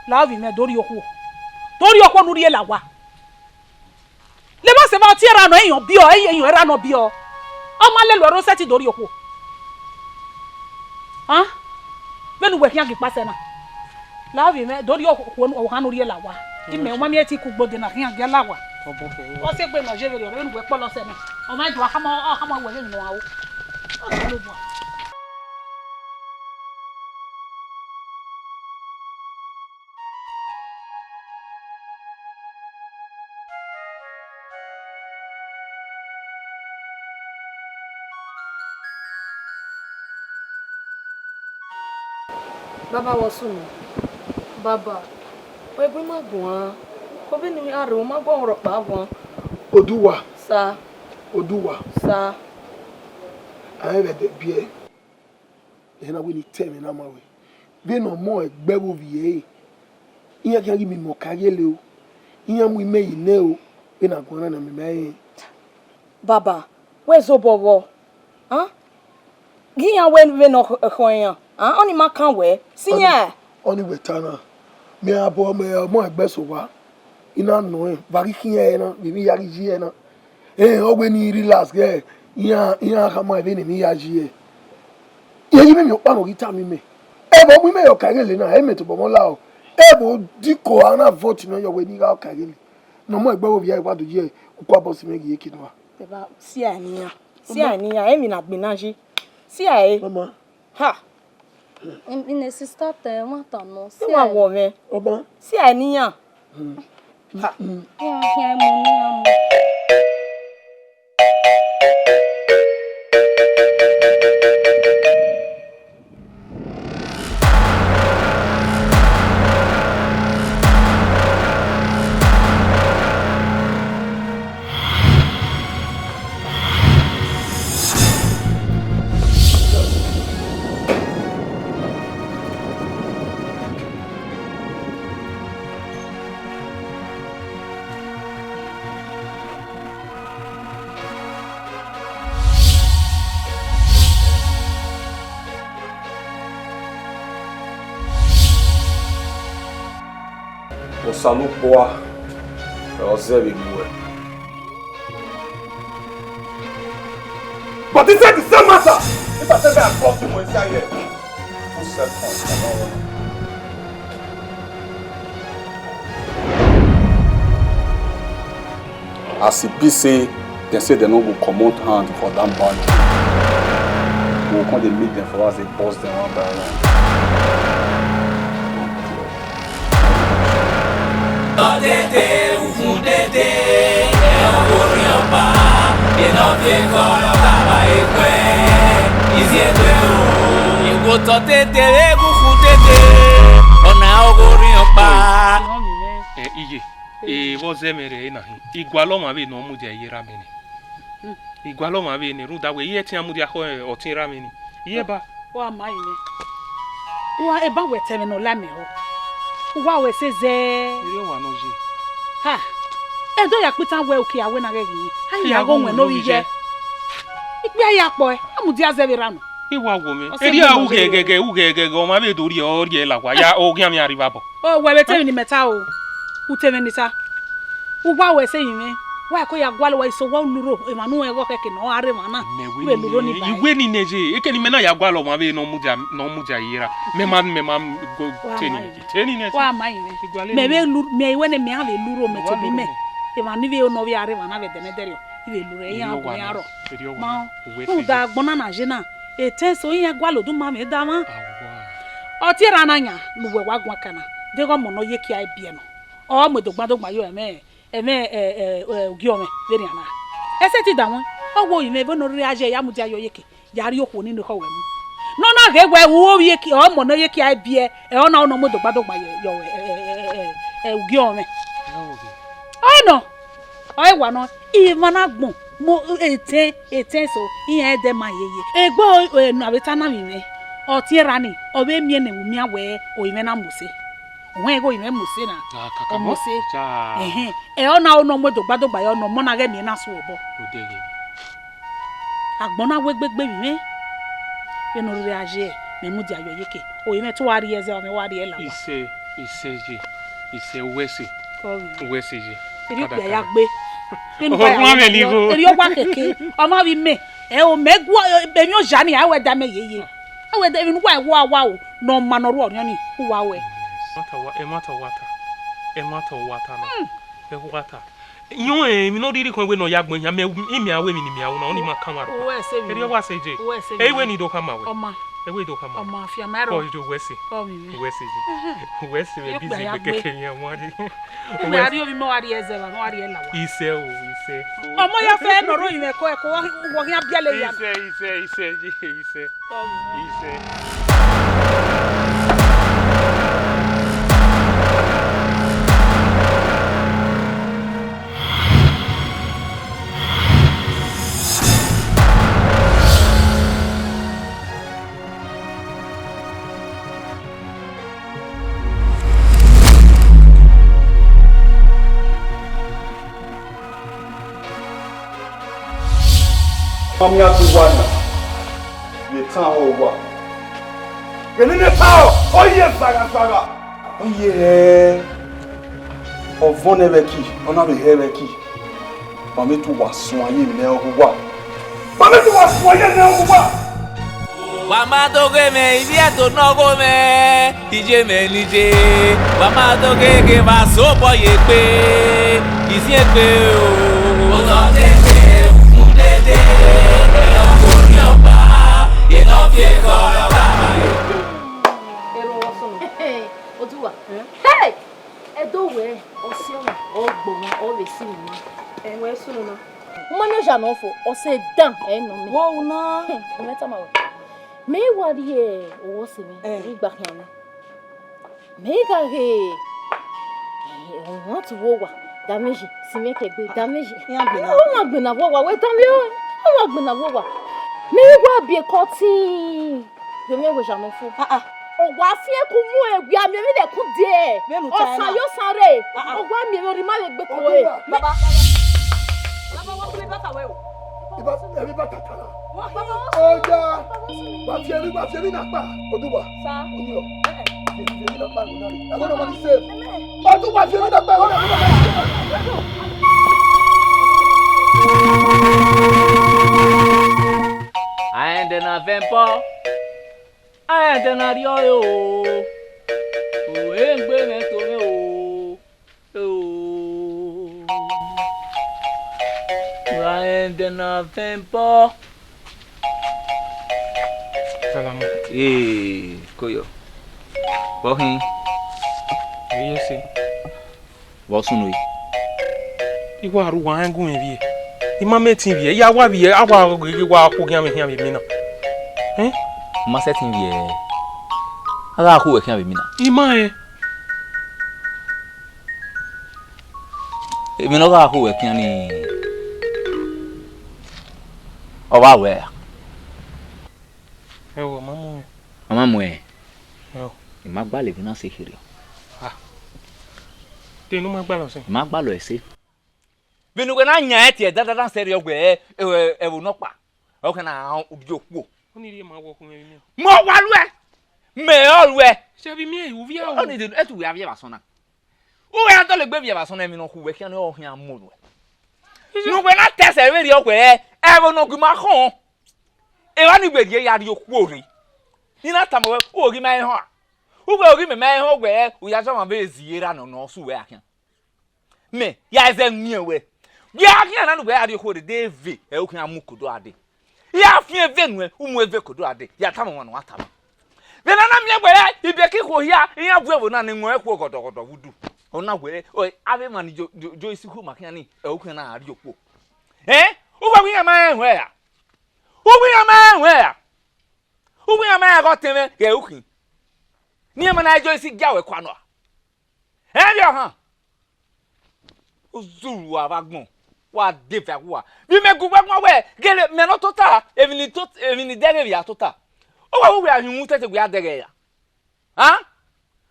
La ovbi mwẹ, do rhie okhuo. Do rhie okhuo ne u rhie la owa. Levba sẹ evba, ọtiẹn erha nọ, ẹre irẹn ọbiọ, ẹre irẹn erha nọ ọbiọ. Ọ ma lele uẹ rre, ọ sẹtin do rhie okhuo. An, vbene uwẹ khian ghi kpa sẹ na. La ovbi mwẹ, do rhie okhuo, okhuo ne u rhie la owa. Imẹ, ọ ma miẹn te I ku gbe odẹ na khian gie la owa. Ọ sẹ egbe ne ọ ye vberriọ, vbene uwẹ kpọlọ sẹ na. Ọ ma do a khama, a khama wẹ vbene ọ ru. Osanobua. Baba, vbọ sunu? Baba, wẹ gu ima guan, ko vbene I gha rre, u ma guan rhọkpa guan. Oduwa. Sa. Oduwa. Sa. A rẹn vbe ẹdẹ biẹ. Ẹre na wẹ ne I ta ẹmwẹ na ma ruẹ. Vbene ọmọ ẹgbẹ vbe ovbi ẹre, iran khian ghi miẹn imẹ Ọkaighele o, iran mu imẹ ye nẹ o, vbene a guan na ne a miẹn imẹ rẹn. Baba, wẹ zobọ vbọ? An? Ghi iran wẹ vbene ọ khọ iran, an, ọnii ma kan wẹ, si iran. Ọnii wẹ ta na, mẹ a bọ mẹ ọmọ ẹgbẹ sẹ owa, I na nọ rẹn, wa ghi khian ẹre na, vbe emwi ya ghi yi ẹre na. Ẹn, ọ wẹ ne I relax ghẹ, iran, iran khama ẹvbo ne emwi ya yi ẹre. Irẹn yi mwẹ emwi ọkpa ne ọ ghi tama imẹ. Ẹvbo mu imẹ ye Ọkaighele na, ẹ i mẹ tobọ mwẹ la o. Ẹvbo diko a na vote nọ yọ wẹ ne I gha Ọkaighele. Ne ọmọ ẹgbẹ vbe ovbi ẹre wa do ye uku abọ si mwẹ ghi ye eke nọ. Eva, si ẹe ne iran. Si ẹe ne iran, emwi ne a gbinna yi. Si ẹe. Mama. Ha. Ine sista te ẹmwata nọ, si ẹe. Wa wọ mwẹ. Ọba. Si ẹe ne iran. Ha. Iran khian mu ne iran mu. Osanobua ọre ọ zẹ vbe gu uẹ. But inside the same matter, if I say that I come to Moisia here, two seconds, I don't want. As e be say dem say dem no go comot hand for that boundary, we go come dey meet dem for house, dey burst dem one by one. Tọtete, ufun tete, ẹ ọ gho rhiọn kpa, ye ne ọ viọ ekhọe, ọ gha ba ekhọe, iziegbe o. Ewo tọtete, eghufun tete, ọna ọ gho rhiọn kpa. Ẹ, iye, e, vbe ọ zẹ mwẹ rre na hin, I gualọ ọmwa vbe ne ọ mudia ye erha mwẹ ni. I gualọ ọmwa vbe ne rhunmwuda wẹ, I i ẹtin a mudia khọ ọtẹn erha mwẹ ni. Iye ba. Wa ma rinmwian. Wa eba wẹ te ẹmwẹ ne ọ la mẹ rọ. Uwa wẹ sẹ zẹ. Erriọ wa nọ ye. Ha. Ẹdẹ ya kpitan wẹ uki a wẹ na ghẹ ghi. A ya gho wẹn ne ovbi ye. Ikpia ya kpọ ẹ, a mudia zẹ vbe erha nọ. I wa wo mwẹ. Ọ sẹ erriọ gbe u nọ ghẹ vbe ghẹ ghẹ, u ghẹ ghẹ ghẹ, ọmwa vbe do rhie ọ rhie la wa, ya, ọ ghian mwẹ arriva bọ. Ọ wẹ vbe te emwi ne imẹ ta o. U te mwẹ ni ta. Uwa wẹ sẹ rinmwian, wa ko ya gualọ wa iso wa lurho, emwa ne u rẹn ighẹ ọ khẹke ne ọ ra rre emwa na, Mẹ wẹ u vbe ni lurho ni nẹ, ba. I wẹ ni nẹ ye, ekẹ ne imẹ na ya gualọ ọmwa vbe ne ọ mudia, ne ọ mudia ye erha. Mẹ ma, mẹ ma go Wa te ma ni, rinmwian. Te ni nẹ. Wa ma rinmwian. I gualọ Mẹ ni. Vbe lu, mẹ i wẹ ne mẹ a vbe lurho mẹ Wa tobọ lurho imẹ. Mẹ. Emwa ni vbe nọ vbe a rre emwa na vbe dẹmwẹdẹrriọ, I vbe lurho, iran Erriọ wa guan nọ. Erriọ wa Ma, nọ. U wẹ rhunmwuda sẹ. Agbọn na na ye na, etẹn eso iran gualọ oduma mwẹ da mwa. Awa. Ọtẹn erha na yan ne uwẹ wa guan kan na, deghẹ ọmọ ne ọ ye ekia biẹ nọ, ọ mu edogbandogba ye ẹmwẹ, ẹmwẹ, ẹ, ẹ, ẹ, ugie ọmwẹ vberriọ na. Ẹ sẹtin danmwẹ, ọ wẹ orinmwẹ vbene ọ rre a ye ya mudia ye ọyeke, ya rrie okhuo ni ne ekhọe wẹ mu. Ne ọ na ghe wẹ u ovbi eki-, ọmọ ne ọ ye ekia biẹ, ẹ, ọ na, ọ na mu edogbandogba ye, ye, ẹ, ẹ, ẹ, ẹ, ẹ, ugie ọmwẹ. Ẹ, ọ ghe. Ọ nọ, ọ i wa nọ, emwa na gbọn, mo, etẹn, etẹn eso, iran ẹdẹ ma yeye. Egbe, ẹ, ne a vbe ta na vbe mwẹ, ọtẹn erha ni, ọ vbe miẹn ne u miẹn wẹ orinmwẹ na mose. Wẹ ighe orinmwẹ mose na, Ah, kaka ọ mose. Ja. Ẹhẹn, ẹ, ọ na, ọ na mu edogbandogba ye, ọ na, ọmọ na ghẹ miẹn na su obọ. Odẹ ghe. Agbọn na wẹ egbegbe vbe mwẹ, vbene ọ rre a ye, mẹ mudia ye ọyeke. Orinmwẹ te uwa rhie ẹzẹ, ọmọ wa rhie la wa. Isẹ, isẹ ye, isẹ uwẹ sẹ. Kọ vbe. Uwẹ sẹ ye. Erriọ Kada, ikpia ya kada. Gbe. Vbene Ọhọ uwa ya rua mwẹ gbe, ligho. Erriọ wa keke. Ọmọ vbe mẹ. Ẹ o, mẹ gu emwi oja ni, a wẹ da mẹ yeye. A wẹ da emwi ne uwa wa wa o, ne ọ ma ne ọ rhuọ ọriọn ni, uwa wẹ. Ẹmwata wa, ẹmwata wa ta. Ẹmwata wa ta na. Hmm. Ẹ wa ta. Iyọn emwi ne ọ rhirhi khọn wẹ ne ọ ya gbẹn yan, mẹ, imian wẹ emwi ne imian ru na, ọni ma kan mwa rhọkpa. Uwẹ sẹ vbe Erriọ wa sẹ je. Uwẹ sẹ vbe Ẹ i wẹ ni do khama wẹ. Ọma. Ẹ i wẹ do khama wẹ. Ọma, fian ma rrọọ. Kọ ijo uwẹ sẹ. Kọ vbe mwẹ. Uwẹ sẹ je. Ẹhẹn. Uwẹ sẹ vbe Ye busy kpẹ ya vbe gbe. Kẹkẹ yan wan je. Mẹ a rrie ovbi mẹ, wa rrie ẹzẹ vba, mẹ wa rrie la wa. Isẹ o, isẹ. Ọmọ ya fẹ nọ rre orinmwẹ ko ẹko, wọ khian biẹlẹ ya. Isẹ, isẹ, isẹ, isẹ. Isẹ. Ọmọ ya do wa na, vbe tan ọre uwa. Vbe nene ta ọ, ọ ye zagha zagha. Ọ ye hẹ ọvọn ne ẹvbo ẹki, ọ na vbe hẹ ẹvbo ẹki. Wa mẹ te uwa suẹn ye emwi ne ọ ghe uwa. Wa mẹ te uwa suẹn ye emwi ne ọ ghe uwa. Wa ma do ghe mwẹ, ivbi ẹto ne ọ gho mwẹ, iye mwẹ ne iye. Wa ma do ghe ghe vbe a so obọ ye egbe, iziegbe o. Otọ dede, ufun dede, erha orhiọn ọkpa, ye ne ọ viọ ekhọe, ọ gha ba ye. Erha ọvbokhan sunu. Oduwa. Eh? Hey! Ẹdẹ wẹ, ọ si ọmwa, ọ gbe ọmwa, ọ vbe si mwẹ ọmwa. Ẹ, wẹ sunu na. Mma ne oya nọ fo, ọ sẹ dan, ẹ nọ mẹ. Wo una. Hmm, mẹ tama wẹ. Mẹ i wa rhie owọ sẹ mwẹ, Eh. I gba khian mwẹ. Mẹ i gha ghe, eh, ọmwa tu vbe owa, da mwẹ yi, si mwẹ kẹ egbe, da mwẹ yi. Iran gbena. Ọ wa gbena vbe owa, wẹ da mwẹ, ọ wa gbena vbe owa. Mẹ i wa biẹ kọtin. Vbe mwẹ wẹ oya nọ fo. Ah, ah. Ọ wa fian ku mu ewia miẹn vbene ẹkun die. Vbene u ta Ọsan na. Yo san rre. Ah, ah. Ọ wa miẹn vbe orhimma vbe egbe ko re. Oduwa, baba. Baba, wa kule bata wẹ o. Iba, ẹmwẹ bata ta na. Wa, baba, wa. Oya. Wa fi emwi, wa fi emwi na kpa. Oduwa. Sa. Oyo. Eh, eh. Fi emwi na kpa, Oduwa. Ẹwẹ na ma ni save. Amen. Oduwa, fi emwi na kpa, ẹwẹ na ma ni save. Aẹn dẹ na vẹ bọ. Aẹn dẹ na rriọ ẹre o, o, e gbe mwẹ to mwẹ o, o. Ra rẹn ẹdẹ na vẹ bọ. Salama. Ee, koyọ. Vbọ khin? Eye se. Vbọ sunu yi? I wa rre uwa rẹn gu mwẹ vbiẹ. I ma mẹ ẹtin vbiẹ, I ya wa vbiẹ, a wa ghi wa khu khian vbe khian vbe emwi na. Ẹn? Ma sẹtin vbiẹ. A gha khu wẹ khian vbe emwi na. I ma rẹn. Emwi ne ọ gha khu wẹ khian ni, ọ vba wẹ ra? Ẹo, ọ ma mu mwẹ. Ọ ma mu ẹn? Ẹo. I ma gbalọ emwi na sẹ kherriọ. Ah. De ne u ma gbalọ sẹ? I ma gbalọ ẹse. Vbene uwẹ na yan ẹn tie dandan sẹrriọ wẹ ẹ, ẹ, ẹvbo nọkpa, ọ khian na rhie okhuo. Ọni rhie ma wọ ọkhuẹn vbe miẹn. Mẹ ọ wa ruẹ, mẹ ọ ruẹ. Sẹ vbe miẹn uvia o. Ọni de ẹtu wẹ a viẹ vbe asọn na. Uwẹ a dọlegbe viẹ vbe asọn na, emwi ne ọ khu wẹ khian ne ọ khian mu ruẹ. Ne uwẹ na ta ẹsẹ vberriọ wẹ ẹ, ẹvbo ne ọ gu ima khọn. Evba ni wẹ rhie ya rhie okhuo rre. Ne I na tama wẹ, u ghi ma họn a? Uwẹ u ghi mẹ ma họn wẹ ẹ, u ya zọmwa vbe zi erha nọ ne ọ sẹ uwẹ a khian. Mẹ ya zẹ miẹn wẹ. Wẹ a khian na ne uwẹ a rhie okhuo rre, de eve ẹre u khian mu kodo a dee. I ya fian eve nuẹn, u mu eve kodo a dee, ya tama ọmwa ne uwa tama. Vbe ne a na miẹn wẹ ibiẹka ikhuo hia, iran vu ẹvbo na ne ẹwaẹn ikhuo ghọdọghọdọ vbe udu. Ọ na wẹ, ọ, avbe emwa ni jo, jo, jo isi ikhuo ma khian ni, ẹ, u khian na rhie okhuo. Ẹn? U wẹ iran ma rẹn ruẹ ra? U wẹ iran ma rẹn ruẹ ra? U wẹ iran ma rẹn ghe ọtẹn mwẹ ghẹ u khin? Ne iran ma na jo isi gia wẹ kua nọ a? Ẹn vbe ọhan? U zurhu uwa vbe agbọn, wa de vbe awa uwa. Vbe imẹ gu wẹ guan wẹ, gele mẹ ne ọ tota, emwi ni to, emwi ni dẹghe vbe a tota. Ọ wa wẹ uwẹ a hin uhunmwu tete wẹ a dẹghe ra? A?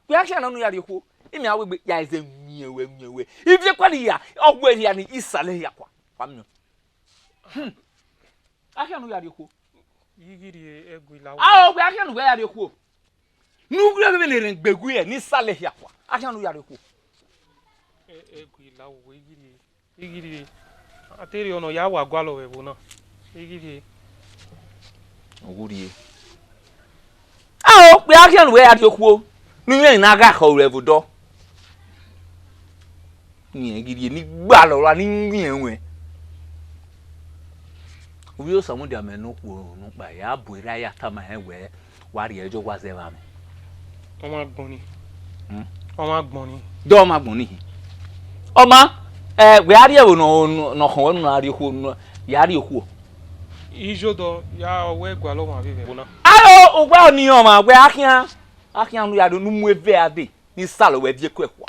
Wẹ a khian na unu ya rhie okhuo, imẹ a wegbe ya ẹzẹ wiẹn wẹ, wiẹn wẹ. Ivie kua ni hia, ọ wẹ hia ni, isalẹ hia kua. Wa miẹn. Hmm. A khian unu ya rhie okhuo. I ghi rhie ẹgu ila. A o, wẹ a khian unu wẹ ya rhie okhuo. Ne u rhie vbene erhẹn gbe wẹ ne isalẹ hia kua. A khian unu ya rhie okhuo. Ẹ, ẹgu ila, wẹ i ghi rhie. I ghi rhie. A te rhie ọnọ ya wa gualọ vbe ẹvbo na. I ghi rhie. Ọ wu rhie. A o, wẹ a khian unu wẹ ya rhie okhuo. Ne u rẹn na gha khọ ruẹ vbe odọ. Rẹn ghi rhie ne I gbalọ ra ne I rẹn ruẹn. Ovbi Osamudia mẹ ne okhuo nọkpa ya bu erha ya tama rẹn wẹ, wa rhie ẹjọ wa zẹ vbe amwẹ. Ọ ma gbọn ni. Hmm? Ọ ma gbọn ni. Dọ ọ ma gbọn ni hin. Ọ ma, ẹ, wẹ a rhie ẹvbo nọ, nọ, nọ khọn wẹ ne u na rhie okhuo, nọ, ya rhie okhuo. Ijodọ ya wẹ gualọ ọmwa vbe vbe ẹvbo na. Aro, uwa ọni ọmwa, wẹ a khian, a khian unu ya do ne u mu eve a dee. Ne isalọ wẹ viẹ kuẹ kua.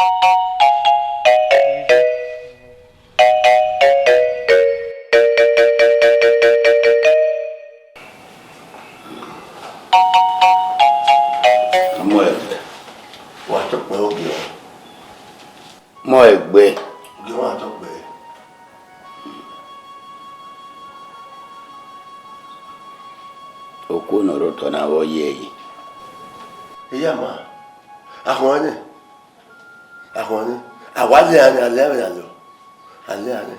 Mọ ẹgbẹ, wa tọkpẹ ogiọ. Mọ ẹgbẹ. Ogiọ wa tọkpẹ. Okuo ne ọ rre otọ na vbe ọ ye ẹre. Iya ma, akhọn nẹ. Akhọn nẹ, a wa lẹ iran nẹ, a lẹ iran vbe alọ, a lẹ iran nẹ.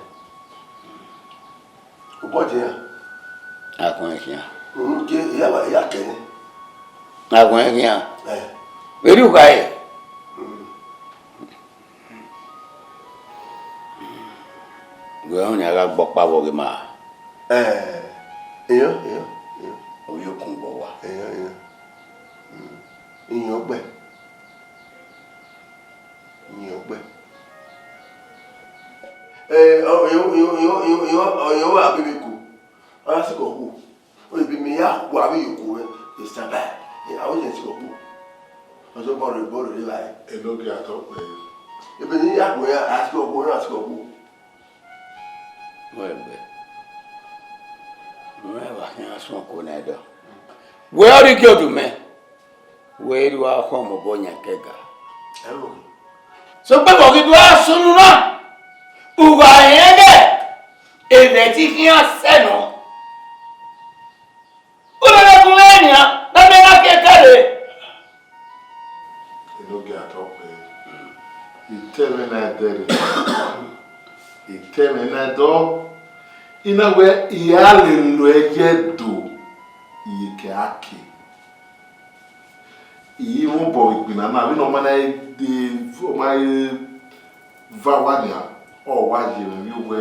Obọ de iran. Akhọn khian. Unu ke, iya wa, iya kẹ nẹ. Akhọn khian. Ẹ. Vbene u kha re? Wẹ ọnii a gha gbe ọkpa vbe ọghe ima. Ẹ, iyọn, iyọn, iyọn. Ovbi okun vbe owa. Iyọn, iyọn. Mm. Iyọn gbe. Iyọn gbe. Ẹ, ọ, iyọn, iyọn, iyọn, iyọn, iyọn, iyọn wa kevbe iko. Ọ ya sikẹ okhuo. Ọ ebe mẹ ya kua vbe iyoko mwẹ, Mister Bag. Ẹ, a wẹ zẹ sikẹ okhuo. Ọ zọ bọrọ, bọrọ rre evbare. Enogie atọ kpẹre. Ebe ne I ya kua, a sikẹ okhuo, a sikẹ okhuo. Wẹ gbe. Mẹ wa khian suẹn oko nẹ dọ. Wẹ ọrhie igiọdu mẹ. Wẹ i ru akhọn mobọ yan ẹkẹga. Sokpan vbe ọ ghi do ra sunu na, u gha rẹn ighẹ evbẹ te I khian sẹ nọ. U lele gun mwẹ nian, ne a miẹn na khian kare. Enogie atọ kpẹre, I te mwẹ na ẹdẹ rre, I te mwẹ na ẹdọ, I na wẹ I a lele ẹyẹ do, I ye ke a ke. I mwẹ obọ vbe igbinna na, vbene ọ ma na de, ọ ma he va owa nian, ọ wa ye mwẹ vbe owẹ,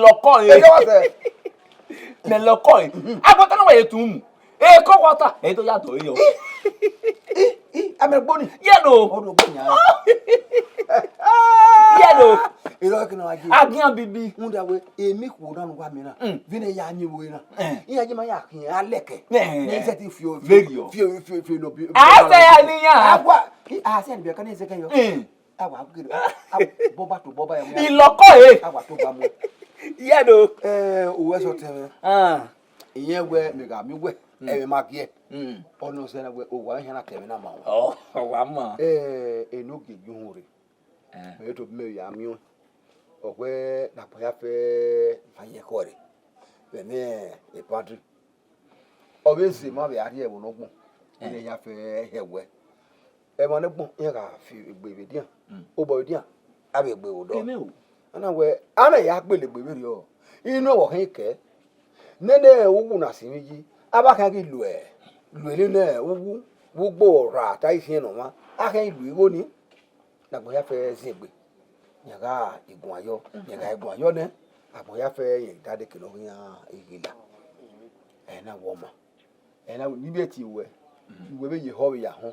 Ilọkọ ẹre. Ẹ jọ wá sẹ. Mẹ lọkọ ẹre. Agbọn ta na wa ye tu mu. Eko wa ta, ẹ do ya dọ yọ. I, I, amẹ gboni. Ye no. Ọ do gboni ya. Ye no. Iro ke na wa je. Agian bibi. Unda we, emi khuo na nu wa mi na. Mm. Vine ya nyi wo na. Eh. Iya je ma ya khian alẹkẹ. Eh. Ni se ti fio, fio, Very o. Fio, fio, fio, no bi. A se ya ni ya. Agua, I, a se ni bi ka ni se ke yo. Eh. Awa gere. Bọba to bọba ya. Ilọkọ ẹre. Awa to ba mu. Ye no. Eh, o wẹ sọ tẹmwẹ. Ah. Iyẹn wẹ, mẹ gha miẹn wẹ, Mm. ẹmwẹ ma giẹ. Mm. Ọnọ sẹ na wẹ, owa hia na kẹmwẹ na ma wẹ. Ọ, ọ wa ma. Eh, enogie ju uhunmwu rre. Eh. Mẹ to mẹ ya miẹn. Ọ wẹ na kpa ya fẹ fa yẹn kọ rre. Vbe ne e boundary. Ọ vbe zẹ ma vbe a rhie ẹvbo ne ọ gbọn, Eh. ne ya fẹ hẹ wẹ. Ẹmwẹ ne gbọn, iran gha fi egbe vbe edian. Mm. Obọ vbe edian, a vbe gbe vbe odọ. Amen o. A na wẹ, a na ya gbele egbe vberriọ. Inu ẹvbo khan kẹ. Nene uwu na sinmwi yi, a vbe khian ghi luẹ, luẹ ne uwu, vbe ugbo ra ta isiẹn ne ọmwa, a khian ghi lu igho ni. Ne agbọn ya fẹ zin egbe, yan gha iguan yọ, yan gha iguan yọ nẹ, agbọn ya fẹ yan dade kene ọ ghi iran ighila. Ẹ na wọ ọma. Ẹ na wẹ, ne I vbe tie ruẹ, ne uwẹ vbe ye ehọ vbe ya họn.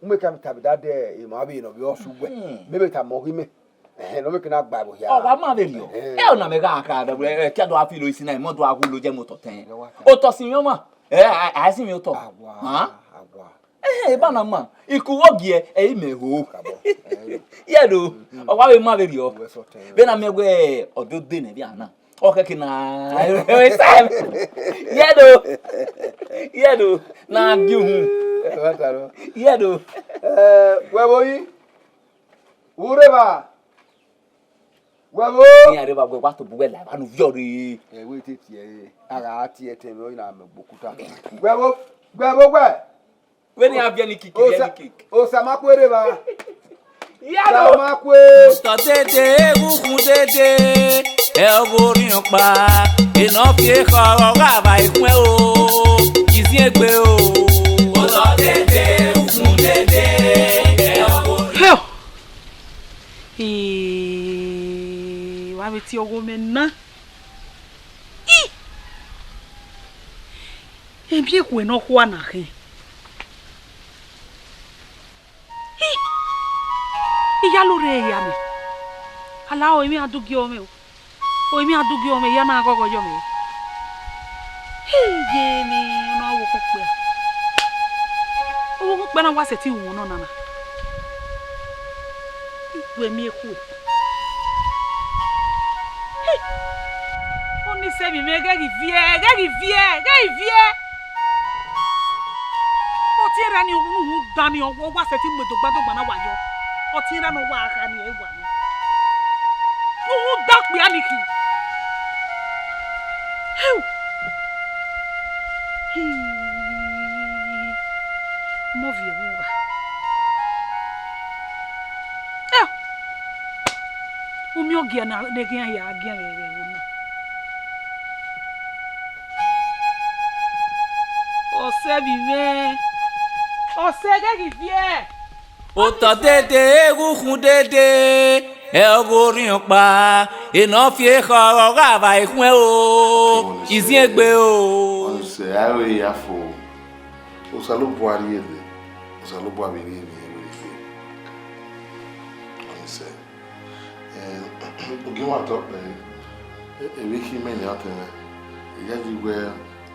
U me ka ta vbe dade emwa vbe ne ọ vbe ọse uwẹ, Hmm. mẹ vbe tama ọghe imẹ. Ẹhẹn, ne ọ miẹn ke na gba ẹvbo hia. Ọ wa ma vberriọ. Ẹhẹn. Ẹ ọna mẹ gha kha, ẹ, te a do a filo isi na, imọ do a ghulo jẹ mẹ otọ tẹn. Ẹ wa ta. Otọ sinmwi ọmwa. Ẹ, a, a sinmwi otọ. Awa, hàn? Awa. Ẹ, eba na ma. Iku vbe ọ giẹ, ẹ i mẹ ho. Kabọ. Ẹ. Yẹ do. Ọ wa vbe ma vberriọ. Uwẹ sọ tẹn. Vbene a miẹn wẹ ọdọ de nẹ vbe a na. Ọ khẹke na. Ẹ, sa. Yẹ do. Yẹ do. Na gi uhun. Ẹ, wa ta nọ. Yẹ do. Ẹ, wẹ vbo yi? Vbe u rre evba? Wẹ vbo? Iran rre evba wẹ wa tobọ uwẹ la evba ne u viọ rre. Ẹ, wẹ te tie ẹre, a gha tie ẹtẹn vbe ọ na mẹ gbe okuta. Wẹ vbo? Wẹ vbo wẹ? Vbene iran viẹ ni kiki, viẹ ni kiki. Osa ma kue rre evba. Iya Osa do. Ma kue. Otọ dede, egungun dede, ẹ ọghe orhiọn kpa, enọ fi ekhọe ọgha vba ikhuẹn o, iziengbe o. Otọ dede, egungun dede, ẹ ọghe orhiọn. Hell! Ee, wa vbe tie ọghe mwẹ na. I! Emwi ekhue ne ọ khua na khin. I! Iyalo rre hia mẹ. Ala o, emwi a du gie ọmwẹ o. O, emwi a du gie ọmwẹ, I ya na ghọghọ yọ mwẹ. Iye mwẹ, ọ na wo okpia. Ọ wo okpia na wa sẹtin ru ọnọna na. Ikhuo emwi ekhue. Ọni sẹ vbe mwẹ, ghẹ ghi viẹ, ghẹ ghi viẹ, ghẹ ghi viẹ. Ọtẹn erha ni uhunmwu dan ni ọ wa sẹtin mu dogba dogba na wa yọ. Ọtẹn erha ne ọ wa kha ni ẹ wa nọ. Uhunmwu dan okpia ni khin. Heu! Hii! Mọ viẹ vbe uwa. Ẹ! U miẹn ogiẹ na ne eghian hia a giẹn vbe ẹvbo na. Ọsẹ vbe mwẹ, ọsẹ ghẹ ghi viẹ. Otọ dede, eghukhu dede, ẹ ọghe orhiọn ọkpa, enọ fi ekhọe ọgha vba ikhuẹn o, iziẹn egbe o. Ọnise, a i re ya fo. Osanobua rhie ẹre, Osanobua vbe rhie emwi ẹre vbe rhie. Ọnise, eh, ogie mwa tọ kpẹre, e-, emwi khin mẹ nian tẹn mwẹ, I ya yi wẹ,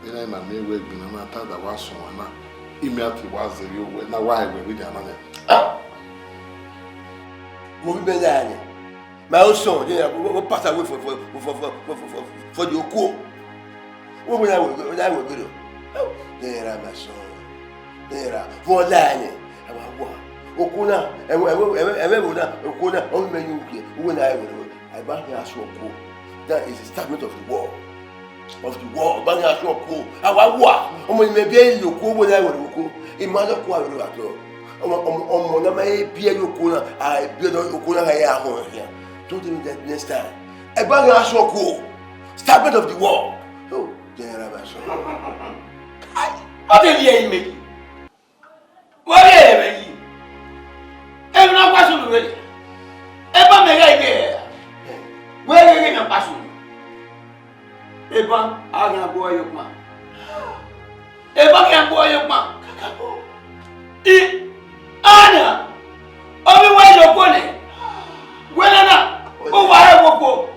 vbene a na miẹn wẹ egbinna na ta da wa sọn ọmwa na, imẹ a te wa zẹvbe owẹ ne a wa hẹ wẹ vbe nian na nẹ. Ah! Wo vbe imẹ ya nẹ? My own son, yeah, wo, wo pass away for, for, for the okuo. Wo, wo ya wo, wo ya wo gbero. Then ra my son. Then ra. Vọ la nẹ? Awa wa. Okuo na, ẹvbo, ẹvbo, ẹvbo, ẹvbo na, okuo na, ọ mẹ yu ke. Wo na wo. I ba hia so okuo. That is the statement of the world. Of the world, ba hia so okuo. Awa wa. Ọmọ ni mẹ biẹ ye okuo, wo na wo okuo. I ma dọ kua vbe ro ato. Ọmọ, ọmọ, ọmọ na ma he biẹ ye okuo na, a biẹ dọ okuo na gha ya họn hia. Don't tell me that next time. Ẹ ba gha sọ okuo. Statement of the world. Oh, general my son. Ai, ọ te rhie ẹre mẹ yi. Vbe ọ rhie ẹre mẹ yi. Emwi ne ọ gua sunu vbe. Ẹ ba mẹ gha ige ẹre. Wẹ ghe ghe ne ọ gua sunu. Eban, a gha gbe uẹ ye ọkpa. Eban khian gbe uẹ ye ọkpa. Kakabọ. I, ana, ovbi uẹ ye okhuo nẹ. Wẹ nana, uwa rẹ wo kpo.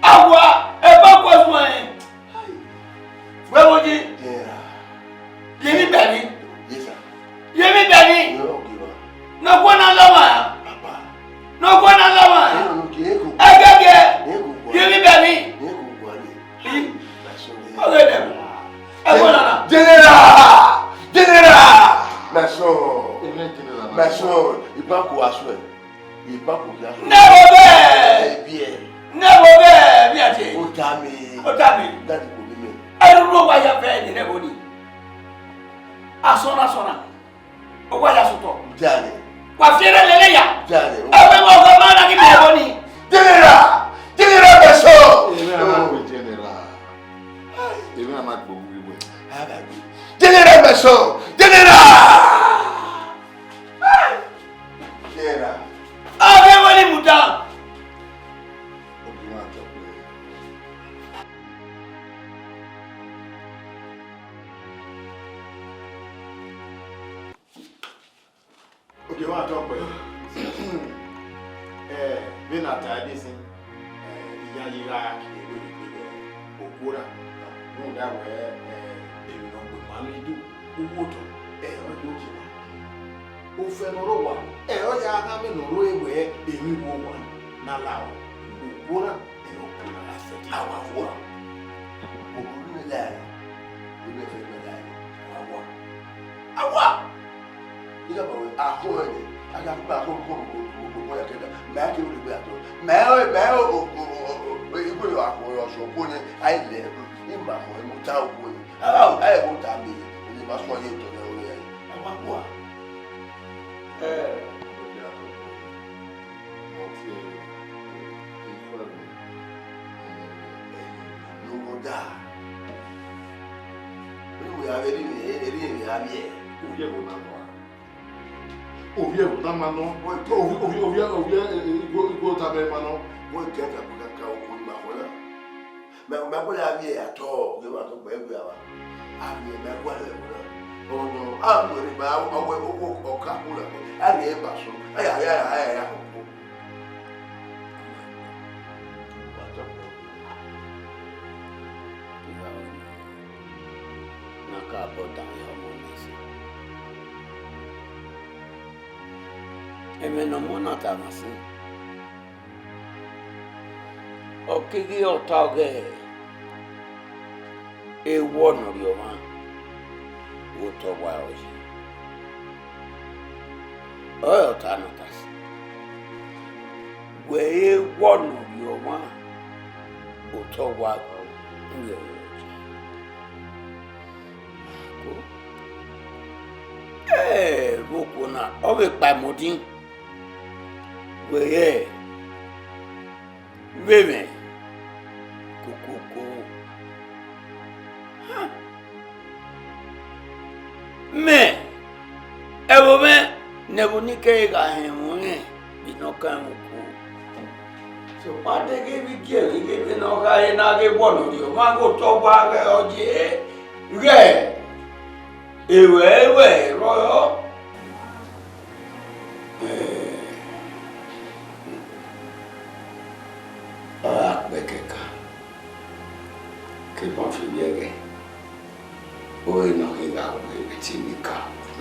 A wa, eban khuẹ suẹn. Wẹ wo yi. General. Ye emwi bẹghe. Yes, sir. Ye emwi bẹghe. Irọ́ òkè wa. Ne okhuo na lọ mwa. Papa. Ne okhuo na lọ mwa. Irọ́ òkè, eko. Ẹgẹgẹ. Eko gua. Ye emwi bẹghe. Eko gua ni. Ih. Ọghe nẹ. Ẹgbọn nana. General! General! My son. Amen, General. My son. Ibanku asue. Ibanku asue. Never be. Ebiẹ. Never be. Biate. Otami. Otami. Daddy kò bí mi. Ẹnu ló wá ya fẹ́ ẹni rẹ̀ bọ́ ni. Asọ́nà sọ́nà. Ó wá ya sọ̀tọ̀. Jàre. Wà á fi ẹrẹ́ lẹ́lẹ́ yà. Jàre. Ẹ fẹ́ mọ ọ̀gá máa nà kí mi ẹ̀ bọ́ ni. General! General Bẹ̀sọ̀! Èmi àná pè General. Èmi àná gbòògùn ìwé. General Bẹ̀sọ̀! General! General. Ọ̀gá ẹ̀ wọ́n ní mùtá. Obìnrin àjọpọ̀. Oge wa tọ pẹ. Eh, Vbene a ta ẹdẹ sin, eh, iyayi gha khin vbe egbe vbe okuo na, rhunmwuda wẹẹ, eh, emwi ne ọ gbe ma ne idu, uwu otọ, ẹre ọ do tie ma. Ofẹ ne ọ rre owa, ẹre ọ ya gha mwẹ ne ọ rre wẹẹ emwi vbe owa na la ro. Okuo na, ẹre ọ kuo na gha sẹtin. Awa vua. Obo ne la ro, obo ẹfe ne la ro, awa vua. Awa! Ighẹ ma wẹ, akhọn ẹnẹ, a ya kpa akhọn, akhọn, akhọn, akhọn ya kẹda, mẹ a kevbe odogbe atọ. Mẹ, mẹ, o, o, o, o, o, igwe akhọn ọsọ okhuo nẹ, a i lẹ, ima akhọn, emu ta okhuo nẹ. A gha, a gha ta mẹ, ẹ ma suẹn ye otọ nẹ, ọ ya, a ma gua. Ẹ, odogbe atọ, ọ tie, ifo ẹvbo, ẹ, ẹ, ẹ, ne ọ da. Wẹ a vbe rri, ẹ, ẹ, rri emwi a vbiẹ. Ovbi ẹvbo na nọ. Ovbi ẹvbo na ma nọ. Ovbi, ovbi, ovbi, ovbi, ẹ, ẹ, igho, igho ta mẹ ma nọ. Wẹ kẹ ta kaka ka okhuo ima khọ na. Mẹ, mẹ ko ya vbiẹ ya tọ, ghe ma tọ gbe gbe ava. A vbiẹ mẹ gualọ ẹvbo na. Ọ nọ, a mu ẹre ba, ọ wẹ, ọ wẹ, ọ ka ku na. A rhie ba sọ. A ya, ya, ya, ya, ya, okhuo. Igharo na, ne a ka bọ danmwehọ ọmọ na ẹse. Ẹmwẹ ne ọmọ na tama sin, ọ keghi re ọta ọghe ewọ ne ọ rhie ọmwa vbe otọ owa ẹre ọ ye. Ọre ọta ne ọ ta sin. Wẹ ewọ ne ọ rhie ọmwa vbe otọ owa ẹre ọ ye. Ẹ, vbe okuo na, ọ vbe kpa ẹmwẹ odin. Wẹ ghẹ vbe mwẹ kokoko. Ha! Mẹ, ẹvbo mwẹ ne ẹvbo ni kẹre gha họn ẹmwẹ ọnrẹn vbe ne ọ kan ẹmwẹ okuo. Sokpan deghẹ vbe igiẹrẹ ghe vbene ọ gha re ne a ghe wọlọ rrie ọmwa ghe otọ owa ẹre ọ ye, ghẹ, ewẹ, ewẹ rrọọ. Ọ gha kpẹẹ kẹkan, ke ma fi vbiẹ ghẹ, ore ne ọ khin gha ru ẹtin ni ka.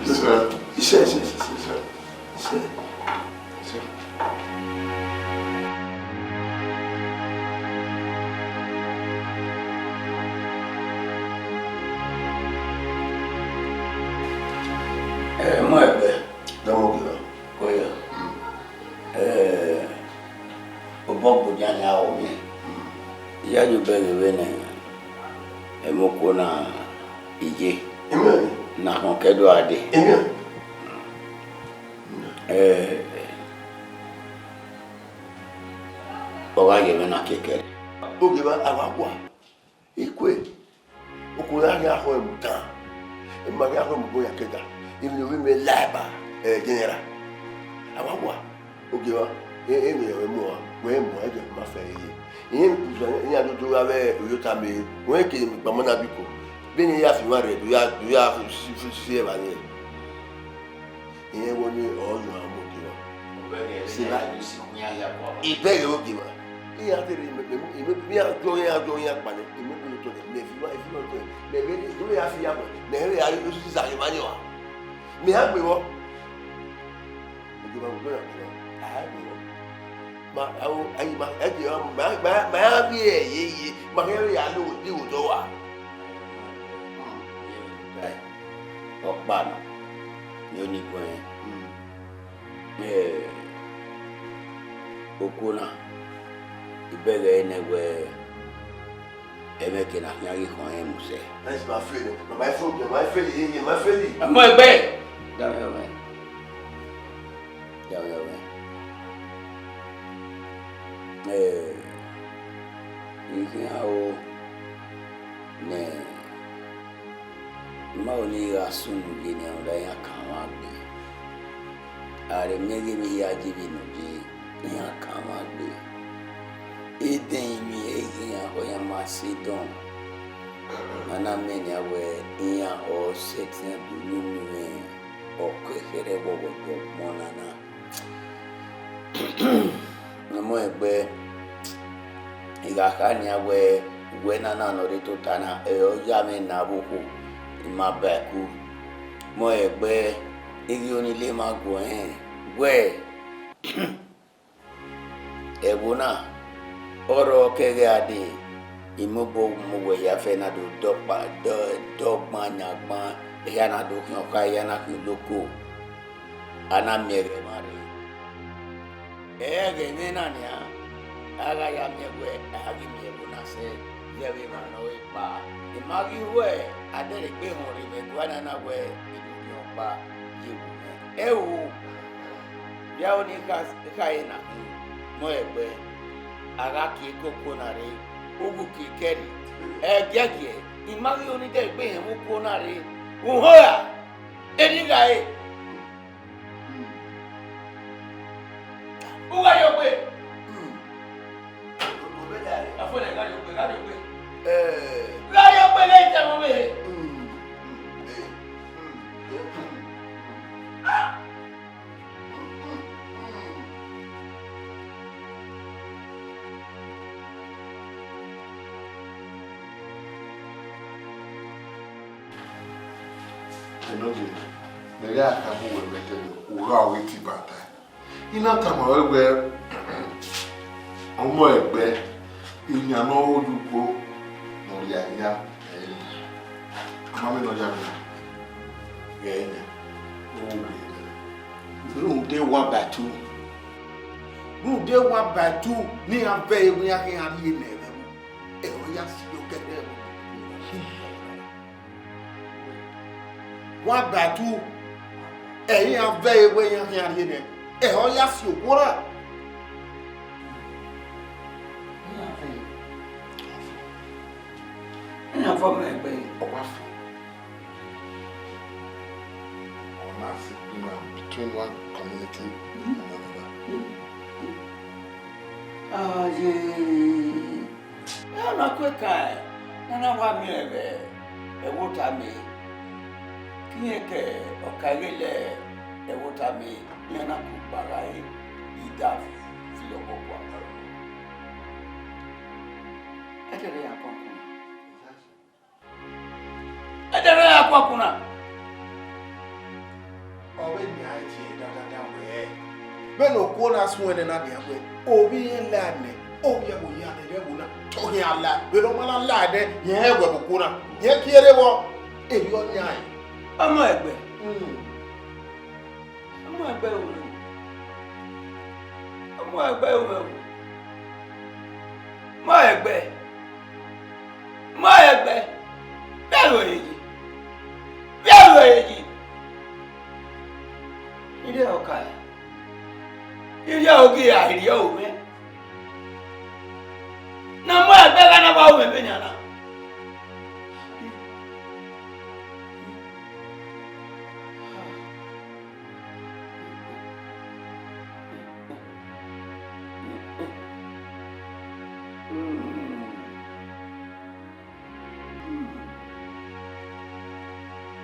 Isẹ, isẹ, isẹ, isẹ, isẹ. Ẹ, mọ ẹgbẹ. Dọmọ gbe na. Oya. Ẹ, obọ gbodia ni a ho miẹn. I ya ye obọ ẹre vbene ẹmwẹ okuo na iye. Amen. Ne akhọn kẹ do gha dee. Amen. Ẹ, ọ gha ye ẹmwẹ na kẹkẹre. Ogieva, a wa gua. Ikue, okhuo na ghi akhọn ẹmwẹ utan, ima ghi akhọn ẹmwẹ obọ ya kẹda, emwi ne ovbi mwẹ la ẹba, ẹ, general. A wa gua, ogieva, e, emwi ne ọ mu ọmwa, wẹ mu ẹdẹ ma fẹ ye. Iran, iran do do gha vbe oyota mẹ, wẹ ke emwi kpama na biko. Vbene I ya fi emwa rre, do ya, do ya fi, fi, fi, fi ẹmwẹ ni. Irẹn wẹẹ ọnii ọre ọ yan ọmọ ogieva. Seba, ibẹghe ogieva. Iran te rre, mẹ, mẹ, mẹ, mẹ, mẹ, iran jọ, iran jọ, iran kpannẹ, imẹ kpẹlẹ otọ nẹ, mẹ fi, mẹ fi otọ nẹ, mẹ vbe, mẹ vbe ya fi ya wẹ, mẹ vbe ya, osi sa ye ma yọ a. Mẹ ya gbe vbọ. Ogieva, ogieva, a ya gbe vbọ. Ma, awo, ayi ma, ẹ jẹ, ma, ma, ma ya vbiẹ ye, ye, ma kẹ vbe ya lo, lo dọ wa. Ọkpa nọ, ne ọ ni guẹn. Ẹ, okuo na, ibẹghe nẹ wẹẹ, ẹmwẹ ke na khian ghi khọn ẹn mu sẹ. Ẹ ma fele, ma fele, ma fele, ma fele. Ọmọ ẹgbẹ. Dame ọmọ. Dame ọmọ. Ẹ, I khian ro nẹ, I ma ho ne I gha sunu ye ne rhunmwuda iran kan mwa gbe. A rhe miẹn ghe emwi hia je vbe nọ je, iran kan mwa gbe. Edẹn emwi ẹre iran khọ iran ma se dọn. A na miẹn nian wẹẹ iran ọ sẹtin do unu mwẹ ọkọ ẹkhẹrẹ vbe ọghe ọgbọn na na. Mọ ẹgbẹ, I gha kha nian wẹẹ, uwẹ nana ne ọ rre tota na, ẹre ọ ya mwẹ ne avbe okhuo, I ma ba ẹko. Mọ ẹgbẹ, I ghi ọni le emwa guẹ rẹn wẹẹ, ẹvbo na, ọ rrọọ kẹghẹ a dee, I mobọ mu wẹ ya fẹ na do dọkpa, dọ, dọgban yan gban, ehia na do khian ọkha, ehia na khian oloko, a na miẹn ẹghẹ emwa rre. Ẹghẹ mwẹ na nian, a gha ya miẹn wẹẹ a ghi miẹn ẹvbo na sẹ, yẹ vbe emwa ne ọ re kpa. I ma ghi ru adẹrẹgbe họn rre vbe ẹguae na na wẹẹ I do khian ọkpa ye vbe mwẹ. Ẹo, ya ọni kha, kha ẹre na khin, mọ ẹgbẹ, a gha kie koko na rre, uwu kie kẹrri. Ẹgiẹgiẹ, I ma ghi ọni dẹrẹgbe họn vbe uko na rre, uhọn ra, eni gha re. U gha rrie ogbe. Afọlẹ, gha rrie ogbe, gha rrie ogbe. Gha rrie ogbe, gha rrie ogbe. Ẹnọgie, mẹ gha tama uwẹ vbe ẹdẹ, u gha ọghe te ibata. I na tama ruẹ wẹẹ, ọmọ ẹgbẹ, iyan ne ọ ho ye ugbo ne ọ rhia yan, ẹ i re. Ọ ma mwẹ ne ọ ya mwẹ na, ghẹ yan, u ru wẹ. Rhunmwuda one by two. Rhunmwuda one by two ne iran vẹ ẹre iran khian rhie nẹ vbe ẹvbo. Ẹre ọ ya si okẹdẹ ẹvbo. One by two, ẹre iran vẹ ẹre iran khian rhie nẹ, ẹre ọ ya si okhuo ra. Iran vẹ ẹre. Iran vẹ ọmọ ẹgbẹ. Ọ wa fọ. Ọ na si between one community and another. Aye. Iran na ku ekan ne a na wa miẹn vbe ẹvbo Otame, ke irẹn ke ọka ighele ẹvbo Otame, iran na ku kpa gha re, I da fi ọkọ kua. Ẹdẹ ne iran kọn kun. Ẹdẹ ne iran kọn kun na. Ọ vbe nian tie dadada wẹẹ, vbene okuo na suẹn nẹ na nian wẹẹ, ovbi irẹn la nẹ, ovbi ẹvbo ya nẹ, vbe ẹvbo na, te ọ khian la, vbene ọ ma na la nẹ, rẹn hẹ wẹ vbe okuo na, rẹn kie rre vbọ, erriọ ọ nian rẹn. Ọmọ ẹgbẹ. Hmm. Ọmọ ẹgbẹ ru mwẹ o. Ọmọ ẹgbẹ ru mwẹ o. Ọmọ ẹgbẹ. Ọmọ ẹgbẹ. Vbe aro ẹre yi. Vbe aro ẹre yi. Irẹn ọka. Irẹn ogie a rhie aro mwẹ. Ne ọmọ ẹgbẹ gha na wa ru mwẹ vbenian na.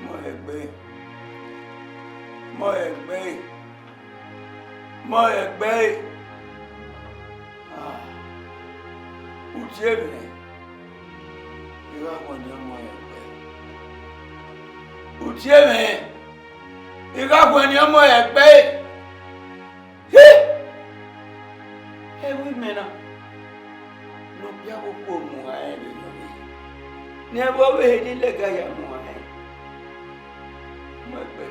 Mọ ẹgbẹ. Mọ ẹgbẹ. Mọ ẹgbẹ. Ah. U tie mwẹ, I gha wẹ ne ọmọ ẹgbẹ. U tie mwẹ, I gha wẹ ne ọmọ ẹgbẹ. Hi! Ẹvbo imẹ na, ne okpia vbe okhuo mu uhan rẹn vbe nọ rre, ne ẹvbo ọvbehe ni lẹga ya mu uhan rẹn. Mu ẹgbẹ,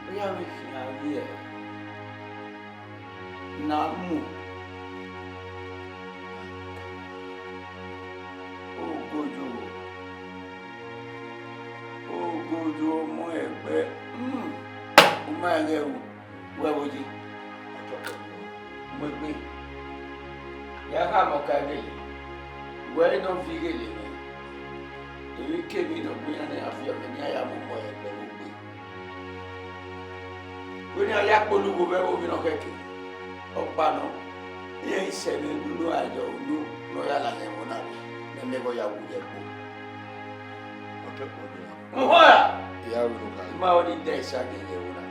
ọ ya vbe khian vbiẹ ne a mu. Ogojo, ogojo ọmọ ẹgbẹ, hmm, u ma ghẹ ru. Wẹ vbe oyi, mu egbe, ya khama ọka ighele, wẹ ne ọ viọ ighele mwẹ, emwikemwi ne ọ gbe iran ne iran viọ mwẹ ne iran ya mu ọmọ ẹgbẹ vbe ogbe. Wẹ ne iran ya kpolo ugho vbe ẹvbo vbe ne ọ khẹke, ọkpa nọ, iran i sẹ vbe unu a yọ unu ne ọ ya la ẹvbo na rre, ne ẹmwẹ vbe ọ ya wu ye ẹkpo. Uhọn ra? I ya ru unu kha. I ma ọni dẹ esa ghe ye ẹvbo na.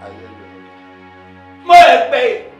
Aye, aye, aye. Mọ ẹgbẹ.